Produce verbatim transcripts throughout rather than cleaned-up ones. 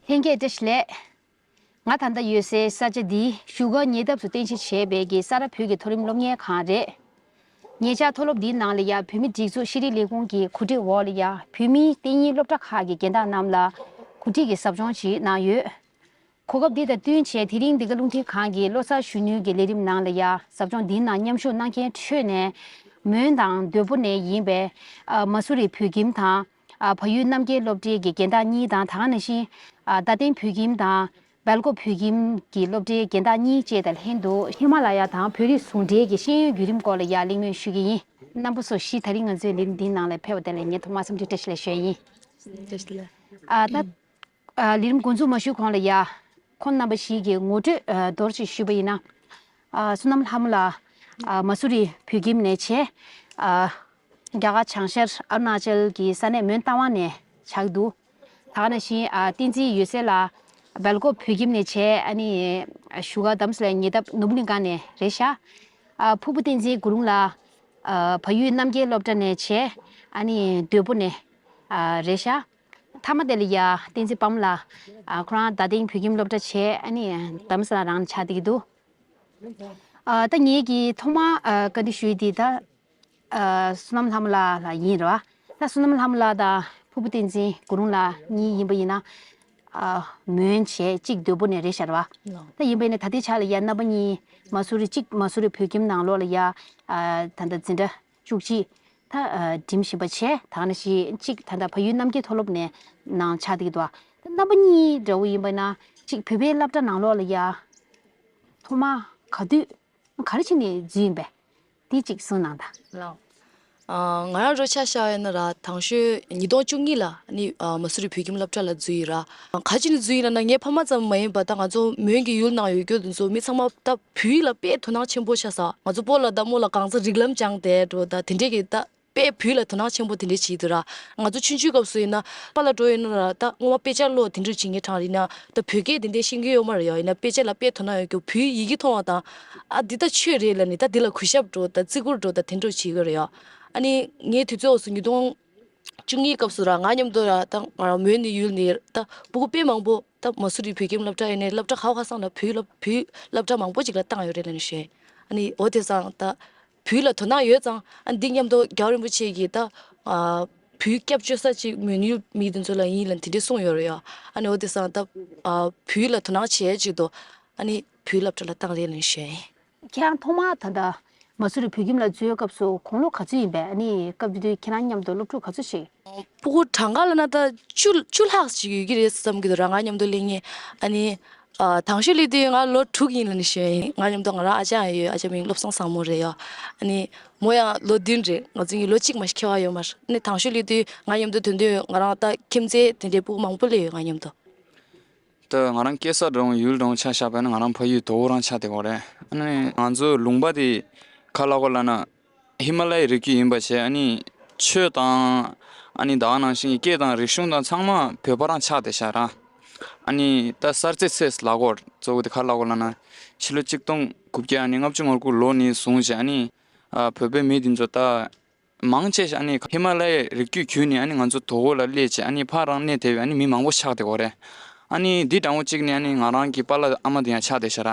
ལྷན་རྒྱས་བཀྲ་ཤིས་བདེ་ལེགས། ང་ད་ལྟ་ཡོད་སའི་ས་ཆ་འདི་བཞུགས་སྒར་ཉེ་འདབས་སུ་རྟེན་གཞི་བྱས་པའི་གི་ས་རཱ་བོད་ཀྱི་མཐོ་རིམ་སློབ་གཉེར་ཁང་རེད། ཉེ་ཆར་མཐོ་སློབ་འདིའི་ནང་ལ་ཡ་བོད་མིའི་སྒྲིག་འཛུགས་ཤེས་རིག་ལས་ཁུངས་ཀྱི་གོ་སྒྲིག་འོག་ལ་ཡ་བོད་མིའི་གཏན་ཉིན་སློབ་གྲྭ་ཁག་གི་རྒན་བདག་རྣམས་ལ་གོ་སྒྲིག་གི་ཟབ་སྦྱོང་ཞིག་གནང་ཡོད། གོ་སྐབས་འདི་དང་བསྟུན་བྱས་དེ་རིང་འདི་ག་རླུང་འཕྲིན་ཁང་གི་བློ་གསར་གཞོན་ནུའི་གི་ལས་རིམ་ནང་ལ་ཡ་ཟབ་སྦྱོང་འདིའི་ནང་མཉམ་ཞུགས་གནང་མཁན་ཁྲོད་ནས་མོན་དང་དོལ་པོ་ནས་ཡིན་པའི་ཨ་མ་སུ་རི་བོད་ཁྱིམ་དང་ཨ་བལ་ཡུལ་རྣམ་རྒྱལ་སློབ་གྲྭའི་གི་རྒན་བདག་གཉིས་དང་ད་ག་ནང་བཞིན་ཨ་རྡ་སྟེང་བོད་ཁྱིམ་དང་སྦེལ་ཀོབ་བོད་ཁྱིམ་གྱི་སློབ་གྲྭའི་རྒན་བདག་གཉིས་བཅས་དང་ལྷན་དུ་ཧི་མ་ལ་ཡ་དང་བོད་རིགས་ཟུང་འབྲེལ་གྱི་ཤེས་ཡོན་བརྒྱུད་རིམ་སྐོར་ལ་ཡ་གླེང་མོལ་ཞུ་གི་ཡིན། རྣམ་པ་ཚོ་བཞི་ད་རིང་ང་ཚོའི་ལས་རིམ་འདིའི་ནང་ལ་ཕེབས་པ་དེ་ལ་ངས་ཐོག་མར་འཚམས་འདྲི་བཀྲ་ཤིས་བདེ་ལེགས་ཞུ་ཡ་ཡིན། བཀྲ་ཤིས་བདེ་ལེགས། ཨ་ད། ཨ་ལས་རིམ་འགོ་འཛུགས་མ་ཞུས་གོང་ལ་ཡ། ཁོང་རྣམ་པ་བཞི་གི་ངོ་སྤྲོད་ཨ་མདོར་ཅིག་ཞུས་པ་ཡིན་ན། ཨ་བསོད་ནམས་ལྷ་མོ་ལགས་ཨ་མ་སུ་རི་བོད་ཁྱིམ་ནས་བྱས། ཨ་རྒྱ་གར་བྱང་ཤར་ཨ་རུ་ན་ཅལ་གྱི་ས་གནས་མོན་རྟ་དབང་ནས་ཆགས་འདུག་ད་ག་ནང་བཞིན་ཨ་བསྟན་འཛིན་འོད་ཟེར་ལགས་སྦེལ་ཀོབ་བོད་ཁྱིམ་ནས་བྱས། ཨ་ནི་བཞུགས་སྒར་རྡ་རམ་ས་ལའི་ཉེ་འདབས་ནོར་བུ་གླིང་ཁ་ནས་རེད་ཤག་ཨ་ཕུར་བུ་བསྟན་འཛིན་གུ་རུང་ལགས་ཨ་བལ་ཡུལ་རྣམ་རྒྱལ་སློབ་གྲྭ་ནས་བྱས། ཨ་ནི་དོལ་པོ་ནས་ཨ་རེད་ཤག་མཐའ་མ་དེ་ལ་ཡ་བསྟན་འཛིན་དཔའ་མོ་ལགས་ཨ་ཁོ་རང་རྡ་སྟེང་བོད་ཁྱིམ་སློབ་གྲྭ་བྱས། ཨ་ནི་རྡ་རམ་ས་ལ་རང་ཆགས་བསྡད་ཀྱི་འདུག་ཨ་ད་ངེད་ཀྱིས་ཐོག་མར་ཨ་བཀའ་འདྲི་ཞུ་ཡི་འདི་ད་ཨ་བསོད་ནམས་ལྷ་མོ་ལགས་ལ་ཡིན་རེད་བ། ད་བསོད་ནམས་ལྷ་མོ་ལགས་དང་ཕུར་བུ་བསྟན་འཛིན་གུ་རུང་ལགས་གཉིས་ཡིན་པ་ཡིན་ན་ཨ་མོན་བྱས་གཅིག་དོལ་པོ་ནས་རེད་ཤག་རེད་བ། ལགས། ད་ཡིན་པ་ཡིན་ན་ད་ལྟའི་ཆ་ལ་ཡ་རྣམ་པ་གཉིས་མ་སུ་རི་གཅིག་མ་སུ་རི་བོད་ཁྱིམ་ནང་ལོགས་ལ་ཡ་ཨ་ད་ལྟ་འཛིན་གྲྭ་བཅུ་གཅིག་ད་ཨ་འགྲིམ་བཞིན་པ་བྱས། ད་ག་ནང་བཞིན་གཅིག་ད་ལྟ་བལ་ཡུལ་རྣམ་རྒྱལ་མཐོ་སློབ་ནས་ནང་ཆགས་བསྡད་ཀྱི་འདུག་ད་རྣམ་པ་གཉིས་འདྲ་བོ་ཡིན་པ་ན་གཅིག་བོད་པའི་སློབ་གྲྭ་ནང་ལོགས་ལ་ཡ་ཐོག་མ་ག་དུས་ག་རེ་བྱས་ནས་འཛུལ་ཡིན་པས། དེ་གཅིག་གསུངས་གནང་དང་། ལགས། ཨ་ང་རང་རོ་ཆ་བཞག་ཡོད་ན་ར་དང་ཤོས་ཉིས་སྟོང་བཅུ་གཉིས་ལ་ནི་ཨ་མ་སུ་རི་བོད་ཁྱིམ་སློབ་གྲྭ་ལ་འཛུལ་ཡིན་ར། ག་ཅི་ནས་འཛུལ་ཡིན་ལབ་ན་ངའི་ཕ་མ་ཙམ་མ་ཡིན་པ་ད་ང་ཚོ་མོན་གྱི་ཡུལ་ནང་ཡོད་རྒྱུ་དེ་ཚོ་མི་ཚང་མ་ད་བོད་ཡིག་ལ་དཔེ་དོ་སྣང་ཆེན་པོ་ཆགས་ས། ང་ཚོ་སྤོ་ལགས་དང་རྨོ་ལགས་གང་ཚ་རིགས་ལམ་སྦྱངས་ཏེ་འགྲོ་ད་དེ་འདྲས་ཀྱི་ད་དཔེ་བོད་ལ་དོ་སྣང་ཆེན་པོ་དེ་འདྲས་བྱེད་འདུག་ར། ང་ཚོ་ཆུང་ཆུང་སྐབས་སུ་ཡིན་ན་པཱ་ལགས་འགྲོ་ཡོད་ན་ར་ད་སྔོན་མ་དཔེ་ཆ་ཀློག་དེ་འདྲས་བྱེད་མཁན་གྲས་ཡིན་ན་ད་བོད་སྐད་དེ་འདྲས་ཤེས་ཀྱི་ཡོད་མ་རེད་ཡ། ཡིན་ན་དཔེ་ཆ་ལ་དཔེ་དོ་སྣང་ཡོད་རྒྱུ་བོད་ཡི་གེ་མཐོང་བ་དང་ཨ་འདི་ད་ཆོས་རེད་ལབ་ནས་ད་འདི་ལ་གུས་ཞབས་འགྲོ་ད་བརྩི་བཀུར་འགྲོ་ད་དེ་འདྲས་བྱེད་ཀྱི་རེད་ཡ། ཨ་ནི་ངའི་དུས་ཚོད་འོག་སུ་ཉིས་སྟོང་བཅུ་གཉིས་སྐབས་སུ་ར་ང་མཉམ་དུ་ར་ད་ང་རང་མོན་ནས་ཡུལ་ནས་ད་སྤུ་གུ་དཔེ་མང་པོ་ད་མ་སུ་རི་བོད་ཁྱིམ་སློབ་གྲྭ་ཡིན་ནའི་སློབ་གྲྭ་ག་བ་ག་སང་ལ་བོད་སློབ་བོད་སློབ་གྲྭ་མང་པོ་ཅིག་ལ་བཏང་ཡོད་རེད་ལབ་ནས་ཞུས། ཨ་ནི་འོ་དེ་སང་ད་བོད་ལ་དོ་སྣང་ཡོད་ཙང་ཨ་འདི་མཉམ་དུ་རྒྱལ་བ་རིན་པོ་ཆེ་གིས་ད་ཨ་བོད་སྐྱབས་བཅོལ་ས་ཅིག་མོན་ཡུལ་མི་དེ་ཚོ་ལ་ཡིན་ལབ་དེ་འདྲས་གསུངས་ཡོད་རེད་ཡ། ཨ་ནི་འོ་དེ་སང་ད་ཨ་བོད་ལ་དོ་སྣང་བྱེད་ཅིག་ཏུ་ཨ་ནི་བོད་སློབ་གྲྭ་ལ་བཏང་རེད་ལབ་ནས་ཞུས། ཁྱེད་རང་ཐོག་མར་ད་ལྟ་མ་སུ་རི་བོད་ཁྱིམ་ལ་འཛུལ་སྐབས་སུ་དགུང་ལོ་ག་ཚོད་ཡིན་པས། ཨ་ནི་སྐབས་དེ་དུས་ཁྱེད་རང་མཉམ་དུ་སློབ་ཕྲུག་ག་ཚོད་ཞིག་སྤུ་གུ་གྲངས་ཀ་ལབ་ན་ད་བཅུ་བཅུ་ལྷག་ཅིག་ཡོད་ཀྱི་རེད་བསམ་གྱི་འདུག་ར་ང་མཉམ་དུ་སླེབས་མཁན། ཨ་ནི་ཨ་དང་ཤོས་སླེབས་དུས་ང་ལོ་དྲུག་ཡིན་ལབ་ནས་ཞུས་ཡིན། ང་མཉམ་དུ་ང་རང་ཨ་ཅག་ཡང་ཡོད། ཨ་ཅག་མིང་བློ་བཟང་བཟང་མོ་རེད་ཡ། ཨ་ནི་མོ་ཡང་ལོ་བདུན་རེད། ང་ཚོ་གཉིས་ལོ་གཅིག་མ་གཏོགས་ཁྱད་པར་ཡོད་མ་རེད། ཨ་ནི་དང་ཤོས་སླེབས་དུས་ང་མཉམ་དུ་དེ་དུས་ང་རང་ད་ཁྱིམ་མཚེས་དེ་འདྲའི་སྤུ་གུ་མང་པོ་སླེབས་ཡོད་ང་མཉམ་དུ། ད་ང་རང་སྐྱེས་ས་འདྲ་བོ་ཡུལ་འདྲ་བོ་ཆ་བཞག་པ་ཡིན་ན་ང་རང་ཕ་ཡུལ་དོལ་པོ་རང་ཆགས་བསྡད་ཡོད་རེད། ཨ་ནི་ང་ཚོ་ལུང་པ་དེ་ག་ལབ་དགོས་ལབ་ན་ཧི་མ་ལ་ཡའི་རི་རྒྱུད་ཡིན་པ་བྱས། ཨ་ནི་ཆོས་དང་ཨ་ནི་ད་ག་ནང་བཞིན་གྱི་སྐད་དང་རིག་གཞུང་དང་ཚང་མ་བོད་པ་རང་ཆགས་བསྡད་ཤག་ར། ཨ་ནི་ད་གསར་ཚེས་ཚེས་ལབ་དགོས་གཙོ་བོ་དེ་ག་ལབ་དགོས་ལབ་ན་ཕྱི་ལོ་གཅིག་སྟོང་དགུ་བརྒྱ་ཨ་ནི་ལྔ་བཅུ་ང་དགུ་ལོ་ནས་བཟུང་བྱས་ཨ་ནི་ཨ་བོད་པའི་མི་དེ་ཚོ་ད་མང་ཆེ་ཤ་ཨ་ནི་ཧི་མ་ལ་ཡའི་རི་རྒྱུད་བརྒྱུད་ནས་ཨ་ནི་ང་ཚོ་དོ་བོ་ལ་སླེབས་བྱས་ཨ་ནི་ཕར་རང་གནས་བསྡད་པའི་ཨ་ནི་མི་མང་པོ་ཆགས་བསྡད་ཡོད་རེད། ཨ་ནི་འདི་འདྲ་བོ་གཅིག་ནས་ཨ་ནི་ང་རང་གི་པཱ་ལགས་ཨ་མ་དེ་ཡང་ཆགས་བསྡད་ཤག་ར།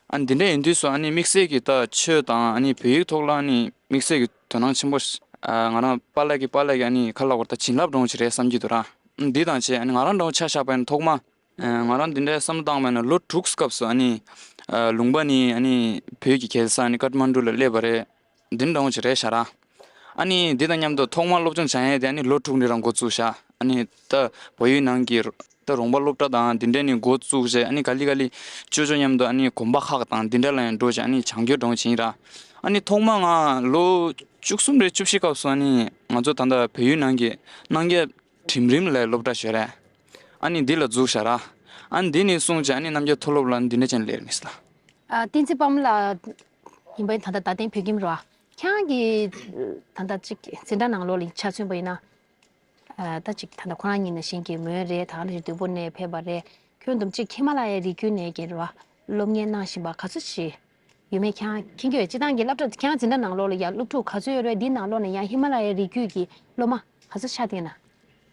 ཨ་ནི་འདི་འདྲ་ཡིན་དུས་སུ་ཨ་ནི་དམིགས་བསལ་གྱི་ད་ཆོས་དང་ཨ་ནི་བོད་ཡིག་ཐོག་ལ་ཨ་ནི་དམིགས་བསལ་གྱི་དོ་སྣང་ཆེན་པོ་ཨ་ང་རང་པཱ་ལགས་ཀྱི་པཱ་ལགས་ཀྱི་ཨ་ནི་ག་ལབ་དགོས་རེད། ད་བྱིན་རླབས་འདྲ་བོ་ཞིག་རེད་བསམ་གྱི་འདུག་ར། འདི་དང་བཅས་ཨ་ནི་ང་རང་འདྲ་བོ་ཆ་བཞག་པ་ཡིན་ན་ཐོག་མ། ཨ་ང་རང་འདི་འདྲའི་བསམ་བློ་བཏང་བ་ཡིན་ན་ལོ་དྲུག་སྐབས་སུ་ཨ་ནི་ཨ་ལུང་པ་ནས་ཨ་ནི་བོད་ཀྱི་རྒྱལ་ས་ཨ་ནི་ཀཏ་མན་ཌུ་ལ་སླེབས་པ་རེད། འདི་འདྲ་བོ་ཞིག་རེད་ཤག་ར། ཨ་ནི་འདི་དང་མཉམ་དུ་ཐོག་མར་སློབ་སྦྱོང་སྦྱང་ཡས་དེ་ཨ་ནི་ལོ་དྲུག་ནས་རང་འགོ་བཙུགས་ཤག་ཨ་ནི་ད་བལ་ཡུལ་ནང་གི་ད་རོང་པ་སློབ་གྲྭ་དང་འདི་འདྲ་ནས་འགོ་བཙུགས་བྱས་ཨ་ནི་ག་ལེ་ག་ལེ་ཅོ་ཅོ་མཉམ་དུ་ཨ་ནི་དགོན་པ་ཁག་དང་འདི་འདྲ་ལ་ཡང་འགྲོ་བྱས་ཨ་ནི་སྦྱང་སྐྱོར་འདྲ་བོ་བྱས་ཡིན་ར། ཨ་ནི་ཐོག་མ་ང་ལོ་བཅུ་གསུམ་རེ་བཅུ་བཞི་སྐབས་སུ་ཨ་ནི་ང་ཚོ་ད་ལྟ་བལ་ཡུལ་ནང་གི་རྣམ་རྒྱལ་འབྲིང་རིམ་ལ་སློབ་གྲྭ་ཞིག་ཡོད་རེད། ཨ་ནི་འདི་ལ་འཛུལ་ཤག་ར། ཨ་ནི་འདི་ནས་བཟུང་བྱས་ཨ་ནི་རྣམ་རྒྱལ་མཐོ་སློབ་ལ་འདི་འདྲ་ཅན་སླེབས་ཡིན་ལ། ཨ་བསྟན་འཛིན་དཔའ་མོ་ལགས་ཡིན་པ་ཡིན་ད་ལྟ་རྡ་སྟེང་བོད་ཁྱིམ་རེད་བ། ཁྱེད་རང་གིས་ད་ལྟ་ཅིག་འཛིན་གྲྭ་ནང་ལོགས་ལ་ཆ་མཚོན་པ་ཡིན་ན། ཨ་ད་ཅིག་ད་ལྟ་ཁོ་རང་ཉིད་ནང་བཞིན་གྱི་མོན་རེད། ད་ག་ནང་བཞིན་དོལ་པོ་ནས་ཕེབས་པ་རེད། ཁྱོན་བསྡོམས་ཅིག་ཧི་མ་ལ་ཡའི་རི་རྒྱུད་ནས་ཀྱི་རེད་བ། སློབ་གཉེར་གནང་བཞིན་པ་ག་ཚོད་ཅིག་ཡོད་མེད་ཁྱེད་རང་མཁྱེན་གྱི་ཡོད། སྤྱིར་བཏང་གི་སློབ་གྲྭ་ཁྱེད་རང་འཛིན་གྲྭ་ནང་ལོགས་ལ་ཡ་སློབ་ཕྲུག་ག་ཚོད་ཡོད་རེད། འདིའི་ནང་ལོགས་ནས་ཡང་ཧི་མ་ལ་ཡའི་རི་རྒྱུད་ཀྱི་སློབ་མ་ག་ཚོད་ཆགས་བསྡད་ན།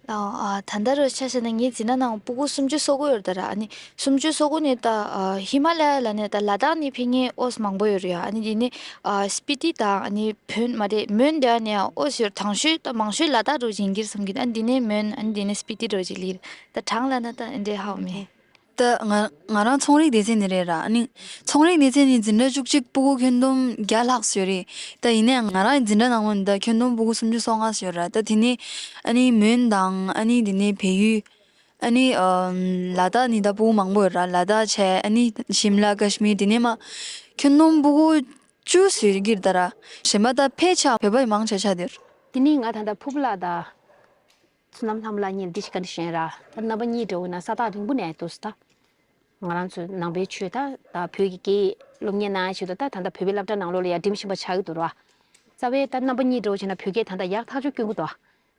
ཨ་ཨ། ད་ལྟ་རུ་ཆ་བཞག་ན་ངའི་འཛིན་གྲྭ་ནང་སྤུ་གུ་སུམ་ཅུ་སོ་དགུ་ཡོད་རེད་ད་ར། ཨ་ནི་སུམ་ཅུ་སོ་དགུ་ནས་ད་ཨ་ཧི་མ་ལ་ཡ་ལ་ནས་ད་ལ་དྭགས་ནས་ཕེབས་མཁན་ཨོ་ཙམ་མང་པོ་ཡོད་རེད་ཡ། ཨ་ནི་འདི་ནས་ཨ་སྤི་ཏི་དང་ཨ་ནི་བོད་མ་རེད་མོན་དེ་ནས་ཨོ་ཙམ་ཡོད། དང་ཤོས་ད་མང་ཤོས་ལ་དྭགས་རུ་ཡིན་གྱི་རེད་བསམ་གྱི་འདུག་ཨ་ནི་འདི་ནས་མོན། ཨ་ནི་འདི་ནས་སྤི་ཏི་རུ་ཅིག་ལི་རེད། ད་གྲངས་ལ་ན་ད་འདྲའི་ཧ་གོ་མེད། ད་ང་ང་རང་ཚོང་རིག་སྡེ་ཚན་ནས་རེད་ར། ཨ་ནི་ཚོང་རིག་སྡེ་ཚན་ནས་འཛིན་གྲྭ་བཅུ་གཅིག་སྤུ་གུ་ཁྱོན་བསྡོམས་བརྒྱ་ལྷག་ཙམ་ཡོད་རེད། ད་ཡིན་ནའང་ང་རང་འཛིན་གྲྭ་ནང་ལོགས་ནས་ད་ཁྱོན་བསྡོམས་སྤུ་གུ་སུམ་ཅུ་སོ་ལྔ་ཙམ་ཡོད་ར། ད་དེ་ནས་ཨ་ནི་མོན་དང་ཨ་ནི་དེ་ནས་བལ་ཡུལ། ཨ་ནི་ཨམ་ལ་དྭགས་ནས་ད་སྤུ་གུ་མང་པོ་ཡོད་ར། ལ་དྭགས་བྱས་ཨ་ནི་ཤིམ་ལ་ཀ་ཤི་མིར་དེ་ནས་མ་ཁྱོན་བསྡོམས་སྤུ་གུ་བཅུ་ཙམ་ཡོད་ཀྱི་རེད་ད་ར། གཞན་པ་ད་ཕལ་ཆེར་བོད་པ་ཡི་མང་ཆེ་ཆགས་བསྡད་ཡོད་ར། དེ་ནས་ང་ད་ལྟ་ཕུར་བུ་ལགས་དང་བསོད་ནམས་ལྷ་མོ་ལགས་གཉིས་ལ་འདི་ཞིག་བཀའ་འདྲི་ཞུ་ཡིན་ར། ད་རྣམ་པ་གཉིས་འདྲ་བོ་ན་ས་ཐག་རིང་པོ་ནས་འདུག་ཟེར། ད་ང་རང་ཚོའི་ནང་པའི་ཆོས་ད་ད་བོད་ཀྱི་སྐད་སློབ་གཉེར་གནང་ཡ་ཆེད་དུ་ད་ད་ལྟ་བོད་པའི་སློབ་གྲྭ་ནང་ལོགས་ལ་ཡ་འགྲིམ་བཞིན་པ་ཆགས་ཀྱི་འདུག་ར། རྩ་བའི་ད་རྣམ་པ་གཉིས་འདྲ་བོ་བྱས་ན་བོད་སྐད་ད་ལྟ་ཡག་ཐག་ཆོད་སྐྱོན་གྱི་འདུག་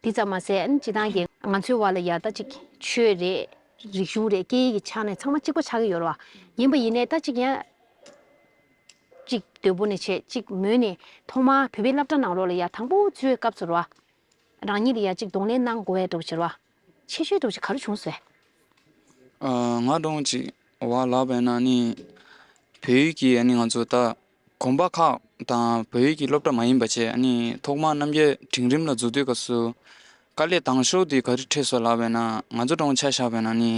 དེ་ཙམ་མ་ཟད་ཨ་ནི་སྤྱིར་བཏང་གི་ང་ཚོའི་བར་ལ་ཡ་ད་ཅིག་ཆོས་རེད། རིག་གཞུང་རེད། སྐད་ཡིག་གི་ཆ་ནས་ཚང་མ་གཅིག་པ་ཆགས་ཀྱི་ཡོད་ར་བ། ཡིན་པ་ཡིན་ནའི་ད་ཅིག་ཡང་ཅིག་དོལ་པོ་ནས་བྱས་ཅིག་མོན་ནས་ཐོག་མར་བོད་པའི་སློབ་གྲྭ་ནང་ལོགས་ལ་ཡ་དང་པོ་ཚུད་སྐབས་སུ་ར་བ། རང་ཉིད་ལ་ཡ་གཅིག་གདོང་ལེན་གནང་དགོས་པའི་འདྲ་བོ་བྱེད་ར་བ། ཆེ་ཤོས་འདྲ་བོ་ཅིག་ག་རེ་བྱུང་སོང་། ཨ། ང་འདྲ་བོ་ཅིག་བ་ལབ་པ་ཡིན་ན་ནི། བོད་ཡིག་གི་ཨ་ནི་ང་ཚོ་ད་དགོན་པ་ཁག་དང་བོད་ཡིག་གི་སློབ་གྲྭ་མ་ཡིན་པ་བྱས་ཨ་ནི་ཐོག་མར་རྣམ་རྒྱལ་འབྲིང་རིམ་ལ་འཛུལ་དུས་སྐབས་སུ་དཀའ་ལས་དང་ཤོས་དེ་ག་རེ་འཕྲད་སོང་ལབ་པ་ཡིན་ན། ང་ཚོ་འདྲ་བོ་ཆ་བཞག་པ་ཡིན་ན་ནི།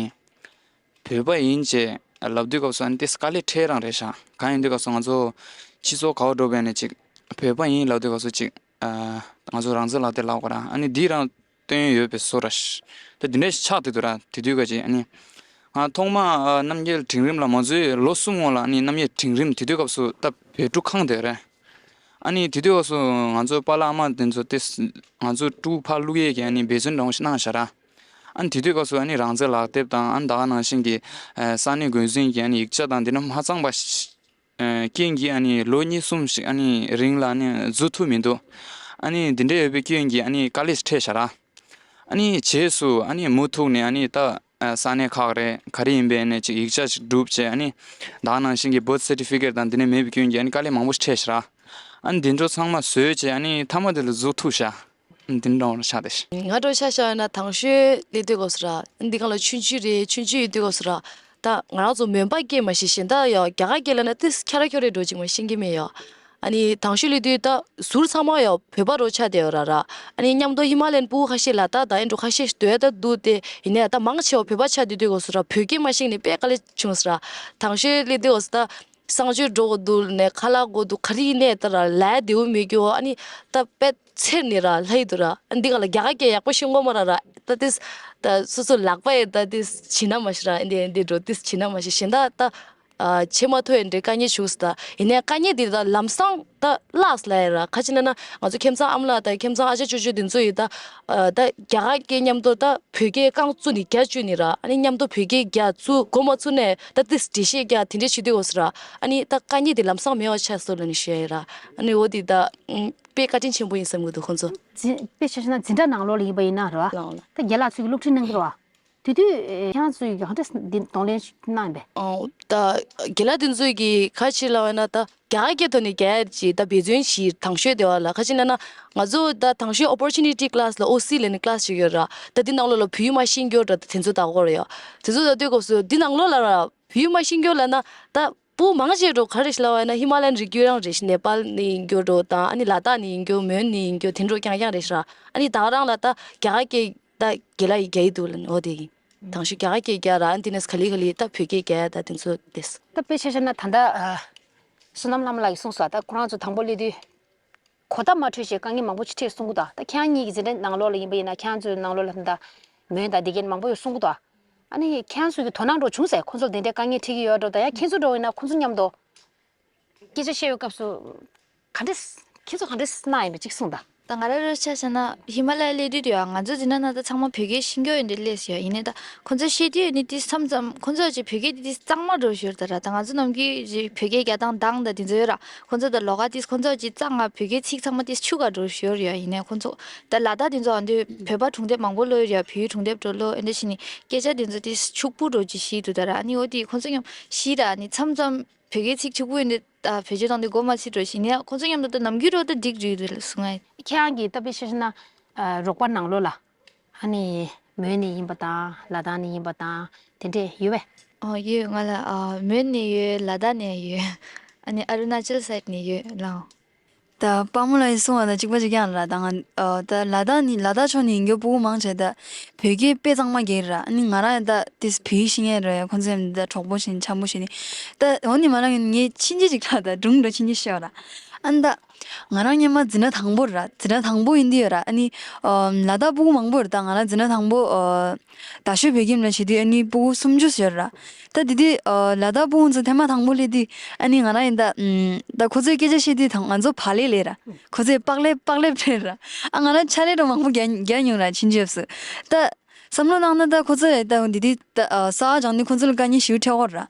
བོད་པ་ཡིན་ཅེས་ལབ་དུས་སྐབས་སུ་ཨ་ནི་ཏིས་དཀའ་ལས་འཕྲད་རང་རེད་ཤག་གང་ཡིན་དུས་སྐབས་སུ་ང་ཚོ་སྤྱི་ཚོགས་ག་བ་འགྲོ་བས་ནས་ཅིག་བོད་པ་ཡིན་ལབ་དུས་སྐབས་སུ་ཅིག་ཨ་ང་ཚོ་རང་བཙན་ལག་དེབ་ལབ་དགོས་ར། ཨ་ནི་འདི་རང་བཏོན་ཡོད་པའི་བཟོ་འདྲ་ཞིག་ད་འདི་འདྲ་ཞིག་ཆགས་བསྡད་འདུག་ར། དེ་དུས་ཀ་ཅིག་ཨ་ནི་ང་ཐོག་མ་ཨ་རྣམ་རྒྱལ་འབྲིང་རིམ་ལ་མ་འཛུལ་ལོ་གསུམ་སྔོན་ལ་ཨ་ནི་རྣམ་རྒྱལ་འབྲིང་རིམ་དེ་དུས་སྐབས་སུ་ད་བོད་ཕྲུག་ཁང་དེ་རེད། ཨ་ནི་དེ་དུས་སྐབས་སུ་ང་ཚོའི་པཱ་ལགས་ཨ་མ་དེ་ཚོ་ཏིས་ང་ཚོ་ཕྲུ་གུ་ཕར་བླུག་ཡས་ཀྱི་ཨ་ནི་འབད་བརྩོན་འདྲ་བོ་ཞིག་གནང་ཤག་ར། ཨ་ནི་དེ་དུས་སྐབས་སུ་ཨ་ནི་རང་བཙན་ལག་དེབ་དང་ཨ་ནི་ད་ག་ནང་བཞིན་གྱི་ཨ་ས་གནས་འགོ་འཛིན་གྱི་ཨ་ནི་ཡིག་ཆ་དང་འདི་འདྲ་མ་ཚང་པ་ཞིག་ཨ་རྐྱེན་གྱིས་ཨ་ནི་ལོ་གཉིས་གསུམ་ཞིག་ཨ་ནི་རིང་ལ་ཨ་ནི་འཛུལ་ཐུབ་མི་འདུག་ཨ་ནི་འདི་འདྲ་ཡོད་པའི་རྐྱེན་གྱིས་ཨ་ནི་དཀའ་ལས་འཕྲད་ཤག་ར། ཨ་ནི་རྗེས་སུ་ཨ་ནི་མུ་མཐུད་ནས་ཨ་ནི་ད་ཨ་ས་གནས་ཁག་རེད་ག་རེ་ཡིན་པའི་ཨ་ནི་ཅིག་ཡིག་ཆ་ཞིག་བསྒྲུབས་བྱས་ཨ་ནི་ད་ག་ནང་བཞིན་གྱི་བར་ཐི་སར་ཊི་ཕི་ཀེཊ་དང་འདི་འདྲ་མེད་པའི་རྐྱེན་གྱིས་ཨ་ནི་དཀའ་ལས་མང་པོ་ཞིག་འཕྲད་ཤག་ར། ཨ་ནི་འདི་ཚོ་ཚང་མ་བཟོས་བྱས་ཨ་ནི་མཐའ་མ་དེ་ལ་འཛུལ་ཐུབ་ཤག་འདི་འདྲ་བོ་ཆགས་ཏེ། ང་འདྲ་བོ་ཆ་བཞག་ཡོད་ན་དང་ཤོས་སླེབས་དུས་སྐབས་སུ་ར། འདི་གང་ལ་ཆུང་ཆུང་རེད། ཆུང་ཆུང་ཡོད་དུས་སྐབས་སུ་ར། ད་ང་རང་ཚོ་མོན་པ་སྐད་མ་ཤེས་གཞན་དག་ཡང་རྒྱ་གར་སྐད་ལབ་ན་ཏིས་ཁྱ་ར་ཁྱོ་རེ་འགྲོ་ཅིག་མ་ཤེས་ཀྱི་མེད་ཡ། ཨ་ནི་དང་ཤོས་སླེབས་དུས་ད་ཟུར་ཚང་མ་ཡང་བོད་པ་རོ་ཆགས་བསྡད་ཡོད་ར་ར། ཨ་ནི་མཉམ་དུ་ཧི་མ་ལ་ཡན་སྤུ་གུ་ཁ་ཤས་ལ་དྭགས་དང་ཨེ་འགྲོ་ཁ་ཤས་ཤིག་སྡོད་ཡ་ད་འདུག་སྟེ། ཡིན་ནའི་ད་མང་ཆེ་བ་བོད་པ་ཆགས་བསྡད་དུས་སྐབས་སུ་ར་བོད་སྐད་མ་ཤེས་ནས་དཔེ་དཀའ་ལས་བྱུང་སོང་ར། དང་ཤོས་སླེབས་དུས་སྐབས་སུ་ད། གསང་སྤྱོད་འགྲོ་དགོས་འདུག་ནས་ཁ་ལག་དགོས་འདུག་ག་རེ་ཡིན་ནའི་ད་ར་ལས་བདེ་བོ་མེད་རྒྱུ་ཨ་ནི་ད་དཔེ་ཚེར་ནས་ར་ལྷ་ཡི་འདུག་ར། ཨ་འདི་ག་ལ་རྒྱ་གར་སྐད་ཡག་པོ་ཤེས་དགོས་མ་ར་ར། ད་ཏིས་ད་སོ་སོ་ལག་པ་ཡི་ད་ཏིས་བྱིན་ན་མ་ཤི་ར། ཨ་འདི་འདི་འགྲོ་ཏིས་བྱིན་ན་མ་ཤི་གཞན་དག་ད་ཨ་བྱེད་མ་ཐུབ་ཡི་འདྲའི་དཀའ་ངལ་བྱུང་སོང་། ད་ཡིན་ནའི་དཀའ་ངལ་འདི་ད་ལམ་སང་ད་བརླགས་སོང་ལ་ཡ་ར། ཁ་ཅིག་ན་ན་ང་ཚོ་ཁྱིམ་ཚང་ཨ་མ་ལགས་དང་ཁྱིམ་ཚང་ཨ་ཅག་ཅོ་ཅོ་འདི་ཚོ་ཡི་ད་ཨ་ད་རྒྱ་གར་སྐད་མཉམ་དུ་ད། བོད་སྐད་རྐང་བཙུགས་ནས་རྒྱག་བཅུག་ནས་ར། ཨ་ནི་མཉམ་དུ་བོད་སྐད་རྒྱག་བཙུགས་འགོ་མ་ཚུགས་ནས་ད་ཏིས་འགྲེལ་བཤད་རྒྱག་དེ་འདྲས་བྱེད་དུས་འོ་སི་ར། ཨ་ནི་ད་དཀའ་ངལ་དེ་ལམ་སང་མེད་པ་ཆགས་སོང་ལབ་ནས་ཞུ་ཡ་ཡིན་ར། ཨ་ནི་འོ་དེ་ད་ཨུམ་དཔེ་བཀའ་དྲིན་ཆེན་པོ་ཡིན་བསམ་གྱི་འདུག་ཁོང་ཚོ། འཛིན་དཔེ་ཆ་བཞག་ན་འཛིན་གྲྭ་ནང་ལོགས་ལ་ཡིན་པ་ཡིན་ན་ར། ལགས་ལགས། ད་རྒན་ལགས་ཚོས་ཀྱི་སློབ་ཁྲིད་གནང་གི་ར་བ། དེ་དུས་ཁྱེད་རང་ཚོས་ཀྱི་ག་འདྲས་འདི་གདོང་ལེན་གནང་ཡིན་པས། ཨོ་ད་རྒན་ལགས་དེ་ཚོས་ཀྱི་ག་ཅི་ལབ་ཡིན་ན་ད། རྒྱ་གར་སྐད་ཐོག་ནས་རྒྱག་ཡ་ཅིག་ད་འབད་བརྩོན་ཞིག་དང་ཤོས་དེ་བ་ལ་ཁ་ཅིག་ན་ན་ང་ཚོ་ད་དང་ཤོས་Opportunity Class་ལ་ཨོ་སི་ལབ་ནས་ཀླ་སི་ཞིག་ཡོད་ར། ད་འདི་ནང་ལོགས་ལ་བོད་ཡིག་མ་ཤེས་མཁན་ར་ད་དེ་ཚོ་ད་གོ་ར་ཡ། དེ་ཚོ་ད་ལྟོས་སྐབས་སུ་འདི་ནང་ལོགས་ལ་ར་བོད་ཡིག་མ་ཤེས་མཁན་ལབ་ན་ད་བུ་མང་ཆེ་འགྲོ་ག་རེ་ཞིག་ལབ་པ་ཡིན་ན་ཧི་མ་ལ་ཡན་རི་རྒྱུད་རང་རེད་ཤག་ནེ་པཱལ་ནས་ཡིན་རྒྱུ་འགྲོ་དང་ཨ་ནི་ལ་དྭགས་ནས་ཡིན་རྒྱུ་མོན་ནས་ཡིན་རྒྱུ་དེ་འགྲོ་རྐྱང་རྐྱང་རེད་ཤག་ར། ཨ་ནི་ད་ག་རང་ལ་ད་རྒྱ་གར་སྐད་ད་རྒན་ལགས་ཡིས་རྒྱག་གི་འདུག་ལབ་ནས་འོ་དེ་ཡིན། དང་ཤོས་རྒྱ་གར་སྐད་རྒྱག་ར། ཨ་ནི་དེ་ནས་ག་ལེ་ག་ལེ་ད་བོད་སྐད་རྒྱག་ཡ་ད་དེ་ཚོ་ཏེས། ད་དཔེ་ཆ་བཞག་ན་ད་ལྟ་ཨ་བསོད་ནམས་ལྷ་མོ་ལགས་ཀྱིས་གསུངས་སོང་། ད་ཁོ་རང་ཚོ་དང་པོ་སླེབས་དུས་གོ་བརྡ་མ་འཕྲོད་ཞེས་དཀའ་ངལ་མང་པོ་ཅིག་འཕྲད་གསུང་གི་འདུག་ད་ཁྱེད་རང་གཉིས་ཀྱི་འཛིན་གྲྭ་ནང་ལོགས་ལ་ཡིན་པ་ཡིན་ན་ཁྱེད་རང་ཚོའི་ནང་ལོགས་ལ་ད་མོན་དང་དེ་གའི་མང་པོ་ཡོད་གསུང་གི་འདུག་ཨ་ནི་ཁྱེད་རང་ཚོ་གི་དོ་སྣང་འདྲ་བྱུང་ཟེར། ཁོ་ཚོར་དེ་འདྲའི་དཀའ་ངལ་འཕྲད་ཀྱི་ཡོད་འགྲོ། ད་ཡང་ཁྱེད་ཚོ་འདྲ་བོ་ཡིན་ན་ཁོ་ཚོ་མཉམ་དུ་སྐད་ཆ་བཤད་པའི་སྐབས་སུ་ག་འདྲས་ཁྱེད་ཚོ་ག་འདྲས་གནང་ཡིན་པ་ཅིག་གསུངས་དང་། ད་ང་རང་རང་ཆ་བཞག་ན་ཧི་མ་ལ་ཡ་སླེབས་དུས་དུས་ཡང་ང་ཚོ་འཛིན་གྲྭ་ནང་ད་ཚང་མ་བོད་སྐད་ཤེས་མཁན་ཡོད་འདྲ་སླེབས་ཡོད། ཡིན་ནའི་ད་ཁོ་ཚོ་བཤད་དུས་ནི་དེ་མཚམས་མཚམས་ཁོ་ཚོ་ཅིག་བོད་སྐད་དེ་དེ་གཙང་མ་འགྲོ་ཞོར་ད་ར། ད་ང་ཚོ་ནམ་རྒྱུན་ཅིག་བོད་སྐད་རྒྱག་སྟངས་དང་ད་དེ་ཚོ་ཡོད་ར། ཁོ་ཚོ་ད་ལོགས་ཀ་དེ་ཁོ་ཚོ་ཅིག་གཙང་ང་བོད་སྐད་ཚིག་ཚང་མ་དེ་ཕྱུག་ག་འགྲོ་ཞོར་ཡོད། ཡིན་ནའི་ཁོ་ཚོ་ད་ལ་དྭགས་དེ་ཚོ་ཨ་འདི་བོད་པ་སྒྲུང་དེབ་མང་པོ་ཀློག་ཡོད་ར། བོད་ཡིག་སྒྲུང་དེབ་འགྲོ་ཀློག་ཨེ་འདྲ་བྱས་ནས་སྐད་ཆ་དེ་ཚོ་དེ་ཕྱུག་པོ་འགྲོ་ཅིག་ཤེས་འདུག་ད་ར། ཨ་ནི་འོ་དེ་ཁོ་ཚོ་མཉམ་ཤེས་ར། ཨ་ནི་མཚམས་མཚམས་བོད་སྐད་ཚིག་ཕྱུག་པོ་ཡིན་དུས་ད་བེད་སྤྱོད་བཏང་དུས་མགོ་མ་ཚོས་འགྲོ་ཞིག་ནས་ཁོ་ཚོ་མཉམ་དུ་ད་ནམ་རྒྱུན་རོ་ད་འགྲིག་འགྲིག་རེད་ལ་གསུང་ང་། ཁྱེད་རང་གིས་ད་དཔེ་ཆ་བཞག་ན་ཨ་རོགས་པ་ནང་ལོགས་ལ་ ཨ་ནི་མོན་ནས་ཡིན་པ་དང་ལ་དྭགས་ནས་ཡིན་པ་དང་དེ་འདྲས་ཡོད་པས། ཨོ་ཡོད། ང་ལ་ཨ་མོན་ནས་ཡོད། ལ་དྭགས་ནས་ཡོད། ཨ་ནི་ཨ་རུ་ན་ཅལ་སའིད་ནས་ཡོད་ལགས། ད་དཔའ་མོ་ལགས་ཀྱིས་གསུངས་པ་དང་གཅིག་པ་གཅིག་རྐྱང་རེད་ད། ང་ཨ་ད་ལ་དྭགས་ནི་ལ་དྭགས་ཕྱོགས་ནས་ཡིན་རྒྱུ་སྤུ་གུ་མང་ཆེ་ད་བོད་སྐད་དཔེ་གཙང་མ་རྒྱག་ར། ཨ་ནི་ང་རང་ཡང་ད་ཏིས་བོད་ཡིག་ཤེས་མཁན་རེད། ཁོང་ཚོ་ཡང་ད་གྲོགས་པོ་བྱས་ནས་འཆམ་པོ་བྱས་ནས་ད་འོ་ནི་མ་ལ་ངས་ཕྱིན་ཆད་ཅིག་ལ་ད་སྒྲུང་འདྲ་ཕྱིན་ཆད་བཤད་པ་ར། ཨ་ནི་ད་ང་རང་སྔོན་མ་འཛིན་གྲྭ་དང་པོ་ར། འཛིན་གྲྭ་དང་པོ་ཡིན་དུས་ཡོད་ར། ཨ་ནི་ཨ་ལ་དྭགས་སྤུ་གུ་མང་པོ་ཡོད་ར། ད་ང་རང་འཛིན་གྲྭ་དང་པོ་ཨ་རྡ་ཤོད་བོད་ཁྱིམ་ལ་བྱེད་དུས་ཨ་ནི་སྤུ་གུ་སུམ་ཅུ་ཡོད་ར། ད་དེ་དུས་ཨ་ལ་དྭགས་སྤུ་གུ་ཚོ་ཐེངས་མ་དང་པོ་སླེབས་དུས་ཨ་ནི་ང་རང་ཡིན་ད་ཨམ་ད་ཁོ་ཚོས་སྐད་ཆ་བཤད་དུས་ད་ང་ཚོ་བག་ལེབ་ལེན་ར། ཁོ་ཚོས་པག་ལེབ་པག་ལེབ་སྤྲད་ར། ཨ་ང་རང་ཕྱག་ལེབ་འདྲ་མང་པོ་རྒྱག་རྒྱག་མྱོང་ར། ཕྱིན་ཆད་སུ་ད་བསམ་བློ་བཏང་ན་ད་ཁོ་ཚོས་ད་དེ་དུས་ད་ཨ་གསར་པ་སྦྱངས་དུས་ཁོ་ཚོ་ལ་དཀའ་ངལ་ཞེ་པོ་འཕྲད་ཀྱི་ཡོད་ར།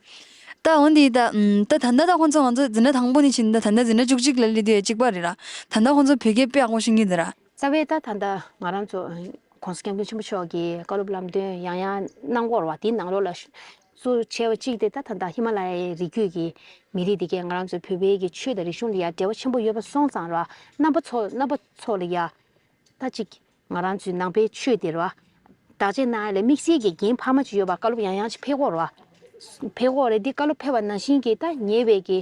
ད་འོན་ཏེ་ད་ཨམ་ད་ད་ལྟ་ད་ཁོ་ཚོ་ང་ཚོ་འཛིན་གྲྭ་དང་པོ་ནས་ཕྱིན་ད་ད་ལྟ་འཛིན་གྲྭ་བཅུ་གཅིག་ལ་སླེབས་དུས་གཅིག་པ་རེད་ར། ད་ལྟ་ཁོ་ཚོ་བོད་སྐད་དཔེ་ཡག་པོ་ཤེས་ཀྱི་འདུག་ར། རྩ་བའི་ད་ད་ལྟ་ང་རང་ཚོ་༸གོང་ས་༸སྐྱབས་མགོན་ཆེན་པོ་མཆོག་གིས་བཀའ་སློབ་ལམ་སྟོན་ཡང་ཡང་གནང་གི་ཡོད་རེད་བ། དེའི་ནང་ལོགས་ལ་གཙོ་ཆེ་བ་གཅིག་དེ་ད་ད་ལྟ་ཧི་མ་ལ་ཡའི་རི་རྒྱུད་ཀྱི་མི་རིགས་དེ་གས་ང་རང་ཚོ་བོད་པའི་གི་ཆོས་དང་རིག་གཞུང་ལ་ཡང་འབྲེལ་བ་ཆེན་པོ་ཡོད་པ་སོང་ཙང་རེད་བ། རྣམ་པ་ཚོ་རྣམ་པ་ཚོ་ལ་ཡ་ད་ཅིག་ང་རང་ཚོའི་ནང་པའི་ཆོས་དེ་རེད་བ། བདག་གཅེས་གནང་ཡ་ལ་དམིགས་བསལ་གྱི་འགན་འཕར་མ་ཅིག་ཡོད་པ་བཀའ་སློབ་ཡང་ཡང་ཅིག་ཕེབས་ཀྱི་ཡོད་རེད་བ། ཕེབས་ཀྱི་ཡོད་རེད། འདི་བཀའ་སློབ་ཕེབས་པ་ནང་བཞིན་གྱི་ད་ཉེ་བའི་གི་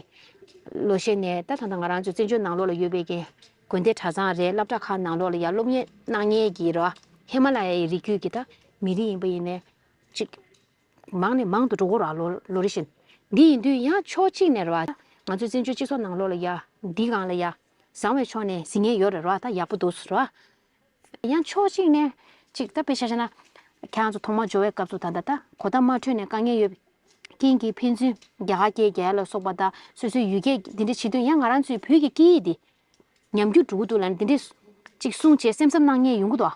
ལོ་ཤས་ནས་ད་ད་ལྟ་ང་རང་ཚོའི་བཙན་བྱོལ་ནང་ལོགས་ལ་ཡོད་པའི་གི་དགོན་སྡེ་གྲྭ་ཚང་རེད། སློབ་གྲྭ་ཁག་ནང་ལོགས་ལ་ཡ་སློབ་གཉེར་གནང་མཁན་གྱི་རེད་བ། ཧི་མ་ལ་ཡའི་རི་རྒྱུད་ཀྱི་ད་མི་རིགས་ཡིན་པ་ཡིན་ནའི་ཅིག་མང་ནས་མང་དུ་འགྲོ་གི་ཡོད་རེད་བ། ལོ་ལོ་རེ་བཞིན། འདི་ཡིན་དུས་ཡང་ཕྱོགས་གཅིག་ནས་རེད་བ། ང་ཚོའི་བཙན་བྱོལ་སྤྱི་ཚོགས་ནང་ལོགས་ལ་ཡ་འདི་སྒང་ལ་ཡ་བཟང་བའི་ཕྱོགས་ནས་གཟིགས་མཁན་ཡོད་རེད་བ། ད་ཡག་པོ་འདུག་ཟེར་བ། ཡང་ཕྱོགས་གཅིག་ནས་ཅིག་ད་དཔེ་ཆ་བཞག་ན་ཁྱེད་རང་ཚོ་ཐོག་མར་འབྱོར་བའི་སྐབས་སུ་ད་ལྟ་ད་གོ་བརྡ་མ་འཕྲོད་ནས་དཀའ་ངལ་ཡོད་པའི་རྐྱེན་གྱིས་ཕན་ཚུན་རྒྱ་གར་སྐད་རྒྱག་ཡ་ལ་སོགས་པ་དང་སོ་སོའི་ཡུལ་སྐད་འདི་འདྲ་བྱེད་དུས་ཡང་ང་རང་ཚོའི་བོད་ཀྱི་སྐད་ཡིག་འདི་ཉམས་རྒུད་འགྲོ་གི་འདུག་ལབ་ནས་འདི་འདྲས་ཅིག་གསུངས་བྱས་སེམས་འཚབ་གནང་མཁན་ཡོང་གི་འདུག་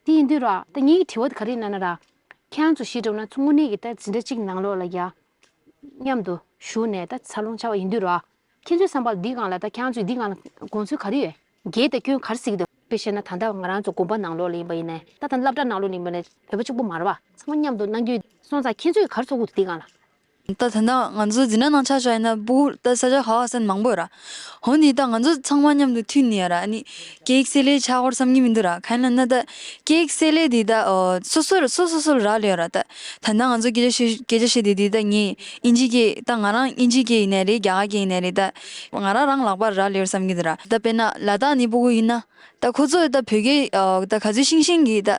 དེ་ཡིན་དུས་ར་ད་ངེད་ཀྱི་དྲི་བ་དེ་ག་རེ་ཡིན་ན་ན་ར། ཁྱེད་རང་ཚོ་ཞིག་འགྲོ་ན་ཚོ་དངོས་གནས་ཀྱི་ད་འཛིན་གྲྭ་གཅིག་ནང་ལོགས་ལ་ཡ་མཉམ་དུ་བཞུགས་ནས་ད་འཚར་ལོངས་བྱ་བ་ཡིན་དུས་ར། ཁྱེད་ཚོའི་བསམ་པར་འདི་སྒང་ལ་ད་ཁྱེད་རང་ཚོས་འདི་སྒང་ལ་དགོངས་ཚུལ་ག་རེ་ཡོད། འགལ་དང་སྐྱོན་ག་རེ་གཟིགས་འདུག་དཔེ་བཤད་ན་ད་ལྟ་ང་རང་ཚོ་དགོན་པ་ནང་ལོགས་ལ་ཡིན་པ་ཡིན་ནའི་ད་ད་སློབ་གྲྭ་ནང་ལོགས་ལ་ཡིན་པ་ནའི་བོད་པ་གཅིག་པུ་མ་རེད་བ། ཚང་མ་མཉམ་དུ་གནང་རྒྱུ་སོང་ཙང་ཁྱེད་ཚོས་ག་རེ་ཚོར་གྱི་འདུག་འདི་སྒང་ལ། ད་ད་ལྟ་ང་ཚོ་འཛིན་གྲྭ་ནང་ཆ་བཞག་ཡིན་ན་སྤུ་གུ་ད་ས་ཆ་ག་བ་ས་མང་པོ་ཡོད་ར། འོ་ནི་ད་ང་ཚོ་ཚང་མ་མཉམ་དུ་མཐུན་ནི་ཡ་ར། ཨ་ནི་སྐད་ཡིག་བསྲེ་ལྷད་ཆགས་ཀྱི་ཡོད་བསམ་གྱི་མི་འདུག་ར། གང་ཡིན་ལབ་ན་ད་སྐད་ཡིག་བསྲེ་ལྷད་འདི་ད་ཨོ་སོ་སོར་སོ་སོ་སོར་རག་ལས་ཡོད་ར། ད་ད་ལྟ་ང་ཚོ་སྐད་ཆ་བཤད་སྐད་ཆ་བཤད་དེ་འདི་ད་ངས་དབྱིན་ཇི་སྐད་ད་ང་རང་དབྱིན་ཇི་སྐད་ཡིན་ནའི་རེད། རྒྱ་གར་སྐད་ཡིན་ནའི་རེད། ད་ང་རང་རང་ལག་པར་རག་ལས་ཡོད་བསམ་གྱི་འདུག་ར། ད་དཔེར་ན་ལ་དྭགས་ནས་སྤུ་གུ་ཡིན་ན་ད་ཁོ་ཚོ་ད་བོད་སྐད་ཨོ་ད་ག་ཚོད་ཤེས་ཤེས་ཀྱི་ད།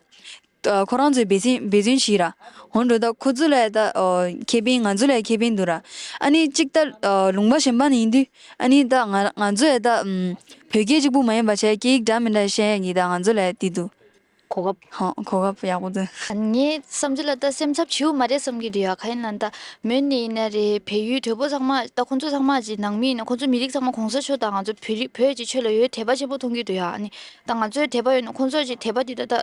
ཨ་ཁོ་རང་ཚོས་འབད་བརྩོན་འབད་བརྩོན་བྱས་ར། འོན་ཏེ་ད་ཁོ་ཚོ་ལ་ད་ཨ་ཁེ་ཕན་ང་ཚོ་ལ་ཁེ་ཕན་འདུག་ར། ཨ་ནི་གཅིག་ད་ཨ་ལུང་པ་གཞན་པ་ནས་ཡིན་དུས་ཨ་ནི་ད་ང་ང་ཚོ་ཡ་ད་ཨམ་བོད་སྐད་གཅིག་པུ་མ་ཡིན་པ་བྱས་སྐད་ཡིག་འདྲ་མི་འདྲ་བཤད་ཡ་གི་ད་ང་ཚོ་ལ་དེ་འདུག་གོ་སྐབས། ཧོ་གོ་སྐབས་ཡག་པོ་འདུག་ངའི་བསམ་ཚུལ་ལ་ད་སེམས་འཚབ་བྱེད་དགོས་མ་རེད་བསམ་གྱི་འདུག་ཡ། གང་ཡིན་ན་ད་མོན་ནས་ཡིན་ན་རེད། བལ་ཡུལ་བོད་པ་ཚང་མ་ད་ཁོང་ཚོ་ཚང་མ་ཅིག་ནང་མི་ཡིན་ན་ཁོང་ཚོ་མི་རིགས་ཚང་མ་གོང་ས་མཆོག་དང་ང་ཚོ་བོད་རིགས་བོད་ཀྱི་ཆོས་ལ་ཡོད་དད་པ་ཆེན་པོ་མཐོང་གི་འདུག་ཡ། ཨ་ནི་ད་ང་ཚོའི་དད་པ་ཡོད་ན་ཁོང་ཚོ་ཅིག་དད་པ་འདི་ད་ད།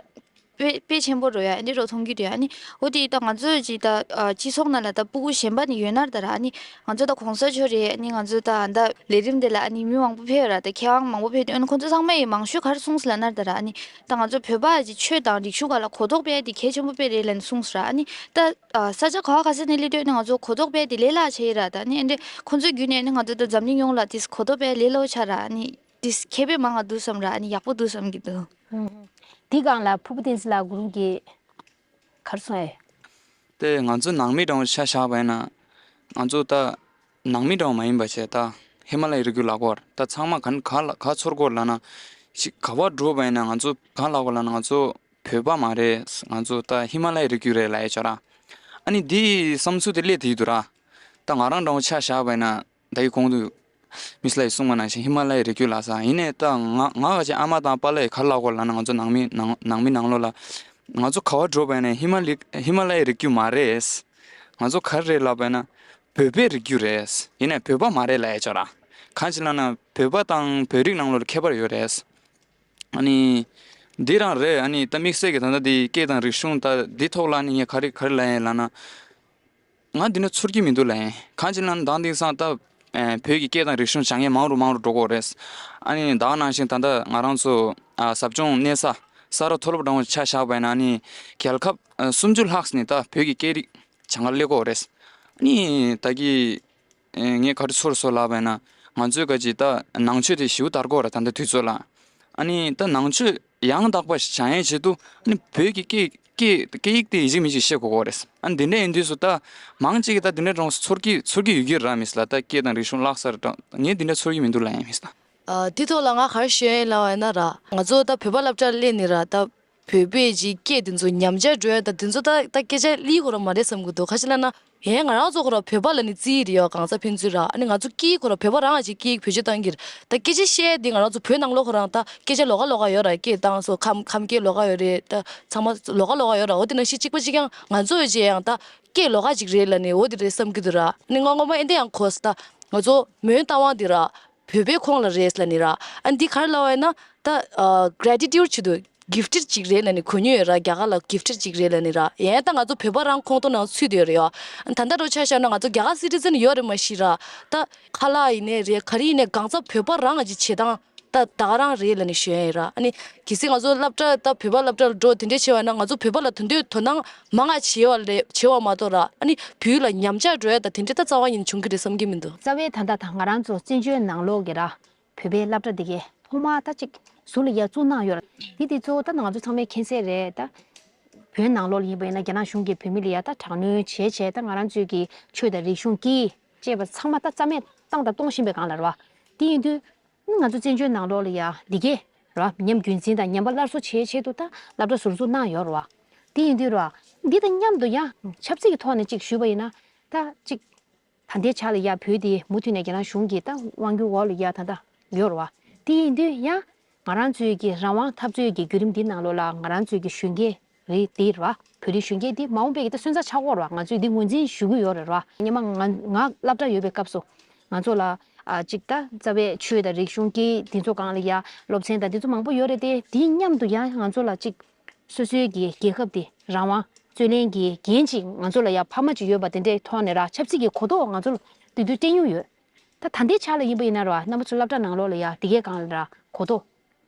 དཔེ་དཔེ་ཆེན་པོ་རོ་ཡ་ཨ་འདི་རོ་མཐོང་གི་འདུག་ཨ་ནི་འོ་དེ་ད་ང་ཚོས་ཅི་ད་ཨ་སྤྱི་ཚོགས་ནང་ལ་ད་སྤུ་གུ་གཞན་པ་ནི་ཡོད་ན་ད་ར། ཨ་ནི་ང་ཚོ་ད་གོང་ས་མཆོག་རེད། ཨ་ནི་ང་ཚོ་ད་ད་ལས་རིམ་དེ་ལ་ཨ་ནི་མི་མང་པོ་ཕེབས་ཡོད་ར། ད་མཁས་དབང་མང་པོ་ཕེབས་དུས་ཨ་ནི་ཁོང་ཚོ་ཚང་མས་མང་ཤོས་ག་རེ་གསུངས་སོང་ལབ་ན་ད་ར། ཨ་ནི་ད་ང་ཚོ་བོད་པ་ཅི་ཆོས་དང་རིག་གཞུང་སྒང་ལ་གོ་རྟོགས་སྤེལ་དེ་གལ་ཆེན་པོ་དཔེ་རེད་ལབ་ནས་གསུངས་སོང་ར། ཨ་ནི་ད་ཨ་ས་ཆ་ག་བ་ག་ས་ནས་སླེབས་དུས་ཨ་ནི་ང་ཚོ་གོ་རྟོགས་སྤེལ་དེ་ལས་སླ་ཆེ་ཡི་ར། ད་ཨ་ནི་ཨ་འདི་ཁོང་ཚོའི་བརྒྱུད་ནས་ཨ་ནི་ང་ཚོ་ད་འཛམ་གླིང་ཡོངས་ལ་དེ་གོ་རྟོགས་སྤེལ་ལས་སླ་པོ་ཆགས་ར། ཨ་ནི། དེ་ཁེ་ཕན་མང་ང་འདུག་བསམ་ར། ཨ་ནི་ཡག་པོ་འདུག་བསམ་གྱི་འདུག་ཨུམ། དེ་སྒང་ལ་ཕུར་བུ་བསྟན་འཛིན་ལགས་གུ་རུ་གིས་ག་རེ་གསུངས་ཡོད། དེ་ང་ཚོ་ནང་མི་འདྲ་བོ་ཆ་བཞག་པ་ཡིན་ན་ང་ཚོ་ད་ནང་མི་འདྲ་བོ་མ་ཡིན་པ་བྱས་ད་ཧི་མ་ལ་ཡའི་རི་རྒྱུད་ལ་སྐོར་ད་ཚང་མ་ག་ག་ལ་ག་ཚོར་སྐོར་ལབ་ན་ཅིག་ག་བ་འགྲོ་བ་ཡིན་ན་ང་ཚོ་ག་ལ་སྐོར་ལབ་ན་ང་ཚོ་བོད་པ་མ་རེད། ང་ཚོ་ད་ཧི་མ་ལ་ཡའི་རི་རྒྱུད་རེད་ལབ་ཡ་ཆོག་ར། ཨ་ནི་དེའི་བསམ་ཚུལ་དེ་སླེབས་དེ་ཡི་འདུག་ར། ད་ང་རང་འདྲ་བོ་ཆ་བཞག་པ་ཡིན་ན། ད་ཡི་གོང་དུ་མིས་ལ་ཡི་གསུངས་པ་ནང་བཞིན་ཧི་མ་ལ་ཡའི་རི་རྒྱུད་ལ་ས་ཡིན་ནའི་ད་ང་ང་ག་ཅིག་ཨ་མ་དང་པཱ་ལགས་ཡི་ག་ལ་གོ་ལབ་ན་ང་ཚོ་ནང་མི་ནང་ནང་མི་ནང་ལོགས་ལ་ང་ཚོ་ག་བ་འགྲོ་བ་ཡིན་ནའི་ཧི་མ་ལི་ཧི་མ་ལ་ཡའི་རི་རྒྱུད་མ་རེད། ང་ཚོ་ག་རེ་རེད་ལབ་པ་ཡིན་ན་བོད་པའི་རི་རྒྱུད་རེད། ཡིན་ནའི་བོད་པ་མ་རེད་ལབ་ཡ་ཆོག་ར། གང་ཅི་ལབ་ན་བོད་པ་དང་བོད་རིགས་ནང་ལོགས་ལ་ཁྱད་པར་ཡོད་རེད། ཨ་ནི་འདི་རང་རེད། ཨ་ནི་ད་དམིགས་བསལ་གྱི་ད་ལྟ་འདི་སྐད་དང་རིག་གཞུང་ད་འདི་ཐོག་ལ་ནི་ངས་ག་རེ་ག་རེ་ལབ་ཡིན་ལབ་ན། ང་འདི་ནས་ཚོར་གྱི་མི་འདུག་ལབ་ཡིན། གང་ཅི་ལབ་ན་ད་དེང་སང་ད་ཨེ་བོད་ཀྱི་སྐད་དང་རིག་གཞུང་སྦྱང་མཁན་མང་རུ་མང་རུ་འགྲོ་གི་ཡོད་རེད། ཨ་ནི་ད་ག་ནང་བཞིན་ད་ལྟ་ང་རང་ཚོ་ཨ་ཟབ་སྦྱོང་གནས་ས་ས་རཱ་མཐོ་སློབ་འདྲ་བོ་ཆ་བཞག་པ་ཡིན་ན་ཨ་ནི་རྒྱལ་ཁབ་ཨ་སུམ་ཅུ་ལྷག་ནས་ད་བོད་ཀྱི་སྐད་རིགས་སྦྱང་གར་སླེབས་ཀྱི་ཡོད་རེད། ཨ་ནི་ད་གི་ཨེ་ངས་ག་རེ་ཚོར་སོང་ལབ་པ་ཡིན་ན་ང་ཚོའི་ག་ཅིག་ད་ནང་ཆོས་དེ་ཞེ་པོ་དར་གྱི་ཡོད་རེད་ད་ལྟ་དུས་ཚོད་ལ། ཨ་ནི་ད་ནང་ཆོས་ ཡང་དག་པ་ཞིག་སྦྱང་ཡས་ཆེད་དུ་ཨ་ནི་བོད་ཀྱི་སྐད་སྐད་སྐད་ཡིག་དེ་ཡིན་གཅིག་མིན་གཅིག་ཤེས་དགོས་ཀྱི་རེད། ཨ་ནི་འདི་འདྲ་ཡིན་དུས་སུ་ད་མང་ཆེ་གིས་ད་འདི་འདྲ་གྲོངས་སུ་ཚོར་གྱི་ཚོར་གྱི་ཡོད་ཀྱི་ར། མི་སྲིད་ལ་ད་སྐད་དང་རིག་གཞུང་བརླག་ས་རེད་དྲ། ངས་འདི་འདྲ་ཚོར་གྱི་མི་འདུག་ལབ་ཡ་ཡིན། མི་སྲིད་ད། ཨ། འདི་ཐོག་ལ་ང་ག་རེ་ཞུ་ཡ་ཡིན་ལབ་པ་ཡིན་ན་ར། ང་ཚོ་ད་བོད་པ་སློབ་གྲྭར་སླེབས་ནས་ར་ད་བོད་པའི་ཅིག་སྐད་དེ་ཚོ་ཉམས་ཆག་འགྲོ་ཡ་ད་དེ་ཚོ་ད་ད་སྐད་ཆ་གླེང་ཁོ་རང་མ་རེད་བསམ་གྱི་འདུག་ག་ཅི་ལབ་ན། ཡང་ང་རང་ཚོ་ཁོ་རང་བོད་པ་ལབ་ནས་བརྩི་ཡི་རེད་ཡ། གང་ཟག་ཕན་ཚུན་ར། ཨ་ནི་ང་ཚོ་སྐད་ཁོ་རང་བོད་པ་རང་ཅིག་སྐད་བེད་སྤྱོད་བཏང་གི་རེད། ད་སྐད་ཆ་བཤད་དེ་ང་རང་ཚོ་བོད་ནང་ལོགས་ཁོ་རང་ད་སྐད་ཆ་ལོགས་ཀ་ལོགས་ཀ་ཡོད་ར། སྐད་བཏང་སོ་ཁམས་ཁམས་སྐད་ལོགས་ཀ་ཡོད་རེད། ད་ཚང་མ་ལོགས་ཀ་ལོགས་ཀ་ཡོད་ར། འོ་དེ་ནང་བཞིན་གཅིག་པ་གཅིག་རྐྱང་ང་ཚོ་ཡོད་ཅེས་ཡང་ད་སྐད་ལོགས་ཀ་ཅིག་རེད་ལབ་ནས་འོ་དེ་རེད་བསམ་གྱི་འདུག་ར། ཨ་ནི་སྔོན་སྔོན་མ་ཨེ་འདྲ་ཡང་གོ་ས་ད་ང་ཚོ་མོན་རྟ་དབང་དེ་ར། བོད་པའི་ཁོངས་ལ་རེད་ལབ་ནི་ར། ཨ་འདི་ག་རེ་ལབ་པ་ཡིན་ན་ད་ཨ་gratitude་ཆེད་དུ་gifted་ཅིག་རེད་ལབ་ནི་གོ་མྱོང་ཡོད་ར། རྒྱ་གར་ལ་gifted་ཅིག་རེད་ལབ་ནི་ར། ཡང་ད་ང་ཚོ་བོད་པ་རང་ཁོངས་གཏོགས་ནང་ཚུད་བསྡད་ཡོད་རེད་ཡ། ཨ་ད་ལྟ་འདྲ་ཆ་བཞག་ན་ང་ཚོ་རྒྱ་གར་citizen་ཡོད་རེད་མ་གཞི་ར། ད་ཁ་ལག་ཡིན་ནའི་རེད། ག་རེ་ཡིན་ནའི་གང་ཚ་བོད་པ་རང་གི་བྱེད་སྟངས་ད་ད་ག་རང་རེད་ལབ་ནི་ཞུ་ཡ་ཡིན་ར། ཨ་ནི་གལ་སྲིད་ང་ཚོ་སློབ་གྲྭ་ད་བོད་པ་སློབ་གྲྭ་ལ་འགྲོ་དེ་འདྲས་བྱས་པ་ན་ང་ཚོ་བོད་པ་ལ་དོན་དུ་དོ་སྣང་མང་ང་བྱེད་པ་རེད། བྱེད་པ་མ་གཏོགས་ར། ཨ་ནི་བོད་ལ་ཉམས་ཆག་འགྲོ་ཡ་ད་དེ་འདྲས་ད་རྩ་བ་ཉིད་ནས་བྱུང་གི་རེད་བསམ་གྱི་མི་འདུག་རྩ་བའི་ད་ལྟ་ད་ང་རང་ཚོ་བཙན་བྱོལ་ནང་ལོགས་ཀྱི་ར། བོད་པའི་སློབ་གྲྭ་འདི་གའི་ཐོག་མར་ད་ཅིག་ཟུར་ལ་ཡ་བཙུགས་གནང་ཡོད་ར། འདི་དེ་གཙོ་བོ་ད་ང་ཚོ་ཚང་མས་མཁྱེན་གསལ་རེད་ད། བོད་ནང་ལོགས་ལ་ཡིན་པ་ཡིན་ན་རྒྱ་ནག་གཞུང་གིས་བོད་མི་ལ་ཡ་ད་དྲག་གནོན་བྱས་བྱས་ད་ང་རང་ཚོའི་གི་ཆོས་དང་རིག་གཞུང་སྐད་ཡིག་ཅེས་པ་ཚང་མ་ད་རྩ་མེད་བཏང་དང་གཏོང་བཞིན་པའི་སྒང་ལ་རེད་བ། དེ་ཡིན་དུས་ང་ཚོ་བཙན་བྱོལ་ནང་ལོགས་ལ་ཡ་འདི་གའི་རེད་བ། ཉམས་རྒྱུན་འཛིན་དང་ཉམས་པ་སླར་གསོ་བྱེད་ཆེད་དུ་ད་སློབ་གྲྭ་ཟུར་འཛུགས་གནང་ཡོད་རེད་བ། དེ་ཡིན་དུས་རེད་བ། འདི་དང་མཉམ་དུ་ཡ་ཆབ་སྲིད་ཀྱི་ཐོག་ནས་ཅིག་ཞུས་པ་ཡིན་ན་ད་ཅིག་ད་ལྟའི་ཆ་ལ་ཡ་བོད་དེ་མུ་མཐུད་ནས་རྒྱ་ནག་གཞུང་གི་ད་དབང་སྒྱུར་འོག་ལ་ཡ་ད་ལྟ་ཡོད་རེད་བ། དེ་ཡིན་དུས་ཡ་ང་རང་ཚོའི་གི་རང་དབང་འཐབ་རྩོད་ཀྱི་བརྒྱུད་རིམ་འདི་ནང་ལོགས་ལ་ང་རང་ཚོའི་གི་གཞོན་སྐྱེས་རེད་དེ་རེད་བ། བོད་རིགས་གཞོན་སྐྱེས་འདི་མ་འོངས་པའི་གི་ད་སོན་རྩ་ཆགས་ཀྱི་ཡོད་རེད་བ། ང་ཚོས་འདི་ངོས་འཛིན་ཞུ་གི་ཡོད་རེད་བ། སྔོན་མ་ང་ང་སློབ་གྲྭ་ཡོད་པའི་སྐབས་སུ་ང་ཚོ་ལ་ཨ་ཅིག་ད་རྩ་བའི་ཆོས་དང་རིག་གཞུང་སྐད་འདི་ཚོ་སྒང་ལ་ཡ་སློབ་ཚན་དང་འདི་ཚོ་མང་པོ་ཡོད་རེད་དེ། དེའི་མཉམ་དུ་ཡ་ང་ཚོ་ལ་ཅིག་སོ་སོའི་གི་རྒྱལ་ཁབ་དེ་རང་དབང་རྩོད་ལེན་གྱི་འགན་ཅིག་ང་ཚོ་ལ་ཡ་ཕ་མ་ཅིག་ཡོད་པ་དེ་འདྲའི་ཐོག་ནས་ར་ཆབ་སྲིད་ཀྱི་གོ་རྟོགས་ང་ཚོ་ལ་དེ་དུས་སྤྲད་མྱོང་ཡོད། ད་ད་ལྟའི་ཆ་ལ་ཡིན་པ་ཡིན་ན་ར་རྣམ་པ་ཚོ་སློབ་གྲྭ་ནང་ལོགས་ལ་ཡ་དེ་གའི་སྒང་ལ་ར་གོ་རྟོགས་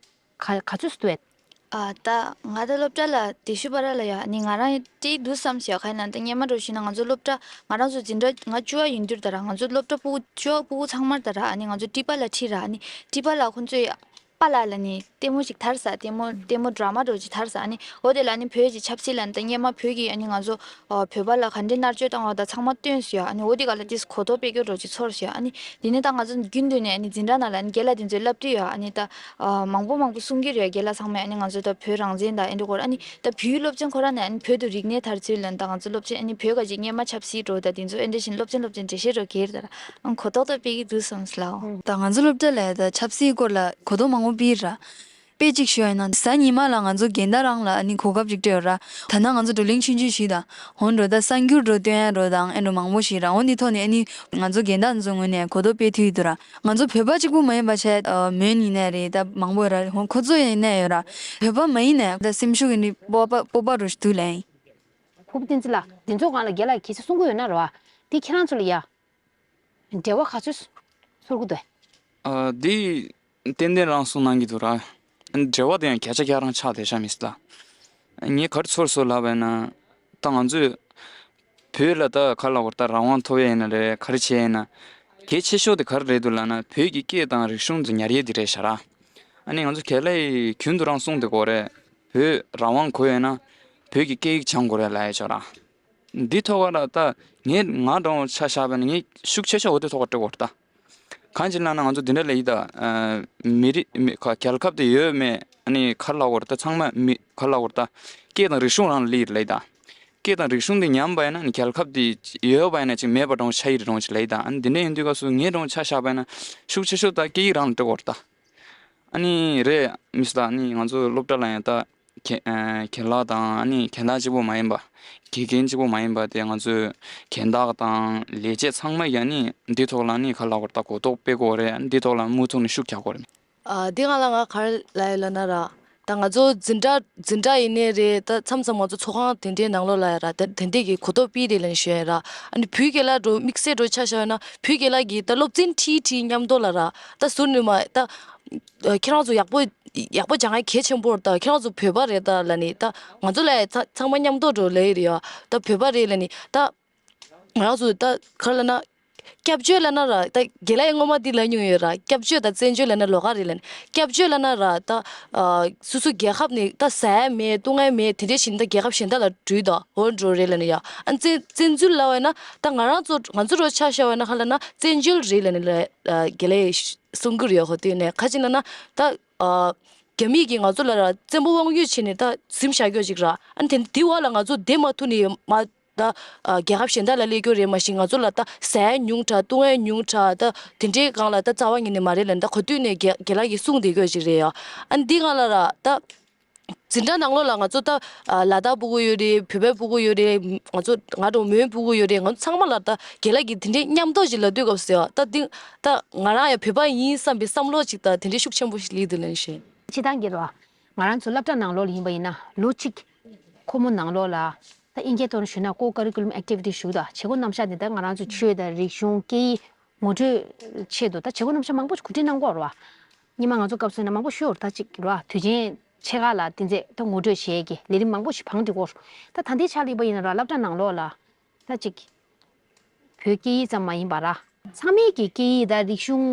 ག་ག་ཚོད་སུ་ཐུབ་ཡོད། ཨ་ད་ང་ད་སློབ་གྲྭ་ལ་དེ་ཤུ་པ་ར་ལ་ཡ་ནི་ང་རང་སྤྲད་འདུག་བསམ་ཞེས་ཁ་ན་ད་སྔོན་མ་འགྲོ་ཞུས་ན་ང་ཚོ་སློབ་གྲྭ་ང་རང་ཚོ་འཛིན་གྲྭ་ང་བཅུ་པ་ཡིན་དུས་ད་ར་ང་ཚོ་སློབ་གྲྭ་ཕྲུ་གུ་བཅུ་པ་ཕྲུ་གུ་ཚང་མར་ད་ར་ཨ་ནི་ང་ཚོ་ཊི་པ་ལ་ཁྲིད་ར་ཨ་ནི་ཊི་པ་ལ་ཁོང་ཚོས། པཱ་ལགས་ལ་ནི་ལྟད་མོ་ཞིག་ཐར་ས། ལྟད་མོ་ལྟད་མོ་ཌ་ར་མ་འདྲ་བོ་ཅིག་ཐར་ས། ཨ་ནི་འོ་དེ་ལ་ནི་བོད་ཀྱི་ཆབ་སྲིད་ལ་ནི་ད་སྔོན་མ་བོད་ཀྱི་ཨ་ནི་ང་ཚོ་ཨ་བོད་པ་ལ་ག་འདྲའི་མནར་གཅོད་བཏང་བ་དང་ཚང་མ་སྟོན་སོང་ཡ། ཨ་ནི་འོ་དེ་ག་ལ་ཏིས་གོ་རྟོགས་སྤེལ་རྒྱུ་འདྲ་བོ་ཅིག་ཚོར་སོང་ཡ། ཨ་ནི་དེ་ནི་ད་ང་ཚོ་རྒྱུན་དུ་ནས་ཨ་ནི་འཛིན་གྲྭ་ནང་ལ་ཨ་ནི་རྒན་ལགས་དེ་ཚོས་བསླབ་བསྡད་ཡོད། ཨ་ནི་ད་ཨ་མང་པོ་མང་པོ་གསུང་གི་རེད། རྒན་ལགས་ཚང་མས་ཨ་ནི་ང་ཚོ་ད་བོད་རང་བཙན་དང་ཨ་འདྲ་སྐོར། ཨ་ནི་ད་བོད་སློབ་ཚན་ཁོ་རང་ནས་ཨ་ནི་བོད་དུ་རིག་གནས་དར་ཚུལ་ལ་ནི་ད་ང་ཚོ་སློབ་ཚན་ཨ་ནི་བོད་ག་ཅིག་སྔོན་མ་ཆབ་སྲིད་འདྲ་བོ་ད་དེ་ཚོ་ཨ་འདྲ་བཞིན་སློབ་ཚན་སློབ་ཚན་འགྲེལ་བཤད་འདྲ་བོ་གེར་ད་ར། ཨང་གོ་རྟོགས་ད་སྤེལ་གྱི་འདུག་བསམ་སོང་ལགས། ད་ང་ཚོ་སློབ་གྲྭ་ལ་ད་ཆབ་སྲིད་སྐོར་ལ་གོ་རྟོགས་མང་པོ་སྤེལ་ར། དཔེ་གཅིག་ཞུ་བ་ཡིན་ན་གཟའ་ཉི་མ་ལ་ང་ཚོ་རྒན་བདག་རང་ལ་ཨ་ནི་གོ་སྐབས་ཅིག་སྤྲད་ཡོད་ར། ད་ནང་ང་ཚོ་བགྲོ་གླེང་ཆུང་ཆུང་ཞིག་དང་འོན་འགྲོ་ད་གསར་འགྱུར་འགྲོ་སྟོན་ཡ་འགྲོ་དང་ཨེ་འགྲོ་མང་པོ་ཞིག་ར། འོན་དེ་ཐོག་ནས་ཨ་ནི་ང་ཚོ་རྒན་བདག་ཚོའི་ངོས་ནས་གོ་རྟོགས་སྤེལ་ཐུབ་ཡོད་འདུག་ར། ང་ཚོ་བོད་པ་གཅིག་པུ་མ་ཡིན་པ་བྱས་མོན་ཡིན་ནའི་རེད། ད་མང་པོ་ཡོད་ར། འོན་ཁོ་ཚོ་ཡིན་ནའི་ཡོད་ར། བོད་པ་མ་ཡིན་ནའི་ད་སེམས་ཤུགས་ཡིན་ནི་སྤོབས་པ་སྤོབས་པ་འདྲ་ཞིག་འདུག་ལབ་ཡིན། ཕུར་བུ་བསྟན་འཛིན་ལགས་འདི་ཚོ་སྒང་ལ་རྒན་ལགས་གལ་སྲིད་གསུང་གི་ཡོད་ན་ར་བ། འདི་ཁྱེད་རང་ཚོ་ལ་ཡ། འབྲེལ་བ་ག་ཚོད་ཚོར་གི་འདུག་ཨ་འདི་ཏན་ཏན་རང་གསུང་གནང་གི་འདུག་ར། འབྲེལ་བ་དེ་ཡང་བརྒྱ་ཆ་བརྒྱ་རང་ཆགས་བསྡད་ཤག་མི་སྲིད་ད། ངས་ག་རེ་ཚོར་སོང་ལབ་པ་ཡིན་ན། ད་ང་ཚོས་བོད་ལ་ད་ག་རེ་ལབ་དགོས་རེད། ད་རང་དབང་ཐོབ་ཡས་ཡིན་ན་རེད། ག་རེ་བྱས་ཡིན་ན། གལ་ཆེ་ཤོས་དེ་ག་རེ་རེད་འདུག་ལབ་ན་བོད་ཀྱི་སྐད་དང་རིག་གཞུང་དེ་ཉར་ཡས་དེ་རེད་ཤག་ར། ཨ་ནི་ང་ཚོ་རྒན་ལགས་རྒྱུན་དུ་རང་གསུང་བསྡད་ཀྱི་ཡོད་རེད། བོད་རང་དབང་དགོས་ཡོད་ན་བོད་ཀྱི་སྐད་ཡིག་སྦྱང་དགོས་རེད་ལབ་ཡས་ཤག་ར། འདི་ཐོག་ལ་ད་ངས་ང་འདྲ་བོ་ཆ་བཞག་པ་ན་ངས་ཤུགས་ཆེ་ཤོས་འོ་དེ་ཐོག་ལ་སྤྲད་ཀྱི་ཡོད་རེད་ད། གང་ཅི་ལབ་ན་ང་ཚོ་འདི་འདྲ་ལབ་ཡི་ད། ཨ་མི་རིགས་མི་ཁ་རྒྱལ་ཁབ་དེ་ཡོད་མེད། ཨ་ནི་ག་རེ་ལབ་དགོས་རེད་ད། ཚང་མ་མི་ག་རེ་ལབ་དགོས་རེད་ད། སྐད་དང་རིག་གཞུང་རང་ལ་སླེབས་ཡི་ལབ་ཡི་ད། སྐད་དང་རིག་གཞུང་དེ་ཉམས་པ་ཡིན་ན་ཨ་ནི་རྒྱལ་ཁབ་དེ་ཡོད་པ་ཡིན་ན་ཅིག་མེད་པ་འདྲ་བོ་ཆགས་ཡི་རེད་འདྲ་བོ་ཅིག་ལབ་ཡི་ད། ཨ་ནི་འདི་འདྲ་ཡིན་དུས་སྐབས་སུ་ངས་འདྲ་བོ་ཆ་བཞག་པ་ཡིན་ན་ཤུགས་ཆེ་ཤོས་ད་སྐད་ཡིག་རང་ལ་སྤྲད་དགོས་རེད་ད། ཨ་ནི་རེད་མི་སྲིད་ད། ཨ་ནི་ང་ཚོ་སློབ་གྲྭ་ལ་ཡང་ད། རྒན་རྒན་ལགས་དང་ཨ་ནི་རྒན་ལགས་གཅིག་པོ་མ་ཡིན་པ། དགེ་རྒན་གཅིག་པོ་མ་ཡིན་པ་དེ་ང་ཚོའི་རྒན་བདག་དང་ལས་བྱེད་ཚང་མ་ཡང་ནི་འདི་ཐོག་ལ་ནི་ག་རེ་ལབ་དགོས་རེད་ད། གོ་རྟོགས་སྤེལ་དགོས་རེད། འདི་ཐོག་ལ་མུ་མཐུད་ནས་ཤུགས་རྒྱག་དགོས་རེད། ཨ་འདི་སྒང་ལ་ང་ག་རེ་ལབ་ཡོད་ལབ་ན་ར། ད་ང་ཚོ་འཛིན་གྲྭ་འཛིན་གྲྭ་ཡིན་ནའི་རེད། ད་མཚམས་མཚམས་ང་ཚོ་ཚོགས་ཁང་དེ་འདྲའི་ནང་ལོགས་ལ་ཡ་ར་དེ་དེ་འདྲས་ཀྱི་གོ་རྟོགས་སྤེལ་རེད་ལབ་ནས་ཞུ་ཡ་ཡིན་ར། ཨ་ནི་བོད་རྒན་ལགས་འདྲ་བོ་དམིགས་བསལ་འདྲ་བོ་ཆ་བཞག་ཡོད་ན་བོད་རྒན་ལགས་ཀྱིས་ད་སློབ་ཚན་ཁྲིད་ཁྲིད་མཉམ་དུ་ལ་ར་ད་ཟུར་ནས་མ་ད། ཨ་ཁྱེད་རང་ཚོ་ཡག་པོ་ཡག་པོ་སྦྱང་ཡ་གལ་ཆེན་པོ་རེད་ད། ཁྱེད་རང་ཚོ་བོད་པ་རེད་ད་ལབ་ནི་ད། ང་ཚོ་ལ་ཡ་ཚ་ཚང་མ་མཉམ་དུ་འགྲོ་ལབ་ཡི་རེད་ཡ། ད་བོད་པ་རེད་ལབ་ནི་ད། ང་རང་ཚོ་ད་ག་རེ་ལབ་ན། སྐྱབས་བཅོལ་ལབ་ན་ར་ད་རྒན་ལགས་ཡང་སྔོན་མ་འདི་ལབ་མྱོང་ཡོད་ར། སྐྱབས་བཅོལ་དང་བཙན་བྱོལ་ལབ་ན་ལོགས་ཀ་རེད་ལབ་ནས། སྐྱབས་བཅོལ་ལབ་ན་ར་ད་ཨ་སོ་སོའི་རྒྱལ་ཁབ་ནས་ད་ཟ་ཡ་མེད་བཏུང་ཡ་མེད་དེ་འདྲས་བྱས་ནས་ད་རྒྱལ་ཁབ་གཞན་དག་ལ་འགྲུལ་དང་འོ་འགྲོ་རེད་ལབ་ནས་ཡ། ཨ་བཙན་བཙན་འཛུལ་ལབ་པ་ཡིན་ན་ད་ང་རང་ཚོ་ང་ཚོ་རོ་ཆ་བཞག་པ་ཡིན་ན་ཧ་ལབ་ན་བཙན་བྱོལ་རེད་ལབ་ནས་ལ་ཨ་རྒན་ལགས་གསུང་གི་རེད་ཡ། ཧོ་དེ་ནས་ཁ་ཅིག་ལབ་ན་ད་ཨ་རྒྱ་མིས་ཀྱིས་ང་ཚོ་ལ་ར་བཙན་པོ་དབང་ཡོད་བྱས་ནས་ད་འཛིན་བཞག་རྒྱུ་ཅིག་ར། ཨ་ནི་དེ་འདི་བ་ལ་ང་ཚོ་བསྡད་མ་ཐུབ་ནས་མ། ད་ཨ་རྒྱལ་ཁབ་གཞན་དག་ལ་སླེབས་རྒྱུ་རེད། མ་གཞི་ང་ཚོ་ལ་ད་ཟ་ཡ་ཉུང་དྲགས་བཏུང་ཡ་ཉུང་དྲགས་ད་དེ་འདྲའི་སྒང་ལ་ད་རྩ་བ་ཉིད་ནས་མ་རེད་ལབ་ད་གོ་དུས་ནས་རྒན་རྒན་ལགས་ཀྱིས་གསུངས་བསྡད་རྒྱུ་ཞིག་རེད་ཡ། ཨ་འདི་སྒང་ལ་ར་ད་འཛིན་གྲྭ་ནང་ལོགས་ལ་ང་ཚོ་ད་ཨ་ལ་དྭགས་ཕྲུ་གུ་ཡོད་རེད། བོད་པའི་ཕྲུ་གུ་ཡོད་རེད། ང་ཚོ་ང་འདྲ་བོ་མོན་ཕྲུ་གུ་ཡོད་རེད། ང་ཚོ་ཚང་མ་ལ་ད་རྒན་ལགས་ཀྱིས་དེ་འདྲའི་མཉམ་དུ་ཞིག་ལབ་དུས་སྐབས་སུ་ཡ་ད་འདི་ད་ང་རང་ཡང་བོད་པ་ཡིན་བསམ་པའི་བསམ་བློ་ཅིག་ད་དེ་འདྲའི་ཤུགས་ཆེན་པོ་ཞིག་སླེབས་འདུག་ལབ་ནས་བཤད། སྤྱིར་བཏང་གི་རེད་བ། ང་རང་ཚོ་སློབ་གྲྭ་ནང་ལོགས་ལ་ཡིན་པ་ཡིན་ན་ལོ་གཅིག་ཁོ་མོ་ནང་ལོགས་ལ་ད་དབྱིན་སྐད་ཐོག་ནས་ཞུས་ན་ཀོ་ཀ་རི་ཀུ་ལམ་ཨེག་ཊི་བི་ཊི་ཞུ་དང་བྱེད་སྒོ་རྣམ་གཞག་འདི་ད་ང་རང་ཚོ་ཆོས་དང་རིག་གཞུང་སྐད་ཡིག་ངོ་སྤྲོད་ཆེད་དུ་ད་བྱེད་སྒོ་རྣམ་གཞག་མང་པོ་ཞིག་གོ་སྒྲིག་གནང་གི་ཡོད་རེད་བ། སྔོན་མ་ང་ཚོ་སྐབས་སུ་ཡིན་ན་མང་པོ་ཞུ་ཡོད་རེད། ད་གཅིག་རེད་བ། དུས་ཆེན་ཕྱེད་ཀ་ལ་དེ་ཚོ་ད་ངོ་སྤྲོད་བྱེད་ཀྱི་ལས་རིམ་མང་པོ་ཞིག་བང་སྒྲིག་གི་ཡོད་རེད། ད་ད་ལྟའི་ཆ་ལ་ཡིན་པ་ཡིན་ན་ར་སློབ་གྲྭ་ནང་ལོགས་ལ་ད་གཅིག་བོད་སྐད་ཡིག་ཙམ་མ་ཡིན་པ་ར་ཚང་མའི་གི་སྐད་ཡིག་དང་རིག་གཞུང་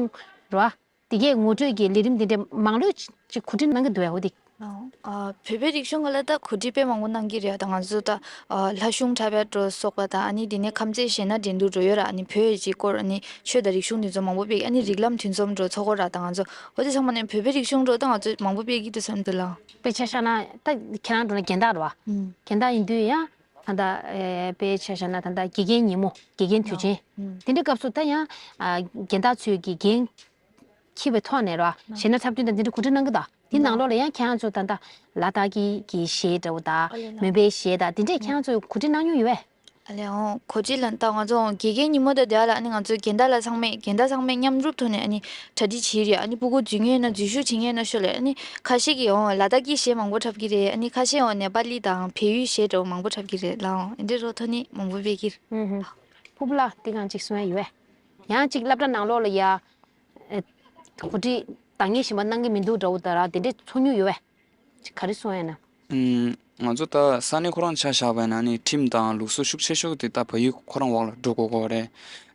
རེད་བ། དེ་གའི་ངོ་སྤྲོད་ཀྱི་ལས་རིམ་དེ་འདྲ་མང་ལོས་ཅིག་གོ་སྒྲིག་གནང་གི་འདུག་ཡ། འོ་དེ། ཨ། བོད་པའི་རིག་གཞུང་སྒང་ལ་ད་གོ་སྒྲིག་དཔེ་མང་པོ་གནང་གི་རེད། ད་ང་ཚོ་ད་ཨ་ལྷ་གཞུང་འཁྲབ་ཡ་འགྲོ་སོགས་པ་དང་། ཨ་ནི་དེ་ནས་ཁམས་ཚན་གཞན་ན་འགྲན་བསྡུར་འགྲོ་ཡོད་ར། ཨ་ནི་བོད་ཀྱི་སྐོར། ཨ་ནི་ཆོས་དང་རིག་གཞུང་དེ་ཚོ་མང་པོ་སྤེལ། ཨ་ནི་རིགས་ལམ་འདུ་འཛོམས་འགྲོ་ཚོགས་འཁོར་ར། ད་ང་ཚོ་འོ་དེ་ཚང་མ་ནས་བོད་པའི་རིག་གཞུང་འགྲོ་ད་ང་ཚོ་མང་པོ་སྤེལ་གྱི་འདུག་བསམ་འདུག་ལགས། དཔེ་ཆ་བཞག་ན་ད་ཁྱེད་རང་འགྲོ་ན་རྒན་བདག་རེད་བ། ཨུམ། རྒན་བདག་ཡིན་དུས་ཡང་ད་ལྟ་ཨེ་དཔེ་ཆ་བཞག་ན་ད་ལྟ་དགེ་རྒན་ཉིན་མོ་དགེ་རྒན་དུས་ཆེན། ཨུམ། དེ་འདྲའི་སྐབས་སུ་ད་ཡང་ཨ་རྒན་བདག་ཚོས་ཀྱི་འགན་འཁྱེར་བའི་ཐོག་ནས་ར། ཨ། གཞས་སྣ་འཁྲབ་སྟོན་དང་དེ་འདྲ་གོ་སྒྲིག་གནང་གི་འདུག་དེ་ནང་ལོགས་ལ་ཡང་ཁྱེད་རང་ཚོ་ད་ལྟ་ལ་དྭགས་ཀྱི་གི་གཞས་འདྲ་བོ་དང་། ཨ་ལེ་ལགས། མོན་པའི་གཞས་དང་དེ་འདྲས་ཁྱེད་རང་ཚོ་གོ་སྒྲིག་གནང་མྱོང་ཡོད་པས། ཨ་ལེ། འོང་། གོ་སྒྲིག་ལ་ད་ང་ཚོ་འོང་དགེ་རྒན་ཉིན་མོ་དང་དེ་ལ་ཨ་ནི་ང་ཚོ་རྒན་བདག་ལ་ཚང་མས་རྒན་བདག་ཚང་མས་མཉམ་རུབ་ཐོག་ནས་ཨ་ནི་གྲ་སྒྲིག་བྱེད་རེད། ཨ་ནི་ཕྲུ་གུ་འཛུལ་མཁན་ཡོད་ན་འཛུལ་ཞུགས་བྱེད་མཁན་ཡོད་ན་ཤོག་ལབ། ཨ་ནི་ཁ་ཤས་ཀྱིས་འོང་ལ་དྭགས་ཀྱི་གཞས་མང་པོ་འཁྲབ་ཀྱི་རེད། ཨ་ནི་ཁ་ཤས་འོང་ནེ་པ་ལི་དང་བལ་ཡུལ་གཞས་འདྲ་བོ་མང་པོ་འཁྲབ་ཀྱི་རེད་ལགས། འོང་། འདི་འདྲའི་རོགས་ཐོག་ནས་མང་པོ་སྤེལ་གྱི་རེད། ཨུ་ཧུ། ཕུར་བུ་ལགས་དེ་གང་ཅིག་གསུང་ཡ་ཡོད་པས། ཡང་ཅིག་སློབ་གྲྭ་ནང་ལོགས་ལ་ཡ། ཨེ། གོ་སྒྲིག་འདང་ངེས་གཞན་པ་གནང་གི་མི་འདུག་འདྲ་བོ་ད་ར་དེ་འདྲས་ཚོར་མྱོང་ཡོད་པས། ག་རེ་གསུང་ཡ་ན། ཨུམ། ང་ཚོ་ད་ས་གནས་ཁོ་རང་ཆ་བཞག་པ་ཡིན་ན་ནི་ཁྲིམས་དང་ལུགས་སྲོལ་ཤུགས་ཆེ་ཤོས་དེ་ད་བལ་ཡུལ་ཁོ་རང་འོག་ལ་འགྲོ་དགོས་ཀྱི་རེད།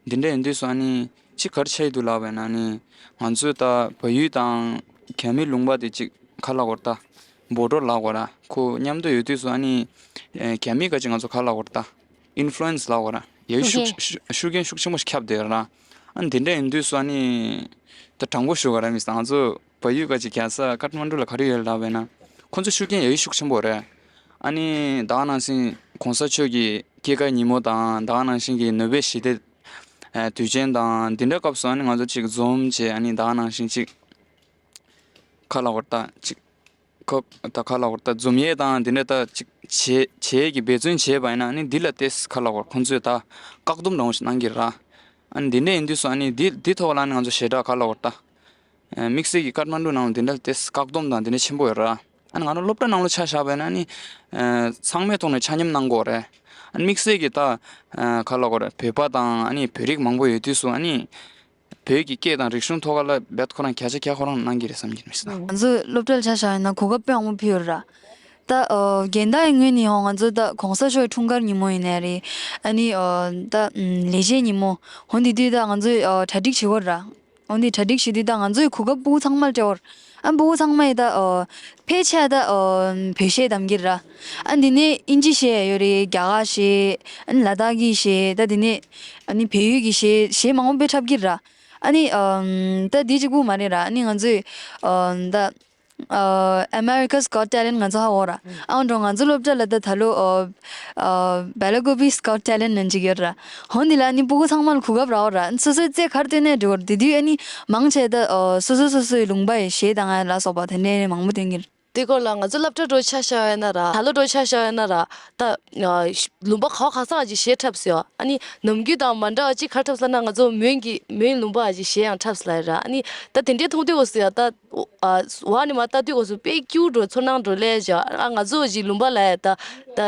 འདི་འདྲ་ཡིན་དུས་སུ་ཨ་ནི་ཅིག་ག་རེ་ཆགས་ཀྱི་འདུག་ལབ་པ་ཡིན་ན་ནི་ང་ཚོས་ད་བལ་ཡུལ་དང་རྒྱ་མི་ལུང་པ་དེ་ཅིག་ག་ལབ་དགོས་རེད། ད་བོ་ཌར་ལབ་དགོས་རེད། ཁོ་མཉམ་དུ་ཡོད་དུས་སུ་ཨ་ནི་ཨེ་རྒྱ་མི་ག་ཅིག་ང་ཚོ་ག་ལབ་དགོས་རེད། ད་ཨིན་ཕུ་ལུ་ཨེན་སི་ལབ་དགོས་རེད། ཡ་ཤུགས་ཤུགས་ཤུགས་རྐྱེན་ཤུགས་ཆེན་པོ་ཞིག་ཁྱབ་བསྡད་ཡོད་རེད། ཨ་ནི་དེ་འདྲ་ཡིན་དུས་སུ་ཨ་ནི་ད་དྲང་པོ་ཞུ་ག་ར་མི་ས་ང་ཚོ་བལ་ཡུལ་ག་ཅིག་རྒྱལ་ས་ཀཏ་མན་ཌུ་ལ་ག་རེ་ཡོད་ལབ་པ་ཡིན་ན། ཁོང་ཚོ་ཤུགས་རྐྱེན་ཡ་ཡི་ཤུགས་ཆེན་པོ་རེད། ཨ་ནི་ད་ག་ནང་བཞིན་གོང་ས་མཆོག་གི་སྐྱེས་སྐར་ཉིན་མོ་དང་ད་ག་ནང་བཞིན་གྱི་ནོ་བེལ་ཞི་བདེ་ཨ་དུས་ཆེན་དང་འདི་འདྲ་སྐབས་སུ་ཨ་ནི་ང་ཚོ་ཅིག་འཛོམས་བྱས། ཨ་ནི་ད་ག་ནང་བཞིན་ཅིག་ག་ལབ་དགོས་རེད། ད་ཅིག་ཁོ་ད་ག་ལབ་དགོས་རེད། ད་འཛོམས་ཡས་དང་འདི་འདྲ་ད་ཅིག་བྱེད་བྱེད་ཀྱི་འབད་བརྩོན་བྱས་པ་ཡིན་ན་ཨ་ནི་འདི་ལ་ཏོག་ཙམ་ག་ལབ་དགོས་རེད། ཁོང་ཚོས་ད་བཀག་སྡོམ་འདྲ་བོ་ཞིག་གནང་གི་རེད། ཨ་ནི་འདི་འདྲ་ཡིན་དུས་སུ་ཨ་ནི་འདི་འདི་ཐོག་ལ་ཨ་ནི་ང་ཚོ་ཞེ་དྲག་ག་ལབ་དགོས་རེད། ད་དམིགས་བསལ་གྱི་ཀཏ་མན་ཌུ་ནང་ལ་འདི་འདྲ་ཏོག་ཙམ་བཀག་སྡོམ་དང་འདི་འདྲ་ཆེན་པོ་ཡོད་རེད། ཨ་ནི་ང་རང་སློབ་གྲྭ་ནང་ལ་ཆ་བཞག་པ་ཡིན་ན་ཨ་ནི་ཚང་མའི་ཐོག་ནས་ཆ་མཉམ་གནང་དགོས་རེད། ཨ་ནི་དམིགས་བསལ་གྱི་ད་ག་ལབ་དགོས་རེད། བོད་པ་དང་ཨ་ནི་བོད་རིགས་མང་པོ་ཡོད་དུས་སུ་ཨ་ནི་བོད་ཀྱི་སྐད་དང་རིག་གཞུང་ཐོག་ལ་རྦད་ཁོ་རང་བརྒྱ་ཆ་བརྒྱ་ཁོ་རང་གནང་གི་རེད་བསམ་གྱི་མི་སྲིད། ང་ཚོའི་སློབ་གྲྭ་ལ་ཆ་བཞག་ཡིན་ན་གོ་སྐབས་དཔེ་མང་པོ་ཕུལ་ཡོད་ར། ད་ཨོ་རྒན་བདག་ཡི་ངོས་ནས་ཡང་ང་ཚོ་ད་གོང་ས་མཆོག་གི་འཁྲུངས་སྐར་ཉིན་མོ་ཡིན་ནའི་རེད། ཨ་ནི་ཨོ་ད་ལས་བྱེད་ཉིན་མོ་འོ་འདི་དུས་ད་ང་ཚོས་ཨོ་གྲ་སྒྲིག་བྱེད་དགོས་ར། འོ་འདི་གྲ་སྒྲིག་བྱེད་དུས་ད་ང་ཚོའི་གོ་སྐབས་ཕྲུ་གུ་ཚང་མར་སྤྲད་དགོས་ར། ཨ་ཕྲུ་གུ་ཚང་མ་ཡི་ད་ཨོ་ཕལ་ཆེར་ད་ཨོ་བོད་གཞས་གཏམ་གྱི་ར། ཨ་འདི་ནས་དབྱིན་ཇི་གཞས་ཡོད་རེད། རྒྱ་གར་གཞས། ཨ་ནི་ལ་དྭགས་ཀྱི་གཞས། ད་འདི་ནས་ཨ་ནི་བལ་ཡུལ་གྱི་གཞས་གཞས་མང་པོ་དཔེ་འཁྲབ་ཀྱི་ར། ཨ་ནི་ཨམ་ད་འདི་གཅིག་པུ་མ་རེད་ར། ཨ་ནི་ང་ཚོས་ཨམ་ད་ཨ་America's Got Talent ང་ཚོ་ཧ་གོ་ར། ཨ་འོ་འགྲོ་ང་ཚོ་སློབ་གྲྭ་ལ་ད་ད་ལོ་ཨ་ཨ་Belagobi's Got Talent ནང་གཅིག་ཡོད་ར། འོ་འདི་ལ་ཨ་ནི་ཕྲུ་གུ་ཚང་མ་ལ་གོ་སྐབས་རག་ར། ཨ་ནི་སོ་སོའི་རྩལ་ག་རེ་སྟོན་ནའི་འགྲིག་གི་རེད། དེ་དུས་ཨ་ནི་མང་ཆེ་ད་ཨ་སོ་སོ་སོ་སོའི་ལུང་པ་ཡི་གཞས་དང་ལ་སོགས་པ་དེ་འདྲའི་མང་པོ་སྟོན་གྱི་རེད། དེ་སྐོར་ལ་ང་ཚོ་སློབ་གྲྭ་འགྲོ་ཆ་བཞག་ཡོད་ན་ར། ད་ལོ་འགྲོ་ཆ་བཞག་ཡོད་ན་ར། ད་ཨ་ལུང་པ་ག་བ་ག་ས་ཅིག་གཞས་འཁྲབ་སྲིད་ཨ། ཨ་ནི་ནམ་རྒྱུན་དང་མ་འདྲ་བ་ཅིག་ག་འཁྲབ་སྲིད་ན། ང་ཚོ་མོན་གྱི་མོན་ལུང་པ་ཅིག་གཞས་ཡང་འཁྲབ་སྲིད་ལ་ར། ཨ་ནི་ད་དེ་འདྲའི་མཐོང་དུས་སྐབས་སུ་ཡ་ད་ཨ་འོག་ནས་མར་ལྟ་དུས་སྐབས་སུ་དཔེ་སྐྱིད་པོ་འགྲོ། ཚོར་སྣང་འགྲོ་ལས་བྱ། ཨ་ང་ཚོ་ཅིག་ལུང་པ་ལ་ཡ་ད་ད་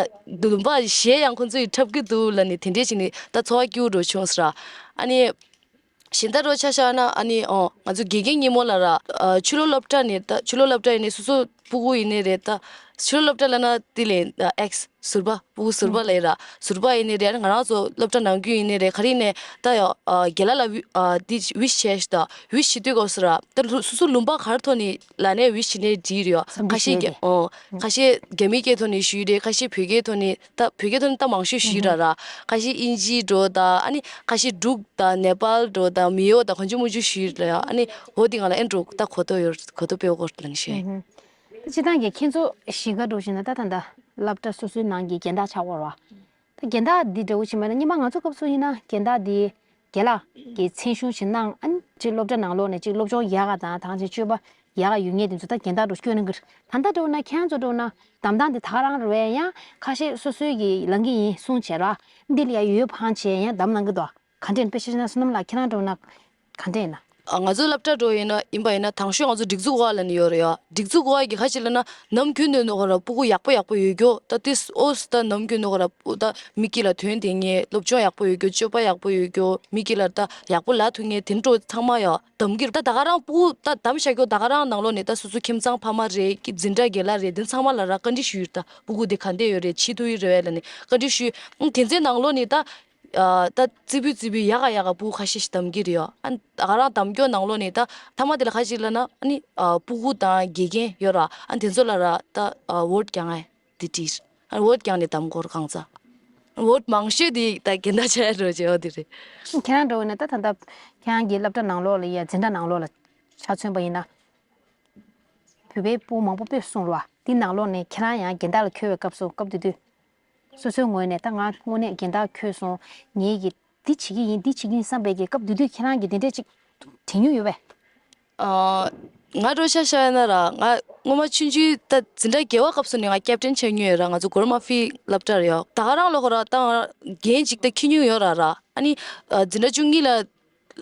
ལུང་པ་གཞས་ཡང་ཁོང་ཚོ་ཡིས་འཁྲབ་ཀྱི་འདུག་ལབ་ནས་དེ་འདྲའི་ཅིག་ནས་ད་ཚོར་བ་སྐྱིད་པོ་འགྲོ་བྱུང་ཟེར་ར། ཨ་ནི། གཞན་དག་རོ་ཆ་བཞག་ན་ཨ་ནི་ཨོ་ང་ཚོ་དགེ་རྒན་ཉིན་མོ་ལ་ར། ཨ་ཕྱི་ལོགས་སློབ་གྲྭ་ནས་ད་ཕྱི་ལོགས་སློབ་གྲྭ་ཡིན་ནའི་སོ་སོ་ཕྲུ་གུ་ཡིན་ནའི་རེད། ད་ ཕྱི་ལོགས་སློབ་གྲྭ་ལབ་ན་དེ་ལས་ཨེགས་ཟུར་པ། ཕྲུ་གུ་ཟུར་པ་ལབ་ཡ་ར། ཟུར་པ་ཡིན་ནི་རེད། ང་རང་ཚོ་སློབ་གྲྭ་ནང་ཁུལ་ཡིན་ནི་རེད། ག་རེ་ཡིན་ནའི་ད་ཡ་ཨ་རྒན་ལགས་ལ་ཝི་ཨ་དེ་ཝིཤ་བྱས་ཤག་ད་ཝིཤ་བྱེད་དུས་སྐབས་སུ་ར། ད་ལུ་སོ་སོ་ལུང་པ་ག་རེ་ཐོག་ནས་ལབ་ནའི་ཝིཤ་བྱེད་ནའི་འགྲིག་རེད་ཡ། བསམ་འདུན་ཁ་ཤས་བཞེས་རྒྱ་ཏེ། ཨོ་ཁ་ཤས་རྒྱ་མིའི་སྐད་ཐོག་ནས་ཞུས་རེད། ཁ་ཤས་བོད་སྐད་ཐོག་ནས། ད་བོད་སྐད་ཐོག་ནས་ད་མང་ཤོས་ཞུས་ར་ར། ཁ་ཤས་དབྱིན་ཇི་འགྲོ་ད། ཨ་ནི་ཁ་ཤས་འབྲུག་ད་ནེ་པཱལ་འགྲོ་ད་མི་ཡོ་ད་གང་ཅི་མང་ཅི་ཞུས་ར་ཡ། ཨ་ནི་འོ་དེ་ང་ལ་ཨེ་འགྲོ་ད་གོ་ཐོས་ཡོད། གོ་ཐོས་སྤེལ་སྐོར་ལ་ནི་ཤེས། ཨུ་ཧུ། སྤྱིར་བཏང་གི་ཁྱེད་ཚོ་གཞིས་ཀ་འགྲོ་བཞིན་ན་ད་ད་ད་སློབ་གྲྭ་སོ་སོའི་ནང་གི་རྒན་བདག་ཆགས་ཡོད་རེད་བ། ད་རྒན་བདག་འདི་འདྲ་བོ་ཞིག་མེད་ན། སྔོན་མ་ང་ཚོ་སྐབས་སུ་ཡིན་ན་རྒན་བདག་འདི་རྒན་ལགས་ཀྱི་མཚན་གཞུང་ཞིག་གནང་། ཨ་ནི་ཅིག་སློབ་གྲྭ་ནང་ལོགས་ནས་ཅིག་སློབ་སྦྱོང་ཡག་ག་དང་། ཐང་ཆེན་སྤྱོད་པ་ཡག་ག་ཡོད་མཁན་དེ་ཚོ་ད་རྒན་བདག་འདྲ་བོ་བསྐོས་གནང་གི་རེད། ད་ལྟ་འདྲ་བོ་ན་ཁྱེད་རང་ཚོ་འདྲ་བོ་ན་གདམ་སྟངས་དེ་ད་ག་རང་རེད་པས། ཡང་ཁ་ཤས་སོ་སོའི་གི་ལང་གི་ཡིན་གསུང་བྱས་ར། འདི་ལ་ཡང་ཡོད་ཕངས་བྱས་ཡང་གདམ་གནང་གི་འདུག་ག་འདྲ་ཡིན། དཔེ་ཆ་བཞག་ན་བསོད་ནམས་ལགས་ཁྱེད་རང་འདྲ་བོ་ན་ག་འདྲ་ཡིན་ན། ཨ་ང་ཚོ་སློབ་གྲྭ་འགྲོ་ཡིན་ན་ཡིན་པ་ཡིན་ན། དང་ཤོས་ང་ཚོ་སྒྲིག་འཛུགས་འོག་ལ་ནི་ཡོད་རེད་ཡ། སྒྲིག་འཛུགས་འོག་གི་ཁ་ཅིག་ལབ་ན་ནམ་རྒྱུན་ནས་ནོ་ཁོ་ར་ཕྲུ་གུ་ཡག་པོ་ཡག་པོ་ཡོད་རྒྱུ། ད་ཏིས་ཨོས་ད་ནམ་རྒྱུན་ནོ་ཁོ་ར་ད་མི་སྐྱིད་ལ་དོན་དེ་ངས་སློབ་སྦྱོང་ཡག་པོ་ཡོད་རྒྱུ། སྤྱོད་པ་ཡག་པོ་ཡོད་རྒྱུ། མི་སྐྱིད་ལ་ད་ཡག་པོ་ལབ་ཐུབ་ངེས་དེ་འགྲོ་ཚང་མ་ཡ་གདམ་གི་རེད། ད་ད་ག་རང་ཕྲུ་གུ་ད་གདམ་བཞག་རྒྱུ་ད་ག་རང་ནང་ལོགས་ནས་ད་སོ་སོ་ཁྱིམ་ཚང་ཕ་མ་རེད། འཛིན་གྲྭ་རྒན་ལགས་རེད། དེ་ཚང་མ་ལ་ར་བཀའ་འདྲི་ཞུས་ཡོད། ད་ཕྲུ་གུ་དེ་ག་འདྲ་ཡོད་རེད། བྱེད་ཐུབ་ཡོད་རེད་པས་ལབ་ནས་བཀའ་འདྲི་ཞུས། ཨང་དེ་ཚོའི་ནང་ལོགས་ནས་ད། ཨ་ད་རྩེ་ཕུད་རྩེ་ཕུད་ཡག་ག་ཡག་ག་ཕྲུ་གུ་ཁ་ཤས་ཤིག་གདམ་གྱི་རེད་ཡ། ཨ་ད་ག་རང་གདམ་རྒྱུ་ནང་ལོགས་ནས་ད་མཐའ་མ་དེ་ལ་ཁ་ཅིག་ལབ་ན་ཨ་ནི་ཨ་ཕྲུ་གུ་དང་དགེ་རྒན་ཡོད་ར། ཨ་དེ་ཚོ་ལ་ར་ད་ཨ་ཝོཊ་རྒྱག་ཡ་དེ་བྲིས། ཨ་ཝོཊ་རྒྱག་ནས་གདམ་དགོས་རེད་གང་ཚ། ཝོཊ་མང་ཤོས་དེ་ད་རྒན་བདག་ཆགས་ཡ་འགྲོ་བྱེད་འོ་དེ་རེད། ཁྱེད་རང་འདྲ་བོ་ན་ད་ད་ལྟ་ཁྱེད་རང་གི་སློབ་གྲྭ་ནང་ལོགས་ལ་ཡ་འཛིན་གྲྭ་ནང་ལོགས་ལ་ཆ་མཚོན་པ་ཡིན་ན། བོད་པའི་ཕྲུ་གུ་མང་པོ་དཔེ་གསུངས་རེད་བ། དེ་ནང་ལོགས་ནས་ཁྱེད་རང་ཡང་རྒན་བདག་ལ་འཁོད་པའི་སྐབས་སུ་སྐབས་དེ་དུས། སོ་སོའི་ངོས་ནས་ད་ང་དངོས་གནས་རྒན་བདག་འཁོད་སོང་། ངེད་ཀྱིས་འདི་བྱེད་ཀྱི་ཡིན། འདི་བྱེད་ཀྱི་ཡིན་བསམ་པའི་གི་སྐབས་དེ་དུས་ཁྱེད་རང་གིས་དེ་འདྲས་ཅིག་དྲན་མྱོང་ཡོད་པས། ཨ་ང་འདྲ་བོ་ཆ་བཞག་ཡ་ན་ར། ང་སྔོན་མ་ཆུང་ཆུང་ད་འཛིན་གྲྭ་བརྒྱད་པའི་སྐབས་སུ་ནས་ང་ཀེབ་ཊན་བྱས་མྱོང་ཡོད་ར། ང་ཚོ་གོར་མ་ཕི་སློབ་གྲྭ་རེད་ཡ། ད་ག་རང་ལོ་ཁོ་ར་ད་ང་འགན་ཅིག་ད་འཁྱེར་མྱོང་ཡོད་ར་ར། ཨ་ནི་ཨ་འཛིན་གྲྭ་བཅུ་གཉིས་ལ།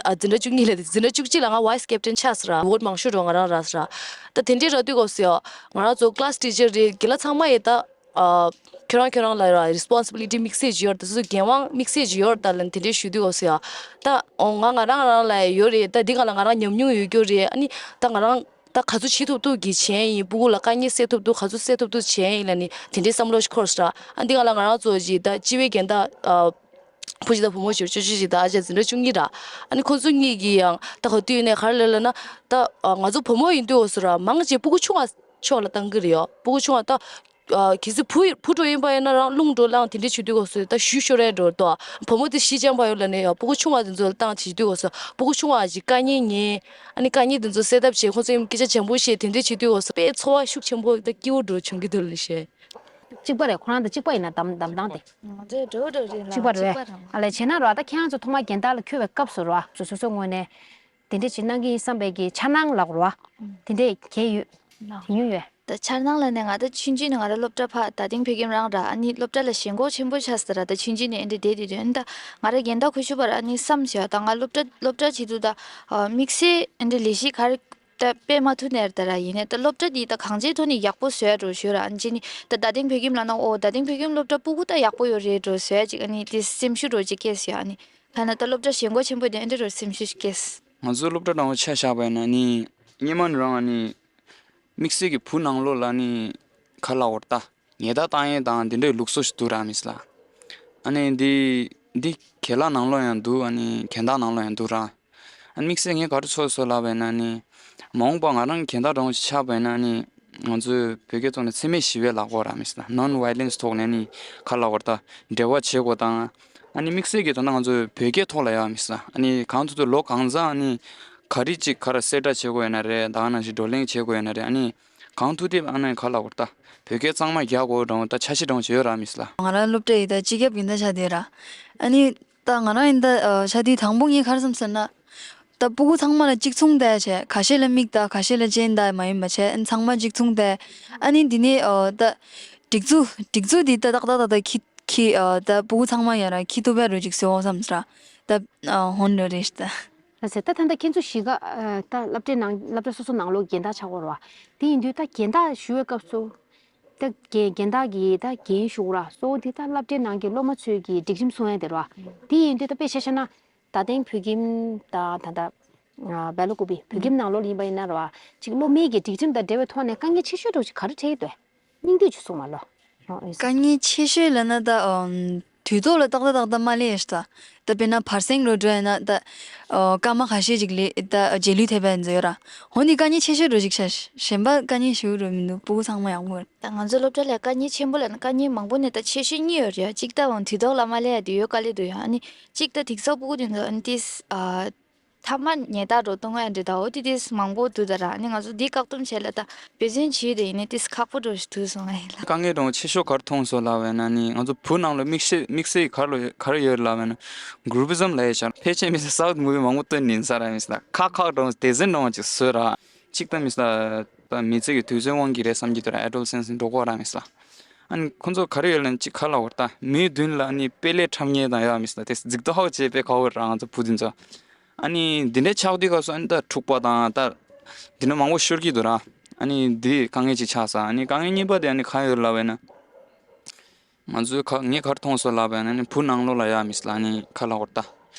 ཨ་འཛིན་གྲྭ་བཅུ་གཉིས་ལ། འཛིན་གྲྭ་བཅུ་གཅིག་ལ་ང་ཝའི་སི་ཀེབ་ཊན་ཆགས་སོང་ར། ཝོཊ་མང་ཤོས་འགྲོ་ང་རང་རག་སོང་ར། ད་དེ་འདྲའི་རག་དུས་སྐབས་སུ་ཡ། ང་རང་ཚོ་ཀི་ལཱ་སི་ཊི་ཅར་རེད། རྒན་ལགས་ཚང་མ་ཡི་ད་ཨ་ཁྱོད་རང་ཁྱོད་རང་ལ་ར་རི་སི་པོན་སི་བི་ལི་ཊི་དམིགས་བསལ་ཅིག་ཡོད་རེད། ད་སོ་སོ་འགན་དབང་དམིགས་བསལ་ཅིག་ཡོད་རེད་ད་ལབ་དེ་འདྲའི་ཞུ་དུས་སྐབས་སུ་ཡ། ད་ཨོ་ང་ང་རང་རང་ལ་ཡོད་རེད། ད་འདི་ང་ལ་ང་རང་ཉམས་མྱོང་ཡོད་རྒྱུ་རེད། ཨ་ནི་ད་ང་རང་ད་ག་ཚོད་བྱེད་ཐུབ་ཐུབ་ཀྱི་བྱས་ཡིན། ཕྲུ་གུ་ལ་དཀའ་ངལ་སེལ་ཐུབ་ཐུབ་ག་ཚོད་སེལ་ཐུབ་ཐུབ་བྱས་ཡིན་ལབ་ནི་དེ་འདྲའི་བསམ་བློ་ཞིག་འཁོར་སོང་ར། ཨ་འདི་ང་ལ་ང་རང་ཚོ་ཅིག་ད་སྤྱི་པའི་རྒན་ད་ཨ། བུ་གཅིག་དང་བུ་མོ་གཅིག་ཅོ་ཅོ་གཅིག་དང་ཨ་ཅག་འཛིན་གྲྭ་བཅུ་གཉིས་ར། ཨ་ནི་ཁོང་ཚོ་གཉིས་ཀྱིས་ཡང་ད་ག་དུས་ནས་ག་རེ་ལབ་ལབ་ན། ད་ཨ་ང་ཚོ་བུ་མོ་ཡིན་དུས་འོ་སོ་ར་མང་ཆེ་ཕྲུ་གུ་ཆུང་བ་ཕྱོགས་ལ་བཏང་གི་རེད་ཡ། ཕྲུ་གུ་ཆུང་བ་ད་ཨ་གལ་སྲིད་བུ་བུ་འགྲོ་ཡིན་པ་ཡིན་ན་རང་རླུང་འགྲོ་ལངས་དེ་འདྲས་བྱེད་དུས་འོ་སོ་ད་ཞུ་ཤོར་ཡ་འགྲོ་ད། བུ་མོ་དེ་གཞིས་ཆགས་པ་ཡོད་ལབ་ནས་ཡ་ཕྲུ་གུ་ཆུང་བ་དེ་ཚོ་ལ་བཏང་བྱེད་དུས་འོ་སོ་ཕྲུ་གུ་ཆུང་བ་ཞིག་དཀའ་ངལ་ཉན། ཨ་ནི་དཀའ་ངལ་དེ་ཚོ་སེལ་ཐབས་བྱེད། ཁོང་ཚོ་ཡང་སྐད་ཆ་འཇམ་པོ་བཤད་དེ་འདྲས་བྱེད་དུས་འོ་སོ་དཔེ་ཚོར་བ་ཤུགས་ཆེན་པོ་ད་སྐྱིད་པོ་འགྲོ་བྱུང་གི་འདུག་ལབ་ནས་བཤད། གཅིག་པ་རེད། ཁོ་རང་དང་གཅིག་པ་ཡིན་ན་གདམ་གདམ་སྟངས་དེ། ང་ཚོས་འགྲོ་འགྲོ་རེད་ལ། གཅིག་པ་རེད། གཅིག་པ་རང་། ཨ་ལས་བྱས་ན་ར་ད་ཁྱེད་རང་ཚོ་ཐོག་མ་རྒན་བདག་ལ་འཁོད་པའི་སྐབས་སུ་ར་སོ་སོ་སོའི་ངོས་ནས་དེ་འདྲས་ཅིག་གནང་གི་ཡིན་བསམ་པའི་གི་འཆར་སྣང་ལབ་ར་དེ་འདྲས་གང་ཡོད། གང་ཡོད་ཡོད། ད་འཆར་སྣང་ལ་ནས་ང་ད་ཆུང་ཆུང་ནས་ང་ར་སློབ་གྲྭ་ཕར་རྡ་སྟེང་བོད་ཁྱིམ་རང་ར། ཨ་ནི་སློབ་གྲྭ་ལ་ཞེན་ཁོག་ཆེན་པོ་ཆགས་སོང་ར། ད་ཆུང་ཆུང་ནས་ཨེ་འདྲས་བསྡད་དེ་དུས་ཨ་ནི་ད་ང་ར་རྒན་བདག་འཁོད་ཤུགས་པ་ར། ཨ་ནི་བསམ་བྱས་ད་ང་སློབ་གྲྭ་སློབ་གྲྭ་བྱེད་དུས་ད་དམིགས་བསལ་ཨེ་འདྲས་ལས་གཞི་ག་རེ། ད་དཔེ་མ་ཐུབ་ནས་ད་ར་ཡིན་ནས་ད་སློབ་གྲྭ་འདི་ད་གང་ཅིའི་ཐོག་ནས་ཡག་པོ་བཟོ་ཡ་འགྲོ་ཞུ་ར། ཨ་ནི་ད་རྡ་སྟེང་བོད་ཁྱིམ་ལབ་ན་ཨོ་རྡ་སྟེང་བོད་ཁྱིམ་སློབ་གྲྭ་སྤུ་གུ་ད་ཡག་པོ་ཡོད་རེད་འགྲོ་བཟོ་ཡ་ཅིག་ཨ་ནི་དེ་སེམས་ཤུགས་འགྲོ་ཅིག་སྐྱེས་ཡ། ཨ་ནི་ད་ན་ད་སློབ་གྲྭ་ཞེན་ཁོག་ཆེན་པོ་དེ་ཨེ་འདྲ་རུ་སེམས་ཤུགས་ཤིག་སྐྱེས། ང་ཚོའི་སློབ་གྲྭ་ནང་ཆ་བཞག་པ་ཡིན་ན་ནི་སྔོན་མ་ནི་རང་ཨ་ནི་དམིགས་བསལ་གྱི་བུ་ནང་ལོགས་ལ་ནི་ག་ལབ་དགོས་རེད་ད། ཉེས་དག་བཏང་ཡས་དང་འདི་འདྲའི་ལུགས་སྲོལ་ཞིག་འདུག་ར་མི་སྲིད་ལ། ཨ་ནི་འདི་འདི་རྒན་ལགས་ནང་ལོགས་ཡང་འདུག་ཨ་ནི་རྒན་བདག་ནང་ལོགས་ཡང་འདུག་ར། ཨ་ནི་དམིགས་བསལ་ངས་ག་རེ་ཚོར་སོང་ལབ་པ་ཡིན་ན་ནི། མ་འོངས་པ་ང་རང་རྒན་བདག་འདྲ་བོ་ཞིག་ཆགས་པ་ཡིན་ན་ནི། ང་ཚོའི་བོད་སྐད་ཐོག་ནས་འཚེ་མེད་ཞི་བའི་ལབ་དགོས་ར་མི་སྲིད་ལ། ནོན་ཝའི་ལེན་སི་ཐོག་ནས་ནི་ག་ལབ་དགོས་རེད་ད། འབྲེལ་བ་བྱེད་དགོས་དང་། ཨ་ནི་དམིགས་བསལ་གྱི་ད་ལྟ་ང་ཚོའི་བོད་སྐད་ཐོག་ལ་ཡ་མི་སྲིད་ལ། ཨ་ནི་གང་ཐུབ་ཐུབ་ལོ་གང་ཚང་ཨ་ནི་ག་རེ་ཅིག་ག་རེ་གསལ་བསྒྲགས་བྱེད་དགོས་ཡོད་ན་རེད། ད་ག་ནང་བཞིན་བགྲོ་གླེང་བྱེད་དགོས་ཡོད་ན་རེད། ཨ་ནི་གང་ཐུབ་ཐུབ་ཨ་ནི་ག་ལབ་དགོས་རེད་ད། བོད་སྐད་གཙང་མ་རྒྱག་དགོས་འདྲ་བོ་ད་འཆར་གཞི་འདྲ་བོ་ཅིག་ཡོད་ར་མི་སྲིད་ལ། ང་རང་སློབ་གྲྭ་ཡི་ད་སྤྱི་ཁྱབ་ཀྱི་འདི་ཆགས་བསྡད་ར། ཨ་ནི་ད་ང་རང་ཡིན་ད་ཆ་དུས་དང་པོ་ངས་ག་རེ་བསམ་ཟེར་ན། ད་སྤུ་གུ་ཚང་མ་ལ་གཅིག་མཚུངས་བལྟས་བྱས། ཁ་ཤས་ལ་མིག་ད་ཁ་ཤས་ལ་སྤྱན་ད་མ་ཡིན་པ་བྱས། ཨ་ནི་ཚང་མ་གཅིག་མཚུངས་བལྟས། ཨ་ནི་འདི་ནས་ཨ་ད་སྒྲིག་འཛུགས་སྒྲིག་འཛུགས་འདི་ད་ཏག་ཏག་ཏག་ཏག་ཁྱི་ཁྱི་ཨ་ད་སྤུ་གུ་ཚང་མ་ཡ་ར་ཁྱི་ཐུབ་པའི་རོ་ཅིག་བཟོ་འོང་བསམ་ཟེར་ར། ད་ཨ་ཧོན་རོ་རེད་ད། ལགས་སེ། ད་ད་ལྟ་ཁྱེད་ཚོ་གཞིས་ཀ་ཨ་ད་སློབ་གྲྭའི་ནང་སློབ་གྲྭ་སོ་སོ་ནང་ལོགས་རྒན་བདག་ཆགས་ཀྱི་ཡོད་རེད་བ། དེ་ཡིན་དུས་ད་རྒན་བདག་ཞུ་བའི་སྐབས་སུ་ད་རྒན་རྒན་བདག་གིས་ད་རྒན་ཞུ་ར་གཙོ་བོ་དེ་ད་སློབ་གྲྭའི་ནང་གི་སློབ་མ་ཚོའི་གི་སྒྲིག་ཁྲིམས་སྲུང་ཡ་དེ་རེད་བ། དེ་ཡིན་དུས་ད་དཔེ་ཆ་བཞག་ན་རྡ་སྟེང་བོད་ཁྱིམ་ད་ད་ད་སྦེལ་ཀོབ་བོད་ཁྱིམ་ནང་ལོགས་ལ་ཡིན་པ་ཡིན་ན་རེད་བ། ཅིག་སློབ་མའི་གི་སྒྲིག་ཁྲིམས་དང་འབྲེལ་བའི་ཐོག་ནས་དཀའ་ངལ་ཆེ་ཤོས་འདྲ་བོ་ཅིག་ག་རེ་འཕྲད་ཀྱི་འདུག་སྙིང་བསྡུས་ཅིག་གསུངས་མ་ལོ། ཨོ་ཨེ་དཀའ་ངལ་ཆེ་ཤོས་ལབ་ན་ད་ཨམ་དུས་ཐོག་ལ་ཏག་ཏག་ཏག་ཏག་མ་སླེབས་ཤག་ད་དཔེར་ན་བར་གསེང་རུ་འགྲོ་ཡ་ན་ད་ཨོ་སྐར་མ་ཁ་ཤས་ཅིག་ལས་ད་རྗེས་ལུས་ཐེབས་པ་ཡིན་ཟེར་ཡོད་ར། འོ་འདི་དཀའ་ངལ་ཆེ་ཤོས་རུ་ཞིག་ཤག་གཞན་པ་དཀའ་ངལ་ཞེ་པོ་རུ་མི་འདུག་སྤུ་གུ་ཚང་མ་ཡག་པོ་རེད། ད་ང་ཚོ་སློབ་གྲྭ་ལ་དཀའ་ངལ་ཆེན་པོ་ལབ་ན་དཀའ་ངལ་མང་པོ་ནས་ད་ཆེ་ཤོས་གཉིས་ཡོད་རེད་ཡ། གཅིག་ད་འོང་དུས་ཐོག་ལ་མ་སླེབས་ཡ་དེ་ཡོད་དཀའ་ལས་འདུག་ཡ། ཨ་ནི་གཅིག་ད་དེང་སང་སྤུ་གུ་དེ་ཚོ་ཨ་ནི་ཏིས་ཨ། ཐ་མ་ཉལ་ཐ་འགྲོ་གཏོང་ཡ་འདྲི་ད་འོ་དེ་དེ་མང་པོ་འདུག་ད་ར། ཨ་ནི་ང་ཚོ་འདི་བཀག་སྡོམ་བྱས་ལ་ད་འབད་བརྩོན་བྱས་ཏེ་ཡིན་ནའི་དེ་ཁག་པོ་འགྲོ་ཞིག་འདུག་སོང་ང་ཡིན་ལ། དཀའ་ངལ་གྲོང་ཆེ་ཤོས་གར་མཐོང་སོང་ལབ་པ་ཡིན་ན་ནི་ང་ཚོ་བུ་ནང་ལ་དམིགས་བསལ་དམིགས་བསལ་གར་ལ་གར་ཡོད་ལབ་པ་ཡིན་ན་གུ་རུ་པི་ཛམ་ལབ་ཡ་ཆགས་ཕལ་ཆེར་མི་ས་སའུ་ཐི་མུ་བི་མང་པོ་སྟོན་ནིན་ས་ར་མི་ས་ཁག་ཁག་གྲོང་དེ་ཟིན་གྲོང་ཅིག་བཟོས་ར་གཅིག་ད་མི་ས་ད་མི་ཚེ་གི་དུས་ཚོད་དབང་གིས་རེད་བསམ་གྱི་འདུག་ར་ཨེ་ཌོལ་སེན་སི་འགྲོ་གོ་ར་མི་ས། ཨ་ནི་ཁོ་ཚོ་ག་རེ་ཡོད་ལབ་ན་གཅིག་ག་ལབ་དགོས་རེད་ད་མིའི་མདུན་ལ་ཨ་ནི་དཔེ་ལེགས་འཁྲབ་མཁན་དང་ཡོད་མི་སྲིད་ད་དེ་རྫིག་མདོག་ཅེས་དཔེ་ག་བོ་རང་ཚོ་བུ་འདི་ཚོ་ཨ་ནི་འདི་འདྲའི་ཆགས་དུས་སྐབས་སུ་ཨ་ནི་ད་འཁྲུག་པ་དང་ད་འདི་འདྲ་མང་པོ་ཤོར་གྱི་འདུག་ར། ཨ་ནི་འདི་དཀའ་ངལ་ཅིག་ཆགས་ས། ཨ་ནི་དཀའ་ངལ་གཉིས་པ་དེ་ཨ་ནི་ག་ཡོད་ལབ་པ་ཡིན་ན་ང་ཚོའི་ཁ་ངས་ག་རེ་མཐོང་སོང་ལབ་པ་ཡིན་ན་ཨ་ནི་བུ་ནང་ལོགས་ལ་ཡོད་མི་སྲིད་ཨ་ནི་ག་ལབ་དགོས་རེད་ད་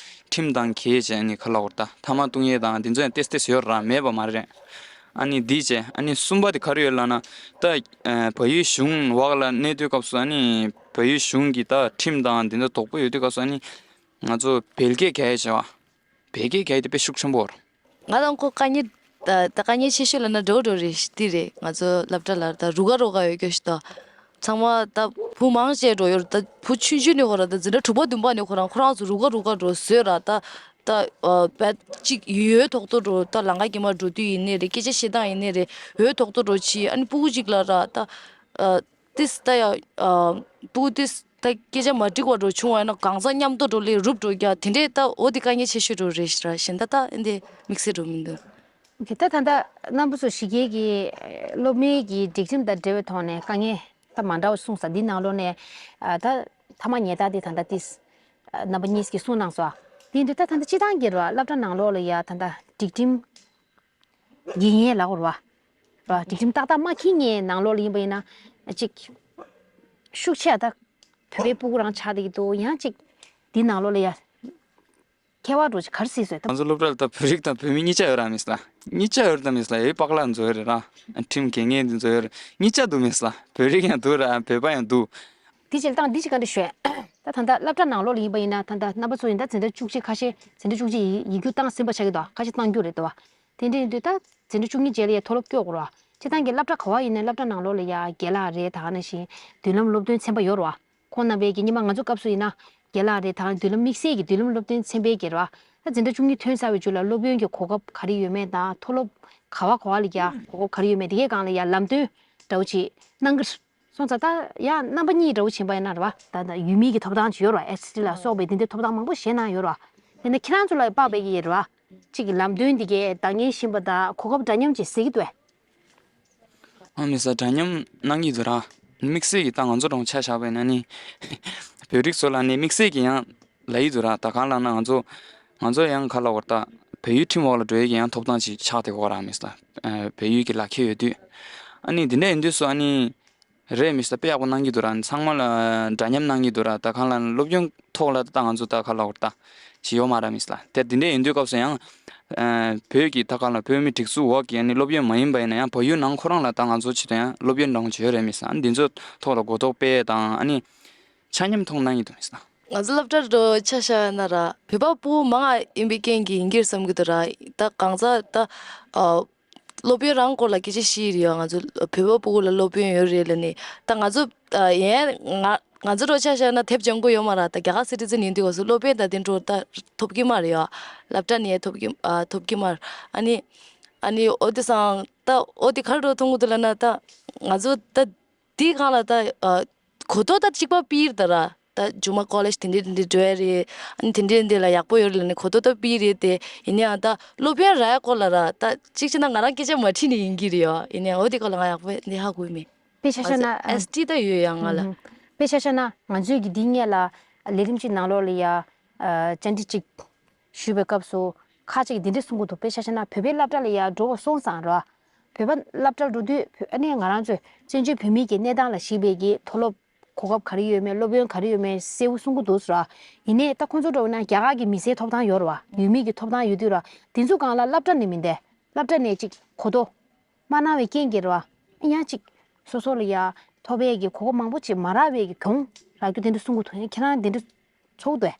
ཁྲིམས་དང་འགལ་བྱས་ཨ་ནི་ག་ལབ་དགོས་རེད་ད་ཐ་མག་བཏུང་ཡས་དང་འདི་ཚོ་ཡང་ཏེས་ཏེས་ཡོད་ར་མེད་པ་མ་རེད། ཨ་ནི་འདི་བྱས། ཨ་ནི་གསུམ་པ་དེ་ག་རེ་ཡོད་ལབ་ན། ད་ཨ་བལ་ཡུལ་གཞུང་འོག་ལ་གནས་དུས་སྐབས་སུ་ཨ་ནི་བལ་ཡུལ་གཞུང་གི་ད་ཁྲིམས་དང་འདི་ཚོ་དོག་པོ་ཡོད་དུས་སྐབས་སུ་ཨ་ནི་ང་ཚོ་བལ་སྐད་ག་ཡ་བྱ་བ། བལ་སྐད་ག་ཡ་དེ་དཔེ་ཤུགས་ཆེན་པོ་རེད། ང་དང་ཁོ་དཀའ་ངལ་ད་ད་དཀའ་ངལ་ཆེ་ཤོས་ལབ་ན་འགྲོ་འགྲོ་རེད་ཤི་དེ་རེད། ང་ཚོ་སློབ་གྲྭ་ལ་ད་རུ་ཁ་རུ་ཁ་ཡོད་རྒྱུ་ཞིག་ད། ཚང་མ་ད་བུ་མང་ཆེ་འགྲོ་ཡོད་རེད། ད་བུ་ཆུང་ཆུང་ནས་ཁོ་རང་ད་འཛིན་གྲྭ་དྲུག་པ་བདུན་པ་ནས་ཁོ་རང་ཁོ་རང་ཚོ་རུ་ཁ་རུ་ཁ་འགྲོ་བཟོས་ར་ད། ད་ཨ་བད་ཅིག་ཡོད་ཐོག་ཏུ་འགྲོ་ད་ལམ་ཁ་གྱེས་མར་འགྲོ་དུས་ཡིན་ནའི་རེད། སྐད་ཆ་བཤད་སྟངས་ཡིན་ནའི་རེད། ཡོད་ཐོག་ཏུ་འགྲོ་ཕྱིན་ཨ་ནི་སྤུ་གུ་ཅིག་ལ་ར་ད་ཨ་ཏིས་ད་ཡ་ཨ་སྤུ་གུ་ཏིས་ད་སྐད་ཆ་མ་འགྲིག་པ་འགྲོ་བྱུང་བ་ཡིན་ན་གང་ཟག་མཉམ་དུ་འགྲོ་ལས་རུབ་འགྲོ་རྒྱ་དེ་འདྲས་ད་འོ་དེ་དཀའ་ངལ་ཆེ་ཤོས་འགྲོ་རེད་ཤི་ར་གཞན་ད་ད་ཨེ་འདྲས་དམིགས་བསལ་འགྲོ་མི་འདུག་ཨོ་ཁེ། ད་ད་ལྟ་རྣམ་པ་ཚོ་གཞིས་སྒེར་གྱི་སློབ་མའི་གི་སྒྲིག་ཁྲིམས་དང་འབྲེལ་བའི་ཐོག་ནས་དཀའ་ངལ་ད་མ་འདྲ་བ་གསུངས་ས་འདི་ནང་ལོགས་ནས་ཨ་ད་ཐ་མ་ཉལ་ཐ་འདི་ད་ལྟ་ཏིས་ཨ་རྣམ་པ་གཉིས་ཀྱིས་གསུངས་གནང་སོང་། དེ་འདི་ད་ད་ལྟ་སྤྱི་བཏང་གི་རེད་བ། སློབ་གྲྭ་ནང་ལོགས་ལ་ཡ་ད་ལྟ་སྒྲིག་ཁྲིམས་འགལ་ཡས་ལ་གོ་རེད་བ། རེད་བ། སྒྲིག་ཁྲིམས་ཏག་ཏག་མ་འཁྱེར་ངེས་ནང་ལོགས་ལ་ཡིན་པ་ཡིན་ན་ཅིག་ཤུགས་ཆེ་ད་བོད་པའི་སྤུ་གུ་རང་ཆགས་བསྡད་ཀྱི་འདུག་ཡང་ཅིག་འདི་ནང་ལོགས་ལ་ཡ། ཁྱད་པར་འགྲོ་ཆེ་གར་སྲིད་སོད་ང་ཚོ་སློབ་གྲྭ་ལ་ད་བོད་རིགས་དང་བོད་མི་གཉིས་ཆ་ཡོད་ར་མི་སྲིད་ལ། གཉིས་ཆ་ཡོད་ར་མི་སྲིད་ལ། ཡོད་པག་ལ་འཛོལ་རེད་ར། ཁྲིམས་འགལ་ངེས་འདི་འཛོལ་རེད། གཉིས་ཆ་འདུག་མི་སྲིད་ལ། བོད་རིགས་ཡང་འདུག་ར་བོད་པ་ཡང་འདུག་དེ་བྱས་ལ་ད་འདི་ཅིག་ག་འདྲ་ཤོད། ད་ད་ལྟ་སློབ་གྲྭ་ནང་ལོགས་ལ་ཡིན་པ་ཡིན་ན་ད་ལྟ་རྣམ་པ་ཚོ་ཡིན་ད་འཛིན་གྲྭ་བཅུ་གཅིག་ཁ་ཤས་འཛིན་གྲྭ་བཅུ་གཅིག་ཡིག་རྒྱུགས་བཏང་ཟིན་པ་ཆགས་ཀྱི་འདུག་ཁ་ཤས་བཏང་རྒྱུ་རེད་འདུག་བ། དེ་འདྲ་ཡིན་དུས་ད་འཛིན་གྲྭ་བཅུ་གཉིས་རྗེས་ལ་ཡ་མཐོ་སློབ་སྐྱོད་དགོས་ར། སྤྱི་བཏང་གི་སློབ་གྲྭ་ག་བ་ཡིན་ན་སློབ་གྲྭ་ནང་ལོགས་ལ་ཡ་རྒན་ལགས་རེད་ད་ག་ནང་བཞིན་མདུན་ལམ་སློབ་སྟོན་ཚན་པ་ཡོད་ར་བ། ཁོང་རྣམ་པས་ཀྱི་སྔོན་མ་ང་ཚོ་སྐབས་སུ་ཡིན་ན་རྒན་ལགས་རེད་ད་མདུན་ལམ་དམིགས་བསལ་གྱི་མདུན་ལམ་སློབ་སྟོན་ཚན་པའི་སྒེར་བ། ད་འཛིན་གྲྭ་བཅུ་གཉིས་ཐོན་ཚར་བའི་མཇུག་ལ་སློབ་ཡོན་གྱི་གོ་སྐབས་ག་རེ་ཡོད་མེད་དང་མཐོ་སློབ་ག་བ་ག་བ་ལ་ཡ་གོ་སྐབས་ག་རེ་ཡོད་མེད་དེ་གའི་སྒང་ལ་ཡ་ལམ་སྟོན་འདྲ་བོ་ཅིག་གནང་གི་སོང་ཙང་ད་ཡ་རྣམ་པ་གཉིས་འདྲ་བོ་ཕྱིན་པ་ཡིན་ན་རེད་བ། ད་ད་ཡུལ་མི་གི་ཐོབ་ཐང་ཅིག་ཡོད་རེད་བ། ཨེས་ཊི་ལ་སོགས་པའི་དེ་འདྲའི་ཐོབ་ཐང་མང་པོ་བཞེས་གནང་ཡོད་རེད་བ། དེ་ནས་ཁྱེད་རང་ཚོ་ལ་དཔག་པའི་གི་རེད་བ། གཅིག་གི་ལམ་སྟོན་འདི་གའི་བདག་གཉེར་བཞིན་པ་དང་གོ་སྐབས་འདྲ་མཉམ་ཅིག་གཟིགས་ཀྱི་འདུག་གས། ཨ་མི་ས་འདྲ་མཉམ་གནང་གི་འདུག་ར། དམིགས་བསལ་གྱི་ད་ང་ཚོ་རང་ཆ་བཞག་པ་ཡིན་ན་ནི། བོད་རིགས་ཚོ་ལ་ནི་དམིགས་བསལ་གྱི་ཡང་ལ་ཡི་འདུག་ར། ད་གང་ལབ་ན་ང་ཚོ་ང་ཚོ་ཡང་ག་ལབ་དགོས་རེད་ད། བལ་ཡུལ་ཁྲིམས་འོག་ལ་འགྲོ་ཡས་ཀྱི་ཡང་ཐོབ་ཐང་ཅིག་ཆགས་བསྡད་ཀྱི་ཡོད་ར་མི་ས། བལ་ཡུལ་གྱི་ལག་ཁྱེར་ཡོད་དུས། ཨ་ནི་འདི་འདྲ་ཡིན་དུས་སུ་ཨ་ནི། རེད་མི་ས་དཔེ་ཡག་པོ་གནང་གི་འདུག་ར། ཚང་མ་ལ་འདྲ་མཉམ་གནང་གི་འདུག་ར། ད་གང་ལ་སློབ་སྦྱོང་ཐོག་ལ་ད་ང་ཚོ་ད་ག་ལབ་དགོས་རེད་ད། ཅི་ཡོད་མ་ར་མི་ས་ལ། དེ་འདི་འདྲ་ཡིན་དུས་སྐབས་སུ་ཡང་། བོད་ཀྱི་ད་ག་ལ་བོད་མི་སྒྲིག་འཛུགས་འོག་གི་ཨ་ནི་སློབ་ཡོན་མ་ཡིན་པ་ཡིན་ན་ཡང་བལ་ཡུལ་ནང་ཁོ་རང་ལ་ད་ང་ཚོ་ཅི་ད་ཡང་སློབ་ཡོན་འདྲ་བོ་ཅིག་ཡོད་རེད་མི་ས། ཨ་ནི་འདི་ཚོ་ཐོག་ལ་གོ་རྟོགས་སྤེལ་དང་ཨ་ནི་ཆ་མཉམ་མཐོང་གནང་གི་འདུག་མི་ས། ང་ཚོ་སློབ་གྲྭ་རུ་ཆ་བཞག་ན་ར་བོད་པ་སྤུ་གུ་མང་ང་ཡིན་པའི་རྐྱེན་གྱིས་ཡིན་གྱི་རེད་བསམ་གྱི་འདུག་ར། ད་གང་ཟག་ད་ཨ། སློབ་ཡོན་རང་སྐོར་ལ་སྐད་ཆ་བཤད་ཡི་རེད་ཡ། ང་ཚོ་བོད་པ་སྤུ་གུ་ལ་སློབ་ཡོན་ཡོད་རེད་ལབ་ནས་ད་ང་ཚོ་ཨ་ཡན་ང་ང་ཚོ་རོ་ཆ་བཞག་ན་དེབ་སྦྱང་གི་ཡོད་མ་ར། ད་རྒྱ་གར་སི་ཊི་ཛན་ཡིན་དུས་སྐབས་སུ་སློབ་ཡོན་ད་དེ་འཕྲོ་ད་ཐོབ་ཀྱི་མ་རེད་ཡ། སློབ་གྲྭ་ནས་ཐོབ་ཀྱི་ཨ་ཐོབ་ཀྱི་མ་རེད། ཨ་ནི་ཨ་ནི་ཨོ་དེ་སང་ད་ཨོ་དེ་ག་རེ་འགྲོ་མཐོང་གི་འདུག་ལབ་ན་ད་ང་ཚོ་ད། དེའི་སྒང་ལ་ད་ཨ་གོ་རྟོགས་ད་གཅིག་པ་སྤེལ་ད་ར། ད་མཇུག་མ་ཀོ་ལེཇ་དེ་འདྲས་དེ་འདྲས་འགྲོ་ཡ་རེད། ཨ་ནི་དེ་འདྲས་འདི་ལ་ཡག་པོ་ཡོད་རེད་ལབ་ནས་གོ་རྟོགས་ད་སྤེལ་རེད་དེ། ཡིན་ནའང་ད་སློབ་ཡོན་རག་ཡ་སྐོར་ལ་ར་ད་གཅིག་བྱས་ན་ང་རང་སྐད་ཆ་མ་དྲིས་ནས་ཡིན་གྱི་རེད་ཡ། ཡིན་ནའང་འོ་དེ་སྐོར་ལ་ང་ཡག་པོ་འདི་ཧ་གོ་ཡི་མེད། དཔེ་ཆ་བཞག་ན་ཨ་ཨེས་ཊི་ད་ཡོད་ཡ་ང་ལ། ཨུ་ཧུམ། དཔེ་ཆ་བཞག་ན་ང་ཚོས་ཀྱི་འདི་སྔས་ལ་ལས་རིམ་གཅིག་ནང་ལོགས་ལ་ཡ་ཨ་བཅར་འདྲི་གཅིག་ཞུས་པའི་སྐབས་སུ་ཁ་ཅིག་གིས་འདི་འདྲས་གསུང་གི་འདུག་དཔེ་ཆ་བཞག་ན་བོད་པའི་སློབ་གྲྭ་ལ་ཡ་འགྲོ་དགོས་སོང་ཙང་ར། བོད་པ་སློབ་གྲྭར་འགྲོ་དུས་བོད་ཨ་ནི་ང་རང་ཚོས་བཙན་བྱོལ་བོད་མིའི་གི་གནས་སྟངས་ལ་གཞིགས་པའི་གི་མཐོ་སློབ་གོ་སྐབས་ག་རེ་ཡོད་མེད་སློབ་ཡོན་ག་རེ་ཡོད་མེད་གསལ་པོ་གསུང་གི་འདུག་ཟེར་བ། ཡིན་ནའི་ད་ཁོང་ཚོ་འགྲོ་ན་རྒྱ་གར་གི་མི་སེར་ཐོབ་ཐང་ཡོད་རེད་བ། ཡུལ་མི་གི་ཐོབ་ཐང་ཡོད་དུས་ར་དེ་ཚོ་སྒང་ལ་སློབ་གྲྭ་ནས་མི་འདས་སློབ་གྲྭ་ནས་ཅིག་གོ་རྟོགས་མ་གནང་བའི་རྐྱེན་གྱིས་རེད་བ། ཡང་ཅིག་སོ་སོ་ལ་ཡ་ ཐོབ་ཡས་ཀྱི་གོ་སྐབས་མང་པོ་ཅིག་མ་རག་པའི་གི་གྱོང་རག་རྒྱུ་དེ་འདྲ་གསུང་གི་འདུག་ཡིན་ན་ཁྱེད་རང་དེ་འདྲ་ཚོར་གི་འདུག་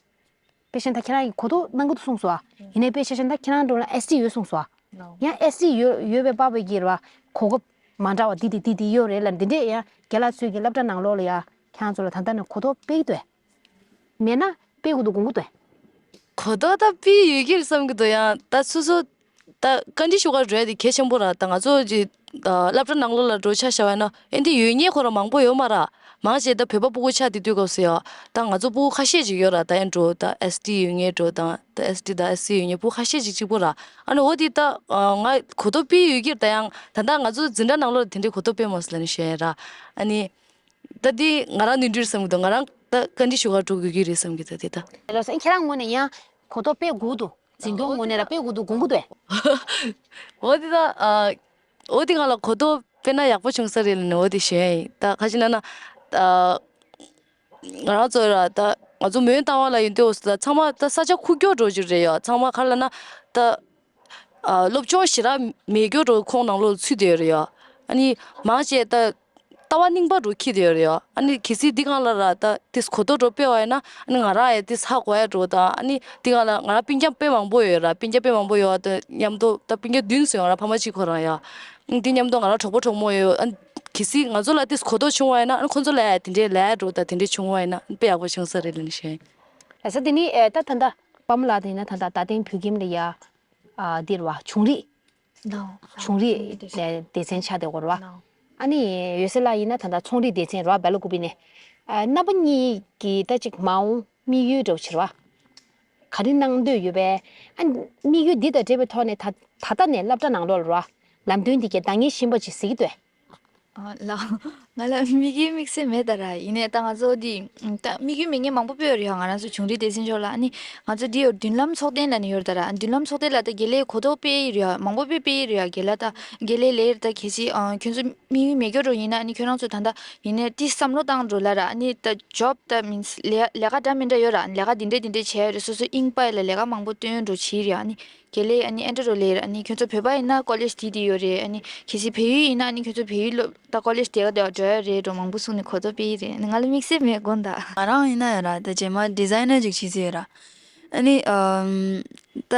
དཔེ་བཞག་ན་ད་ཁྱེད་རང་གིས་གོ་རྟོགས་གནང་གི་འདུག་གསུངས་སོང་ཨ། ཡིན་ནའི་དཔེ་བཞག་ན་ད་ཁྱེད་རང་འགྲོ་ན་ཨེས་ཊི་ཡོད་གསུངས་སོང་ཨ། ཡང་ཨེས་ཊི་ཡོད་ཡོད་པའི་པ་ཕ་གི་ར་གོ་སྐབས་མ་འདྲ་བ་འདི་འདི་འདི་འདི་ཡོད་རེད་ལ། འདི་འདྲས་ཡང་རྒན་ལགས་ཚོས་ཀྱི་སློབ་གྲྭ་ནང་ལོགས་ལ་ཡ་ཁྱེད་རང་ཚོ་ལ་ད་ལྟ་ནས་གོ་རྟོགས་སྤེལ་གི་འདུག་མེད་ན་སྤེལ་དགོས་འདུག་དགོངས་ཀྱི་འདུག་གོ་རྟོགས་ད་སྤེལ་ཡོད་ཀྱི་རེད་བསམ་གྱི་འདུག་ཡང་ད་སོ་སོ་ད་བཀའ་འདྲི་ཞུ་གར་འགྲོ་ཡ་དེ་གལ་ཆེན་པོ་ར། ད་ང་ཚོ་ཅིག་ཨ་སློབ་གྲྭ་ནང་ལོགས་ལ་འགྲོ་ཆ་བཞག་པ་ཡིན་ན་ཨེ་འདི་ཡོད་མཁན་ཁོ་རང་མང་པོ་ཡོད་མ་ར། མང་ཆེ་ད་བོད་པ་སྤུ་གུ་ཆགས་བསྡད་དུས་སྐབས་སུ་ཡ་ད་ང་ཚོ་སྤུ་གུ་ཁ་ཤས་ཅིག་ཡོད་ར། ད་ཡང་འགྲོ་ད་ཨེས་ཊི་ཡོད་མཁན་འགྲོ་ད་ད་ཨེས་ཊི་ད་ཨེས་སི་ཡོད་མཁན་སྤུ་གུ་ཁ་ཤས་ཅིག་གཅིག་པོ་ར། ཨ་ནི་འོ་དེ་ད་ང་གོ་རྟོགས་སྤེལ་ཡོད་ཀྱི་རེད། ད་ཡང་ད་ལྟ་ང་ཚོ་འཛིན་གྲྭ་ནང་ལོགས་ལ་དེ་འདྲའི་གོ་རྟོགས་སྤེལ་མ་སོང་ལབ་ནས་ཞུ་ཡ་ར། ཨ་ནི། ད་འདི་ང་རང་ནོར་འཁྲུལ་བསམ་གྱི་འདུག་ང་རང་ད་བཀའ་འདྲི་ཞུ་གར་འགྲོ་དགོས་ཀྱི་རེད་བསམ་གྱི་འདུག་དེ་ད། ལགས་སོ། ཁྱེད་རང་ངོས་ནས་ཡང་གོ་རྟོགས་སྤེལ་དགོས་འདུག་འཛིན་སྐྱོང་ངོས་ནས་ར་སྤེལ་དགོས་འདུག་དགོངས་ཀྱི་འདུག་འོ་དེ་ད་ཨ། འོ་དེ་ང་ལ་གོ་རྟོགས་སྤེལ་ན་ཡག་པོ་བྱུང་ས་རེད་ལབ་ནས་འོ་དེ་ཞུ་ཡ་ཡིན། ད་ཁ་ཅིག་ན་ན་ཨ། ང་རང་ཚོ་ར་ད་ང་ཚོ་མོན་རྟ་དབང་ལ་ཡོང་དུས་འོ་ད་ཚང་མ་ད་ས་ཆ་ཁུག་ཀྱོག་འགྲོ་རྒྱུ་རེད་ཡ། ཚང་མ་ག་རེ་ལབ་ན་ད། ཨ། སློབ་སྦྱོང་ཞེ་དྲག་མེད་རྒྱུ་འགྲོ་ཁོངས་ནང་ལོགས་ཚུད་བསྡད་ཡོད་རེད་ཡ། ཨ་ནི་མང་ཆེ་ད་ལྟ་བ་རྙིང་པ་འགྲོ་འཁྱེར་བསྡད་ཡོད་རེད་ཡ། ཨ་ནི་གལ་སྲིད་འདི་སྒང་ལ་ར་ད་ཏིས་གོ་རྟོགས་འགྲོ་སྤེལ་བ་ཡིན་ན་ཨ་ནི་ང་རང་ཡང་ཏིས་ཧ་གོ་ཡ་འགྲོ་དང་། ཨ་ནི་འདི་སྒང་ལ་ང་རང་སྤུན་ཀྱག་དཔེ་མང་པོ་ཡོད་ར། སྤུན་ཀྱག་དཔེ་མང་པོ་ཡོད་ད་མཉམ་དུ་ད་སྤུན་ཀྱག་བདུན་ཙམ་ཡོད་ང་རང་ཕ་མ་གཅིག་ཁོ་རང་ཡ། འདི་མཉམ་དུ་ང་རང་གྲོགས་པོ་གྲོགས་མོ་ཡོད། ཨ་ནི་གལ་སྲིད་ང་ཚོ་ལ་ཏིས་གོ་རྟོགས་བྱུང་བ་ཡིན་ན་ཨ་ནི་ཁོ་ཚོ་ལ་ཡ་དེ་འདྲའི་ལས་འགྲོ་ད་དེ་འདྲའི་བྱུང་བ་ཡིན་ན་ཨ་ནི་དཔེ་ཡག་པོ་བྱུང་ས་རེད་ལབ་ནས་ཞུ་ཡ་ཡིན། ལགས་སོ། དེ་ནི་ཨེ་ད་ད་ལྟ་པདྨ་ལགས་དེ་ཡིན་ན་ད་ལྟ་རྡ་སྟེང་བོད་ཁྱིམ་ལ་ཡ། ཨ་འདིར་བ་བྱུང་རིག་ནའོ། བྱུང་རིག་བྱུང་རིག་སྡེ་ཚན། སྡེ་ཚན་ཆགས་བསྡད་ཡོད་རེད་བ། ནའོ། ཨ་ནི་འོད་ཟེར་ལགས་ཡིན་ན་ད་ལྟ་ཚོང་རིག་སྡེ་ཚན་རེད་བ། སྦེལ་ཀོབ་ནས། ཨ་རྣམ་པ་གཉིས་ཀྱི་ད་ཅིག་མ་འོངས་དམིགས་ཡུལ་འདྲ་བོ་ཅིག་རེད་བ། ག་རེ་གནང་འདོད་ཡོད་པས། ཨ་དམིགས་ཡུལ་འདི་དང་འབྲེལ་བའི་ཐོག་ནས་ད་ད་ལྟ་ནས་སློབ་གྲྭ་ནང་ལོགས་ལ་རེད་བ། ལམ་སྟོན་འདི་གའི་འདང་ངེས་ཤེས་པ་ཅིག་གཟིགས་འདོད། ཨ་ལགས། ང་ལ་དམིགས་ཡུལ་དམིགས་བསལ་མེད་ད་ར། ཡིན་ནའི་ད་ང་ཚོ་འདི་ད་དམིགས་ཡུལ་མེད་མཁན་མང་པོ་དཔེ་ཡོད་རེད་ཡ། ང་རང་ཚོ་བྱུང་རིག་སྡེ་ཚན་ཕྱོགས་ལ། ཨ་ནི་ང་ཚོ་འདི་ཡོད་མདུན་ལམ་ཚོགས་ཐེངས་ལབ་ནས་ཡོད་རེད་ད་ར། མདུན་ལམ་ཚོགས་ཐེངས་ལ་ད་དགེ་ལས་གོ་རྟོགས་སྤེལ་ཡི་རེད་ཡ། མང་པོ་དཔེ་སྤེལ་ཡི་རེད་ཡ། དགེ་ལས་ད་དགེ་ལས་ལས་ད་གལ་སྲིད་ཨ་ཁྱོད་ཚོ་དམིགས་ཡུལ་མེད་སྐྱོ་འགྲོ་ཡིན་ན་ཨ་ནི་ཁྱོད་རང་ཚོ་ད་ལྟ་ཡིན་ནའི་ཏི་བསམ་བློ་བཏང་འགྲོ་ལ་ར། ཨ་ནི་ད་ཇོབ་ད་མིན་ལས་ལས་ཀ་འདྲ་མི་འདྲ་ཡོད་ར། ཨ་ནི་ལས་ཀ་འདི་འདྲ་འདི་འདྲ་བྱས་ཡོད་རེད། སོ་སོ་དབྱིངས་དཔའ་ཡི་ལ་ལས་ཀ་མང་པོ་བཏོན་འགྲོ་བྱེད་ཡི་རེད་ཡ། ཨ་ནི་དགེ་ལས་ཨ་ནི་ཨེ་འདྲ་རོ་ལས་ར། ཨ་ནི་ཁྱོད་ཚོ་བོད་པ་ཡིན་ན་ཀོ་ལེཇ་དེ་དེ་ཡོད་རེད། ཨ་ནི་གལ་སྲིད་བལ་ཡུལ་ཡིན་ན་ཨ་ནི་ཁྱོད་ཚོ་བལ་ཡུལ་སློབ་ད་ཀོ་ལེཇ་དེ་ག་དེ་འགྲོ་ཡ་རེད་འགྲོ་མང་པོ་གསུངས་ནས་གོ་རྟོགས་སྤེལ་ཡི་རེད། ཨ་ནི་ང་ལ་དམིགས་བསལ་མེད་དགོངས་དག་ང་རང་ཡིན་ན་ཡ་ར་ད་རྗེས་མ་ཌི་ཛའི་ནར་ཅིག་བྱེད་རྩིས་ཡོད་ར། ཨ་ནི་ཨམ་ད་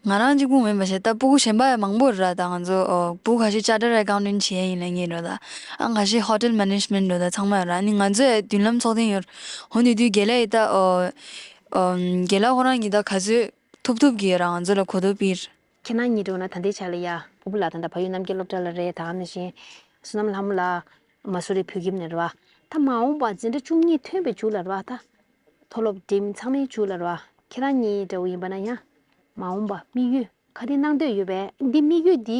ང་རང་གཅིག་པུ་མིན་པ་བྱས་ད་སྤུ་གུ་གཞན་པ་ཡང་མང་པོ་རེད་ར། ད་ང་ཚོ་ཨོ་སྤུ་གུ་ཁ་ཤས་ཅར་ཊར་ཨེ་ཀའུན་ཊན་བྱེད་ཡ་ཡིན་ལབ་མཁན་རེད། ད་ཨ་ཁ་ཤས་ཧོ་ཊེལ་མེ་ནེཇ་མེན་ཊི་རེད། ད་ཚང་མ་ཡོད་ར། ཨ་ནི་ང་ཚོ་ཡང་མདུན་ལམ་ཚོགས་ཐེངས་ཡོད་ར། འོ་ནི་དུས་དགེ་ལས་ཡི་ད་ཨོ་ཨམ་དགེ་ལགས་ཁོ་རང་གིས་ད་ག་ཚོད་ཐུབ་ཐུབ་ཀྱིས་རང་ང་ཚོ་ལ་གོ་རྟོགས་སྤེལ། ཁྱེད་རང་གཉིས་འགྲོ་ན་ད་ལྟའི་ཆ་ལ་ཡ་སྤོ་བོ་ལགས་ད་ལྟ་ཕ་ཡུལ་རྣམ་རྒྱལ་སློབ་གྲྭ་ལ་རེད། ད་ནང་བཞིན་བསོད་ནམས་ལྷ་མོ་ལགས་མ་སུ་རི་བོད་ཁྱིམ་ནས་རེད་བ། ད་མ་འོངས་པ་འཛིན་གྲྭ་བཅུ་གཉིས་ཐོན་པའི་མཇུག་ལ་རེད་བ། ད་མཐོ་སློབ་འགྲིམ་ཚང་མའི་མཇུག་ལ་རེད་བ། ཁྱེད་རང་གཉིས་འདྲ་བོ་ཡིན་པ་ན་ཡང་མ་འོངས་པ་དམིགས་ཡུལ་ག་རེ་གནང་འདོད་ཡོད་པས། འདི་དམིགས་ཡུལ་འདི་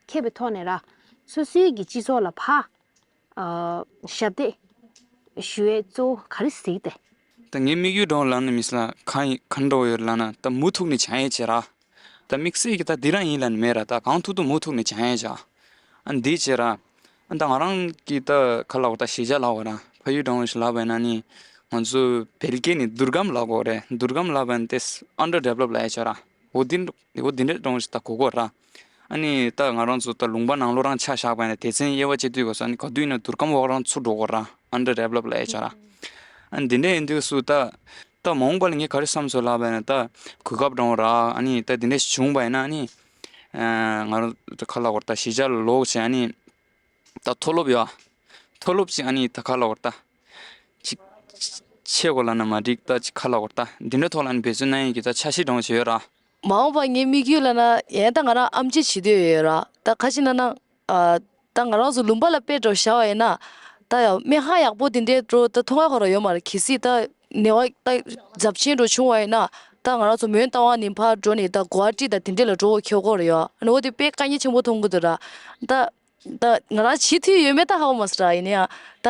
འཁྱེར་བའི་ཐོག་ནས་ར་སོ་སོའི་གི་སྤྱི་ཚོགས་ལ་ཕར། ཨ། ཞབས་འདེགས་ཞུ་ཡས་གཙོ་བོ་ག་རེ་གཟིགས་ཏེ། ད་ངའི་དམིགས་ཡུལ་འདྲ་བོ་ལབ་ན་མི་སྲིད་ལ་གང་ཡིན་གང་འདྲ་བོ་ཡོད་ལབ་ན་ད་མུ་མཐུད་ནས་བྱ་ཡས་བྱེད་ར། ད་དམིགས་བསལ་གྱི་ད་འདི་རང་ཡིན་ལབ་ནི་མེད་ར། ད་གང་ཐུབ་ཐུབ་མུ་མཐུད་ནས་བྱ་ཡས་བྱ། ཨ་འདི་བྱེད་ར། ཨ་ད་ང་རང་གི་ད་ག་ལབ་དགོས་ད་གཞིས་ཆགས་ལབ་དགོས་ར། ཕ་ཡུལ་འདྲ་བོ་ཞིག་ལབ་པ་ཡིན་ན་ནི་ང་ཚོ་བལ་སྐད་ནས་དུར་སྒམ་ལབ་དགོས་རེད། དུར་སྒམ་ལབ་པ་ཡིན་ན་དེ་ཨན་ཌར་ཌི་ཝེ་ལོབ་ལབ་ཡས་བྱ་ར། འོ་འདི་འདྲ་འོ་འདི་འདྲ་འདྲ་བོ་ཞིག་ད་གོ་གོ་ར། ཨ་ནི་ད་ང་རང་ཚོ་ད་ལུང་པ་ནང་ལོགས་རང་ཆ་བཞག་པ་ཡིན་ན་སྡེ་ཚན་དབྱེ་བ་ཕྱེ་དུས་སྐབས་སུ་ཨ་ནི་ག་དུས་ཡིན་ན་དུར་སྒམ་འོག་རང་ཚུར་འགྲོ་གོ་ར། ཨན་ཌར་ཌི་ཝེ་ལོབ་ལབ་ཡས་བྱ་ར། ཨ་ནི་འདི་འདྲ་ཡིན་དུས་སུ་ད་ད་མ་འོངས་པ་ལ་ངས་ག་རེ་བསམ་སོང་ལབ་པ་ཡིན་ན་ད་གོ་སྐབས་འདྲ་བོ་ར། ཨ་ནི་ད་འདི་འདྲ་ཞིག་བྱུང་བ་ཡིན་ན་ཨ་ནི་ང་རང་ད་ག་ལབ་དགོས་ར། ད་གཞིས་ཆགས་ལ་ལོག་བྱས་ཨ་ནི། ད་མཐོ་སློབ་ཡོད། མཐོ་སློབ་ཅིག་ཨ་ནི་ད་ག་ལབ་དགོས་ར་ད། ཅིག་ཆེ་གོ་ལབ་ན་མ་འགྲིག་ད་ཅིག་ག་ལབ་དགོས་ར་ད། འདི་འདྲའི་ཐོག་ལ་ཨ་ནི་འབད་བརྩོན་གནང་ཡས་ཀྱི་ད་འཆར་གཞི་འདྲ་བོ་ཅིག་ཡོད་ར། མ་འོངས་པ་ངའི་དམིགས་ཡུལ་ལབ་ན་ཡང་ད་ང་རང་ཨེམ་ཆི་བྱེད་འདོད་ཡོད་ར། ད་ག་ཅི་ལབ་ན། ཨ། ད་ང་རང་ཚོ་ལུང་པ་ལ་དཔེ་འདྲ་བཞག་པ་ཡིན་ན། ད་ཡང་སྨན་ཁང་ཡག་པོ་དེ་འདྲའི་འདྲ་བོ་ད་མཐོང་ཡ་ཁོ་རང་ཡོད་མ་རེད། གལ་སྲིད་ད་ནད་པ་ད་རྫབ་ཆེན་འདྲ་བོ་བྱུང་བ་ཡིན་ན། ད་ང་རང་ཚོ་མོན་རྟ་དབང་ནས་ཕར་འགྲོ་ནས་ད་གུ་ཝ་ཧ་ཊི་ད་དེ་འདྲ་ལ་འགྲོ་དགོས་ཁེལ་གོ་རེད་ཡ། ཨ་ནི་འོ་དེ་དཔེ་དཀའ་ངལ་ཆེན་པོ་མཐོང་གི་འདུག་ར། ད་ད་ང་རང་བྱེད་ཐུབ་ཡོད་མེད་ད་ཧ་གོ་མ་སོང་ར། ཡིན་ན་ཡང་ད་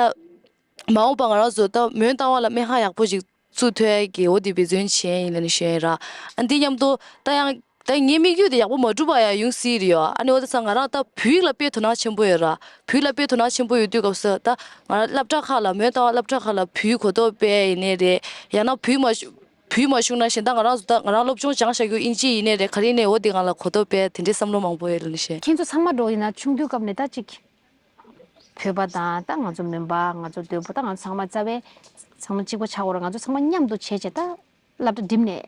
མ་འོངས་པ་ང་རང་ཚོ་ད་མོན་རྟ་དབང་ལ་སྨན་ཁང་ཡག་པོ་ཞིག་བཙུགས་ཐུབ་ཡ་གི་འོ་དེ་འབད་བརྩོན་བྱས་ཡིན་ལབ་ནས་ཞུ་ཡ་ཡིན་ར། ཨ་འདི་མཉམ་དུ་ད་ཡང་ད་ངའི་དམིགས་ཡུལ་དེ་ཡག་པོ་མ་འགྲུབ་པ་ཡང་ཡོང་སྲིད་རེད་ཡ། ཨ་ནི་འོ་དེ་ཙང་ང་རང་ད་བོད་ཡིག་ལ་དཔེ་དོ་སྣང་ཆེན་པོ་ཡོད་ར། བོད་ཡིག་ལ་དཔེ་དོ་སྣང་ཆེན་པོ་ཡོད་དུས་སྐབས་སུ་ད་ང་རང་སློབ་གྲྭ་ཁག་ལ་མོན་རྟ་དབང་སློབ་གྲྭ་ཁག་ལ་བོད་ཡིག་གོ་རྟོགས་སྤེལ་ཡིན་ནའི་རེད། ཡང་ན་བོད་ཡིག་མ་བོད་ཡིག་མ་ཤེས་ན་གཞན་དག་ང་རང་ཚོ་ད་ང་རང་སློབ་སྦྱོང་སྦྱངས་བཞག་རྒྱུ་དབྱིན་ཇི་ཡིན་ནའི་རེད། ག་རེ་ཡིན་ནའི་འོ་དེ་ང་ལ་གོ་རྟོགས་སྤེལ་དེ་འདྲའི་བསམ་བློ་མང་པོ་ཡོད་ལབ་ནས་བཤད། ཁྱེད་ཚོ་ཚང་མ་འགྲོ་ཡིན་ན་ཆུང་དུས་སྐབས་ནས་ད་ཅིག་བོད་པ་དང་ད་ང་ཚོ་མོན་པ་ང་ཚོ་མདོ་དབུས་ད་ང་ཚོ་ཚང་མ་རྩ་བའི་ཚང་མ་གཅིག་པ་ཆགས་ཡོད་རེད། ང་ཚོ་ཚང་མ་མཉམ་དུ་བྱས་བྱས་ད་སློབ་གྲྭ་འགྲིམས་ནས་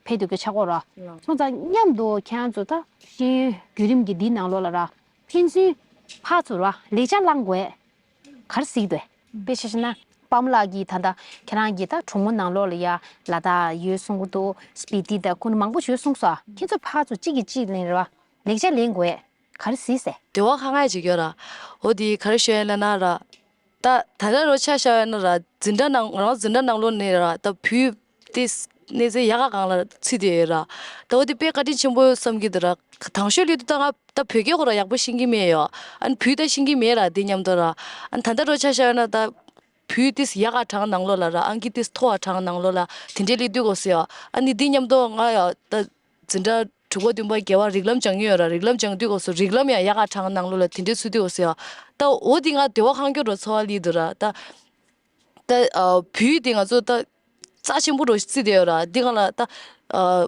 ཕེབས་སྡོད་རྒྱུ་ཆགས་ཡོད་རེད། སོང་ཙང་མཉམ་དུ་ཁྱེད་རང་ཚོ་ད་ཤེས་ཡོན་བརྒྱུད་རིམ་གྱི་འདིའི་ནང་ལོགས་ལ་ར་ཕན་ཚུན་ཕར་ཚུར་ར་ལེགས་ཆ་བླང་དགོས། ག་རེ་ཟེར་གྱི་འདུག་དཔེ་ཆ་བཞག་ན་པདྨ་ལགས་ཀྱིས་ད་ལྟ་ཁྱེད་རང་གི་ད་གྲོགས་མོ་ནང་ལོགས་ལ་ཡ་ལ་དྭགས་ཡོད་གསུང་གི་འདུག་སྤི་ཏི་དང་ཁོང་མང་པོ་ཡོད་གསུངས་སོང་། ཁྱེད་ཚོ་ཕར་ཚུར་གཅིག་གིས་གཅིག་ལ་ར་ལེགས་ཆ་ལེན་དགོས། ག་རེ་ཟེར་ཟེར། དེ་བ་ཁ་ང་ཅིག་ཡོད་ར། འོ་དེ་ག་རེ་ཤོད་ཡ་ལ་ན་ར། ད་ད་ལྟ་རོ་ཆ་བཞག་ཡ་ན་ར་འཛིན་གྲྭ་ནང་རང་འཛིན་གྲྭ་ནང་ལོགས་ནས་ར་ད་བུ་དེ་གནས་ཚད་ཡག་ག་གང་ལ་ཚུད་དེ་ཡོད་ར། ད་འོ་དེ་དཔེ་བཀའ་དྲིན་ཆེན་པོ་བསམ་གྱི་འདུག་ར། དང་ཤོས་ལུས་དུ་ད་ང་ད་བོད་སྐད་ཁོ་ར་ཡག་པོ་ཤེས་ཀྱི་མེད་ཡོད། ཨ་ནི་བུ་ད་ཤེས་ཀྱི་མེད་ར། དེ་མཉམ་དུ་ར་ཨ་ནི་ད་ལྟ་རོ་ཆ་བཞག་ཡ་ན་ད་བུ་དེ་ཡག་ག་གྲངས་ནང་ལོགས་ལ་ར་ཨང་ཀི་དེ་མཐོ་བ་གྲངས་ནང་ལོགས་ལ་དེ་འདྲའི་ལས་དུས་གོ་སོ་ཡོད། ཨ་ནི་དེ་མཉམ་དུ་ང་ཡ་ད་འཛིན་གྲྭ་དྲུག་པ་བདུན་པ་བརྒྱད་པ་རིགས་ལམ་སྦྱང་གི་ཡོད་ར། རིགས་ལམ་སྦྱང་དུས་གོ་སོ་རིགས་ལམ་ཡང་ཡག་ག་གྲངས་ནང་ལོགས་ལ་དེ་འདྲའི་ཚུད་དུས་གོ་སོ་ཡོད། ད་འོ་དེ་ང་དེ་བ་ཁང་སྐྱོ་རོ་འཚོ་བ་ལས་དུ་ར་ད། ད་ཨ་བུ་དེ་ང་ཚོ་ད་རྩ་ཆེན་པོ་རོ་བརྩི་དེ་ཡོད་ར། འདི་གང་ལ་ད་ཨ་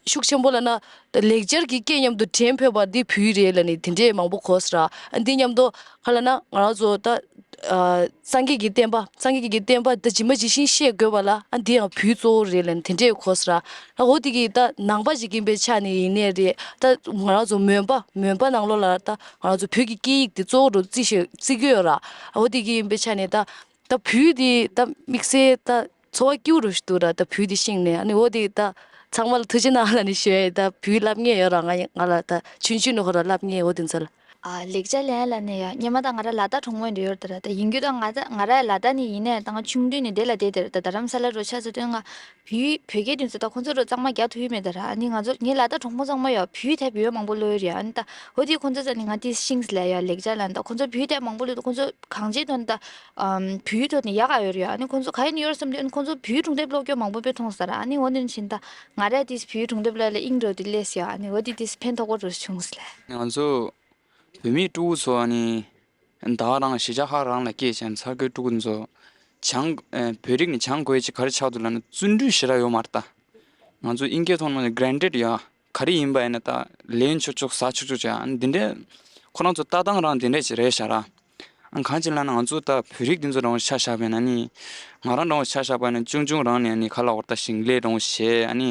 ཤུགས་ཆེན་པོ་ལ་ན་ད་ལེགས་སྦྱར་གྱི་སྐད་མཉམ་དུ་འགྲན་ཕོད་པ་འདི་བུ་རེད་ལ་ནི་དེ་འདྲས་མང་པོ་གོ་ས་ར། ཨ་འདི་མཉམ་དུ་ག་ལ་ན་ང་རང་ཚོ་ད་ཨ་སངས་རྒྱས་ཀྱི་བསྟན་པ་སངས་རྒྱས་ཀྱི་བསྟན་པ་ད་ཇི་མ་ཇི་བཞིན་ཤེས་དགོས་པ་ལ་ཨ་འདི་ཡང་བུ་གཙོ་བོ་རེད་ལ་ནི་དེ་འདྲས་གོ་ས་ར། ཨ་འོ་དེ་གི་ད་ནང་པ་ཞིག་ཡིན་པའི་ཆ་ནས་ཡིན་ནའི་རེད། ད་ང་རང་ཚོ་མོན་པ་མོན་པ་ནང་ལོགས་ལ་ད་ང་རང་ཚོ་བོད་ཀྱི་སྐད་ཡིག་དེ་གཙོ་བོ་རུ་བརྩི་ཤེས་བརྩི་གི་ཡོད་ར། ཨ་འོ་དེ་གི་ཡིན་པའི་ཆ་ནས་ད། ད་བུ་དེ་ད་དམིགས་བསལ་ད་འཚོ་བ་སྐྱིད་པོ་རུ་ཞིག་འདུག་ར། ད་བུ་དེ་ཤེས་ནས་ཨ་ནི་འོ་དེ་ད་ཚང་མ་ལ་ཐུགས་རྗེ་གནང་ལ་ནི་ཞུ་ཡ་ད་བུ་ལབ་ངེས་ཡོད་ར། ང་ང་ལ་ད་ཆུང་ཆུང་ནི་ཧོ་ར་ལབ་ངེས་འོ་དེ་ཚོ་ལ། ཨ་ལེགས་ཆ་ལེན་ལ་ནི་ཡ་སྙེ་མ་ད་ང་ར་ལ་དྭགས་གྲོང་མོ་འདྲ་ཡོད་ད་ར། ད་ཡིན་རྒྱུ་ད་ང་ད་ང་ར་ལ་དྭགས་ནི་ཡིན་ནས་ད་ང་ཆུང་དུས་ནི་དེ་ལ་བསྡད་དེ་ར། ད་རྡ་རམ་ས་ལ་རོ་ཆ་ཚ་དོན་ང་བུ་བོད་སྐད་དེ་ཚོ་ད་ཁོང་ཚོ་རོ་གཙང་མ་རྒྱག་ཐུབ་ཡོད་མེད་ད་ར། ཨ་ནི་ང་ཚོ་ངའི་ལ་དྭགས་གྲོང་མོ་ཚང་མ་ཡོད་བུ་དེ་བུ་མང་པོ་ལོས་རེད། ཨ་ནི་ད་འོ་དེ་ཁོང་ཚོ་ཚ་ནི་ང་དེ་ཤིང་ལ་ཡ་ལེགས་ཆ་ལ་ནི་ད་ཁོང་ཚོ་བུ་དེ་མང་པོ་ལོས་ད་ཁོང་ཚོ། གང་ཅིའི་ཐོག་ནས་ད། ཨམ། བོད་ཡིག་ཐོག་ནས་ཡག་ག་ཡོད་རེད་ཡ། ཨ་ནི་ཁོང་ཚོ་ག་ཡིན་ཡོད་བསམ་དུས་ཨ་ནི་ཁོང་ཚོ་བོད་ཡིག་སྒྲུང་དེབ་ཀློག་སྐྱོར་མང་པོ་དཔེ་མཐོང་ས་ར། ཨ་ནི་འོ་ནི་བཞིན་ད་ང་ར་དེ་བོད་ཡིག་སྒྲུང་དེབ་ལ་ལ་ཨིན་འགྲོ་དེ་སླེབས་ཡ། ཨ་ནི་འོ་དེ་དེ་ཕན་ཐོགས་པོ་འགྲོ་བྱུང་ས་ལ། ང་ཚོ་བོད་མི་ཕྲུ་གུ་ཚོ་ཨ་ནི་ད་ག་རང་གཞིས་ཆགས་ཁག་རང་ལ་སྐྱེས་ཅན་ཚ་གོས་ཕྲུ་གུ་ཚོ་སྦྱང་ཨེ་བོད་རིགས་ནི་སྦྱང་དགོས་ཅིག་ག་རེ་ཆགས་འདུག་ལབ་ན་བརྩོན་འགྲུས་ཞེ་དྲག་ཡོད་མ་རེད་ད། ང་ཚོ་ཨིན་སྐད་ཐོག་ནས་granted་ཡ། ག་རེ་ཡིན་པ་ཡིན་ན་ད་ལེན་ཆོག་ཆོག་ཟ་ཆོག་ཆོག་བྱ། ཨ་ནི་འདི་འདྲའི་ཁོ་རང་ཚོ་ལྟ་སྟངས་རང་འདི་འདྲ་ཅིག་རེད་ཤག་ར། ཨ་གང་ཅི་ལབ་ན་ང་ཚོ་ད་བོད་རིགས་འདི་ཚོ་རང་ཆ་བཞག་པ་ཡིན་ན་ནི། ང་རང་རང་ཆ་བཞག་པ་ཡིན་ན་ཆུང་ཆུང་རང་ནས་ནི་ག་ལབ་དགོས་རེད་ད། ཞིང་ལས་རང་བྱས། ཨ་ནི་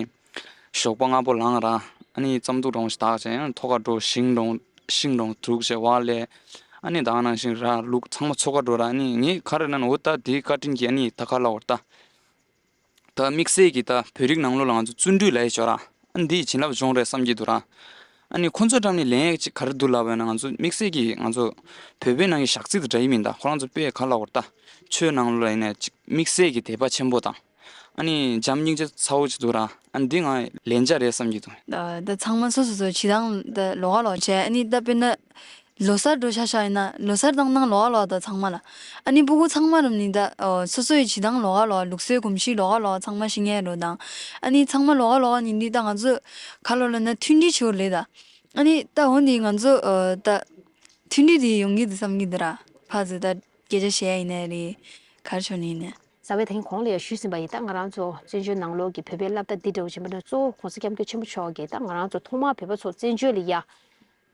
ཞོགས་པ་སྔ་པོ་ལངས་ར། ཨ་ནི་རྩམ་ཐུག་རང་བཏགས་བྱས། ཨ་ནི་ཐོག་ཁར་འགྲོ། ཞིང་རང་ཞིང་རང་དྲུག་བྱས་བ་ལས། ཨ་ནི་ད་ག་ནང་བཞིན་ར་ལུག་ཚང་མ་འཚོ་ག་འགྲོ་ར། ཨ་ནི་ངས་ག་རེ་ལབ་ན་འོ་ད་དེའི་བཀའ་དྲིན་གྱིས་ཨ་ནི་ད་ག་ལབ་དགོས་རེད་ད། ད་དམིགས་བསལ་གྱིས་ད་བོད་རིགས་ནང་ལོགས་ལ་ང་ཚོ་བརྩོན་འགྲུས་ལབ་ཡས་ཅིག་ཡོད་ར། ཨ་འདི་ཡི་བྱིན་རླབས་སྦྱོང་རེད་བསམ་གྱི་འདུག་ར། ཨ་ནི་ཁོ་ཚོ་འགྲམ་ནས་ལེན་ཡས་ཅིག་ག་རེ་འདུག་ལབ་པ་ཡིན་ན། ང་ཚོ་དམིགས་བསལ་གྱིས་ང་ཚོ་བོད་པའི་ནང་གི་ཞག་རྩི་དང་འདྲ་ཡི་མིན་ད། ཁོ་རང་ཚོ་དཔེ་ག་ལབ་དགོས་རེད་ད། ཆོས་ནང་ལོགས་ལ་ཡིན་ན་ཅིག་དམིགས་བསལ་གྱི་དད་པ་ཆེན་པོ་དང་། ཨ་ནི་བྱམས་སྙིང་རྗེ་ཚ་བོ་ཅིག་འདུག་ར། ཨ་འདི་ང་ལན་ཆ་རེད་བསམ་གྱི་འདུག་ད་ད་ཚང་མ་སོ་སོ་སོ་བྱེད་སྟངས་ད་ལོགས་ཀ་ལོགས་བྱས། ཨ་ནི་ད་དཔེར་ན། ལོ་གསར་འགྲོ་ཆ་བཞག་ཡིན་ན་ལོ་གསར་དང་ནང་ལོགས་ཀ་ལོགས་ད་ཚང་མ་ལ། ཨ་ནི་སྤུ་གུ་ཚང་མ་རམ་ནི་ད་ཨོ་སོ་སོ་ཡི་བྱེད་སྟངས་ལོགས་ཀ་ལོགས། ལུགས་སྲོལ་གོམས་གཤིས་ལོགས་ཀ་ལོགས་ཚང་མ་ཤེས་མཁན་རོ་དང་། ཨ་ནི་ཚང་མ་ལོགས་ཀ་ལོགས་ཡིན་དུས་ད་ང་ཚོ་ག་ལོ་ལ་ན་མཐུན་སྒྲིལ་ཆེ་བོ་ལས་ད། ཨ་ནི་ད་འོ་ནི་ང་ཚོ་ཨོ་ད་མཐུན་སྒྲིལ་དེ་ཡོང་གི་འདུག་བསམ་གྱི་འདུག་ར། ཕར་ཚུར་ད་སྐད་ཆ་བཤད་ཡ་ཡིན་ནའི་རེད། ག་རེ་བྱུང་ནི་ཡིན་ནའི། རྩ་བའི་ད་གིན་གོང་ལ་ཡང་ཞུས་ཟིན་པ་ཡིན། ད་ང་རང་ཚོ་བཙན་བྱོལ་ནང་ལོགས་ཀྱི་བོད་པའི་སློབ་གྲྭ་འདི་འདྲ་བོ་ཆེན་པོ་འདྲ་གཙོ་བོ་༸གོང་ས་༸སྐྱབས་མགོན་ཆེན་པོ་མཆོག་གིས་ད་ང་རང་ཚོ་ཐོག་མར་བོད་པ་ཚོ་བཙན་བྱོལ་ལ་ཡ།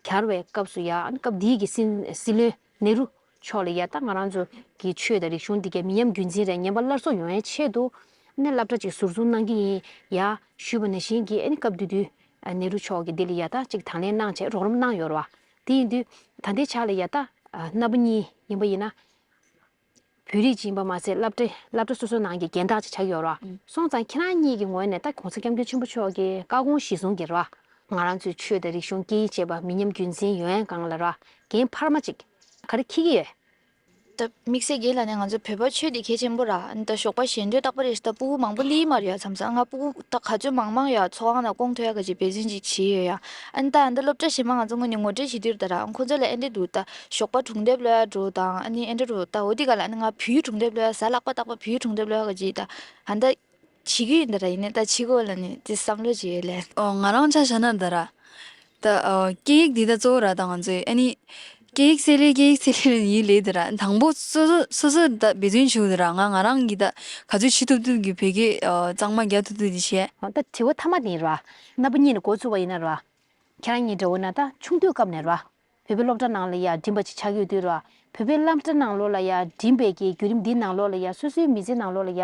གྱར་བའི་སྐབས་སུ་ཡ། ཨ་ནི་སྐབས་དེའི་གི་སྲིད་སྲིད་བློན་ནེ་རུ་མཆོག་ལ་ཡ། ད་ང་རང་ཚོ་གི་ཆོས་དང་རིག་གཞུང་འདི་གའི་མི་ཉམས་རྒྱུན་འཛིན་རེད། ཉམས་པ་སླར་གསོ་ཡོང་ཡའི་ཆེད་དུ་ཨ་ནི་སློབ་གྲྭ་ཅིག་ཟུར་འཛུགས་གནང་གི་ཡིན་ཡ་ཞུས་པ་ནང་བཞིན་གྱི། ཨ་ནི་སྐབས་དེ་དུས་ནེ་རུ་མཆོག་གིས་འདི་ལ་ཡ་ད་ཅིག་དང་ལེན་གནང་བྱས་རོགས་རམ་གནང་ཡོད་རེད་བ། དེ་ཡིན་དུས་ད་ལྟའི་ཆ་ལ་ཡ་ད་རྣམ་པ་གཉིས་ཡིན་པ་ཡིན་ན། བོད་རིགས་ཅིག་ཡིན་པ་མ་ཟད་སློབ་གྲྭ་སློབ་གྲྭ་སོ་སོའི་ནང་གི་རྒན་བདག་ཅིག་ཆགས་ཡོད་རེད་བ། ཨང་། སོང་ཙང་ཁྱེད་རང་གཉིས་ཀྱི་ངོས་ནས་ད་༸གོང་ས་༸སྐྱབས་མགོན་ཆེན་པོ་མཆོག་གི་བཀའ་དགོངས་གཞིར་བཟུང་གིས་རེད་བ། ང་རང་ཚོའི་ཆོས་དང་རིག་གཞུང་སྐད་ཡིག་བཅས་པ་མི་ཉམས་རྒྱུན་འཛིན་ཡོང་ཡ་སྒང་ལ་རེད་བ། འགན་འཕར་མ་ཅིག་ག་རེ་འཁྱེར་གྱི་ཡོད། ད་དམིགས་བསལ་རྒན་ལགས་ནས་ང་ཚོ་བོད་པ་ཆོས་དེ་གལ་ཆེན་པོ་ར། ཨ་ནི་ད་ཞོགས་པ་ཞལ་འདོན་རྟག་པ་རེ་བཞིན་ད་སྤུ་གུ་མང་པོ་སླེབས་མ་རེད་ཡ། མཚམས་མཚམས་ང་སྤུ་གུ་ད་ག་ཚོད་མང་མང་ཡ་ཚོགས་ཁང་ནང་སྐོང་ཐུབ་ཡ་ག་ཅིག་འབད་བརྩོན་ཅིག་བྱས་ཡོད་ཡ། ཨ་ནི་ད་ཨ་ནི་ད་སློབ་གྲྭ་གཞན་མ་ང་ཚོ་ངོས་ནས་ངོ་སྤྲོད་བྱེད་དུས་ད་ར། ཨ་ཁོང་ཚོ་ལ་ཨེ་འདྲ་འདུག་ད་ཞོགས་པ་སྒྲུང་དེབ་ཀློག་ཡ་འགྲོ་དང་། ཨ་ནི་ཨེ་འདྲ་རུ་ད་འོ་དེ་ག་ལ་ཨ་ནི་ང་བོད་ཡིག་སྒྲུང་དེབ་ཀློག་ཡ། གཟའ་ལྷག་པ་རྟག་པར་བོད་ཡིག་སྒྲུང་དེབ་ཀློག་ཡ་ག་ཅིག་ད་ཨ་ནི་ད་བྱེད་ཀྱི་ཡིན་ད་ར། ཡིན་ནའི་ད་བྱེད་དགོས་ལ་ནི་དེ་བསམ་བློ་ཅིག་ཡོད་ལེ། ཨོ་ང་རང་ཆ་བཞག་ན་ད་ར། ད་ཨོ་སྐད་ཡིག་འདི་ད་གཙོ་བོ་ར། ད་ང་ཚོའི་ཨ་ནི་སྐད་ཡིག་གསལ་ལེ་སྐད་ཡིག་གསལ་ལེ་ཡིན་ལེ་ད་ར། དང་པོ་སོ་སོ་སོ་སོ་ད་འབད་བརྩོན་ཞུ་ད་ར། ང་ང་རང་གི་ད་ག་ཚོད་བྱེད་ཐུབ་ཐུབ་ཀྱི་བོད་སྐད་ཨོ་གཙང་མ་རྒྱག་ཐུབ་ཐུབ་ཀྱི་བྱས། ད་དྲི་བ་མཐའ་མ་དེ་ཡིན་ར། རྣམ་པ་གཉིས་ནས་འགོ་ཚུགས་པ་ཡིན་ན་ར། ཁྱེད་རང་གཉིས་འདྲ་བོ་ན་ད་ཆུང་དུས་སྐབས་ནས་ར། བོད་པའི་སློབ་གྲྭ་ནང་ལ་ཡ་འགྲིམ་པ་ཅིག་ཆགས་ཡོད་དུས་ར། བོད་པའི་སློབ་གྲྭ་ནང་ལོགས་ལ་ཡ་འགྲིམས་པའི་གི་བརྒྱུད་རིམ་འདི་ནང་ལོགས་ལ་ཡ་སོ་སོའི་མི་ཚེ་ནང་ལོགས་ལ་ཡ་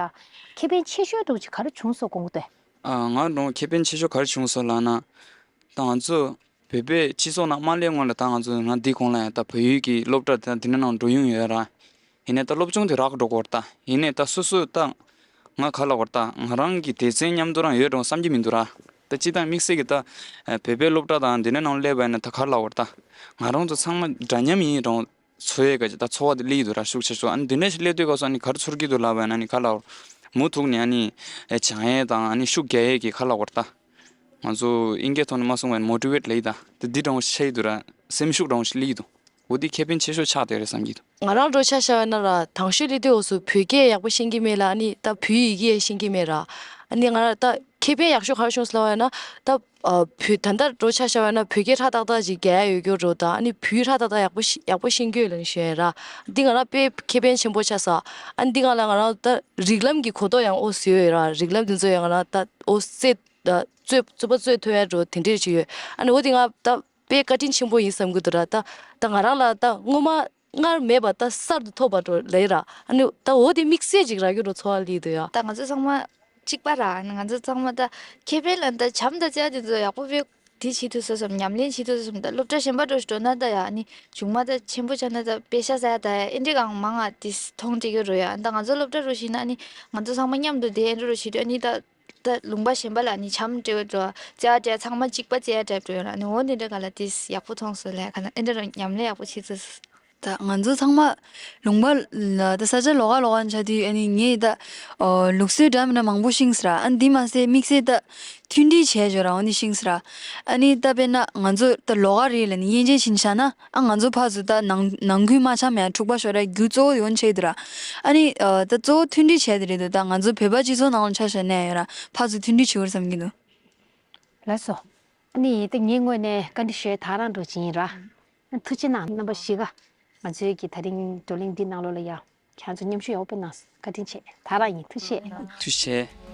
ཁེ་ཕན་ཆེ་ཤོས་འདྲ་བོ་ཅིག་ག་རེ་བྱུང་སོང་དགོངས་ཀྱི་འདུག་ཨ། ང་འདྲ་བོ་ཁེ་ཕན་ཆེ་ཤོས་ག་རེ་བྱུང་སོང་ལབ་ན། ད་ང་ཚོ་བོད་པའི་སྤྱི་ཚོགས་ནང་མ་སླེབས་སྔོན་ལ་ད་ང་ཚོ་ང་འདི་གོང་ལ་ཡང་ད་བལ་ཡུལ་གྱི་སློབ་གྲྭ་དང་འདི་འདྲ་ནང་འགྲོ་མྱོང་ཡོད་ར། ཡིན་ནའི་ད་སློབ་སྦྱོང་དེ་རག་འགྲོ་གི་ཡོད་རེད་ད། ཡིན་ནའི་ད་སོ་སོ་ད་ང་ག་རེ་ལབ་དགོས་རེད་ད། ང་རང་གི་སྡེ་ཚན་མཉམ་དུ་རང་ཡོད་འགྲོ་བསམ་གྱི་མི་འདུག་ར། ད་སྤྱིར་བཏང་དམིགས་བསལ་གྱི་ད་བོད་པའི་སློབ་གྲྭ་དང་འདི་འདྲ་ནང་སླེབས་པ་ཡིན་ན་ད་ག་རེ་ལབ་དགོས་རེད་ད། ང་རང་ཚོ་ཚང་མ་འདྲ་མཉམ་ཡིན་རུང་འཚོ་ཡས་ག་ཅིག་ད་འཚོ་བ་དེ་སླེབས་ཀྱི་འདུག་ར། ཤུགས་ཆེ་ཤོས་ཨ་ནི་འདི་འདྲ་ཞིག་སླེབས་དུས་སྐབས་སུ་ཨ་ནི་ག་རེ་ཚོར་གྱི་འདུག་ལབ་པ་ཡིན་ན་ཨ་ནི་ག་རེ་ལབ་དགོས་རེད། མུ་མཐུད་ནས་ཨ་ནི་སྦྱང་ཡས་དང་ཨ་ནི་ཤུགས་རྒྱག་ཡས་ཀྱི་ག་རེ་ལབ་དགོས་རེད་ད། ང་ཚོ་ཨིན་སྐད་ཐོག་ནས་མ་གསུངས་པ་ཡིན་ན་མོ་ཊི་ཝེཊ་ལབ་ཡས་ད། དེ་འདི་འདྲ་བོ་ཞིག་འདུག་ར། སེམས་ཤུགས་འདྲ་བོ་ཞིག་སླེབས་ཀྱི་འདུག་འོ་འདི་ཁེ་ཕན་ཆེ་ཤོས་ཆགས་བསྡད་རེད་བསམ་གྱི་འདུག་ང་རང་འདྲ་བོ་ཆ་བཞག་པ་ཡིན་ན་ར་དང་ཤོས་སླེབས་དུས་འོ་ཚོ་བོད་སྐད་ཡག་པོ་ཤེས་ཀྱི་མེད་ལ་ཨ་ནི་ད་བོད་ཡིག་ཡང་ཤེས་ཀྱི་མེད་ར། ཨ་ནི་ང་ར་ད་ཁེ་ཕན་ཡག་ཤོས་ག་རེ་བྱུང་སོང་ལབ་པ་ཡིན་ན་ད་ཨ་བོད་ད་ལྟ་འདྲ་བོ་ཆ་བཞག་པ་ཡིན་ན་བོད་སྐད་ཧྲ་ཏག་ཏག་ཅིག་རྒྱག་ཡ་ཡོད་རྒྱུ་འདྲ་བོ་དང་ཨ་ནི་བོད་ཡིག་ཧྲ་ཏག་ཏག་ཡག་པོ་ཤེས་ཡག་པོ་ཤེས་ཀྱི་ཡོད་ལབ་ནས་ཞུ་ཡ་ཡིན་ར། འདི་ང་རང་དཔེ་ཁེ་ཕན་ཆེན་པོ་ཆགས་སོང་། ཨ་ནི་འདི་སྒང་ལ་ང་རང་ད་རིགས་ལམ་གྱི་གོ་རྟོགས་ཡང་འོ་བཟོས་ཡོད་ར། རིགས་ལམ་འདི་ཚོ་ཡང་ང་རང་ད་འོ་རྩོད་ད་རྩོད་རྩོད་པ་རྩོད་ཐུབ་ཡ་འདྲ་བོ་དེ་འདྲས་ཅིག་ཡོད། ཨ་ནི་འོ་དེ་ང་ད་དཔེ་བཀའ་དྲིན་ཆེན་པོ་ཡིན་བསམ་གྱི་འདུག་ར། ད་ད་ང་རང་ལ་ད་སྔོན་མ་སྔར་མེད་པ་ད་གསར་དུ་ཐོབ་པ་འདྲ་བོ་ལབ་ཡ་ར། ཨ་ནི་ད་འོ་དེ་དམིགས་བསལ་ཅིག་རག་རྒྱུ་འདྲ་བོ་ཚོར་བ་སླེབས་འདུག་ཡ། ད་ང་ཚོ་ཚང་མ་གཅིག་པ་ར། ང་ཚོ་ཚང་མ་ད་ཁེ་ཕན་ལ་ད་བྱམས་དང་བརྩེ་བ་དེ་ཚོ་ཡག་པོ་དཔེ་དེ་བྱེད་ཐུབ་སོང་བསམ། ཉམས་ལེན་བྱེད་ཐུབ་སོང་བསམ། ད་སློབ་གྲྭ་གཞན་པ་འདྲ་བོ་ཞིག་འགྲོ་ན་ད་ཡ་ཨ་ནི་གཞུང་མ་ད་ཆེན་པོ་ཆགས་ན་ད་པེ་ཤ་ཟ་ཡ་ད་ཡ་ཨེ་འདྲས་གང་མང་ང་དེ་མཐོང་བསྡད་ཀྱི་རེད་ཡ། ད་ང་ཚོ་སློབ་གྲྭ་འདྲ་བོ་ཞིག་ན་ཨ་ནི་ང་ཚོ་ཚང་མ་མཉམ་དུ་བསྡད་ཨེ་འདྲ་འདྲ་བོ་བྱེད་དུས་ཨ་ནི་ད་ད་ལུང་པ་གཞན་པ་ལ་ཨ་ནི་བྱམས་འདྲ་བོ་འདྲ་བོ་བརྩེ་བ་འདྲ་བོ་ཚང་མ་གཅིག་པ་བརྩེ་བ་འདྲ་བོ་འདྲ་བོ་ཡོད་ར། ཨ་ནི་འོ་དེ་འདྲ་ག་ལ་དེ་ཡག་པོ་མཐོང་སོང་ལབ་ག་ལ་ཨེ་འདྲ་ར་ཉམས་ལེན་ཡག་པོ་བྱེད་ཐུབ་སོང་། ད་ང་ཚོ་ཚང་མ་ལུང་པ་ལ་ད་ས་ཆ་ལོགས་ཀ་ལོགས་ཀ་ཆགས་དུས་ཨ་ནི་ངས་ད་ཨོ་ལུགས་སྲོལ་འདྲ་མི་འདྲ་མང་པོ་ཤེས་སོང་ར། ཨ་ནི་འདི་མ་ཟད་དམིགས་བསལ་ད་མཐུན་སྒྲིལ་བྱས་བྱས་ར་འོ་ནི་ཤེས་སོང་ར། ཨ་ནི་ད་དཔེར་ན་ང་ཚོ་ད་ལོགས་ཀ་རེད་ལབ་ནི་དབྱེ་འབྱེད་བྱེད་ནི་བྱས་ན་ཨ་ང་ཚོ་ཕར་ཚུར་ད་ནང་ནང་ཁུལ་མ་འཆམ་ཡ་འཁྲུག་པ་ཤོར་ཡ་རྒྱུ་གཙོ་བོ་ཡོང་ཆེ་འདུག་ར། ཨ་ནི་ཨ་ད་གཙོ་བོ་མཐུན་སྒྲིལ་བྱས་དེ་རེད་འདུག་ད་ང་ཚོ་བོད་པ་སྤྱི་ཚོགས་ནང་ལ་ཆ་བཞག་ན་ཡ་ར་ཕར་ཚུར་མཐུན་སྒྲིལ་བྱེད་དགོས་བསམ་གྱི་འདུག་ལགས་སོ། ཨ་ནི་ད་ངའི་ངོས་ནས་བཀའ་འདྲི་ཞུ་ཡ་ད་རང་འདྲ་བོ་ཅིག་ཡིན་ར། ཐུགས་རྗེ་གནང་རྣམ་པ་བཞི་ཀ། ང་ཚོའི་གི་ད་རིང་བགྲོ་གླེང་འདི་ནང་ལོགས་ལ་ཡ། ཁྱེད་ཚོ་མཉམ་ཞུགས་ཡག་པོ་གནང་སོང་། བཀའ་དྲིན་ཆེ། ད་རང་ཡིན། ཐུགས་རྗེ་ཆེ། ཐུགས་རྗེ་ཆེ།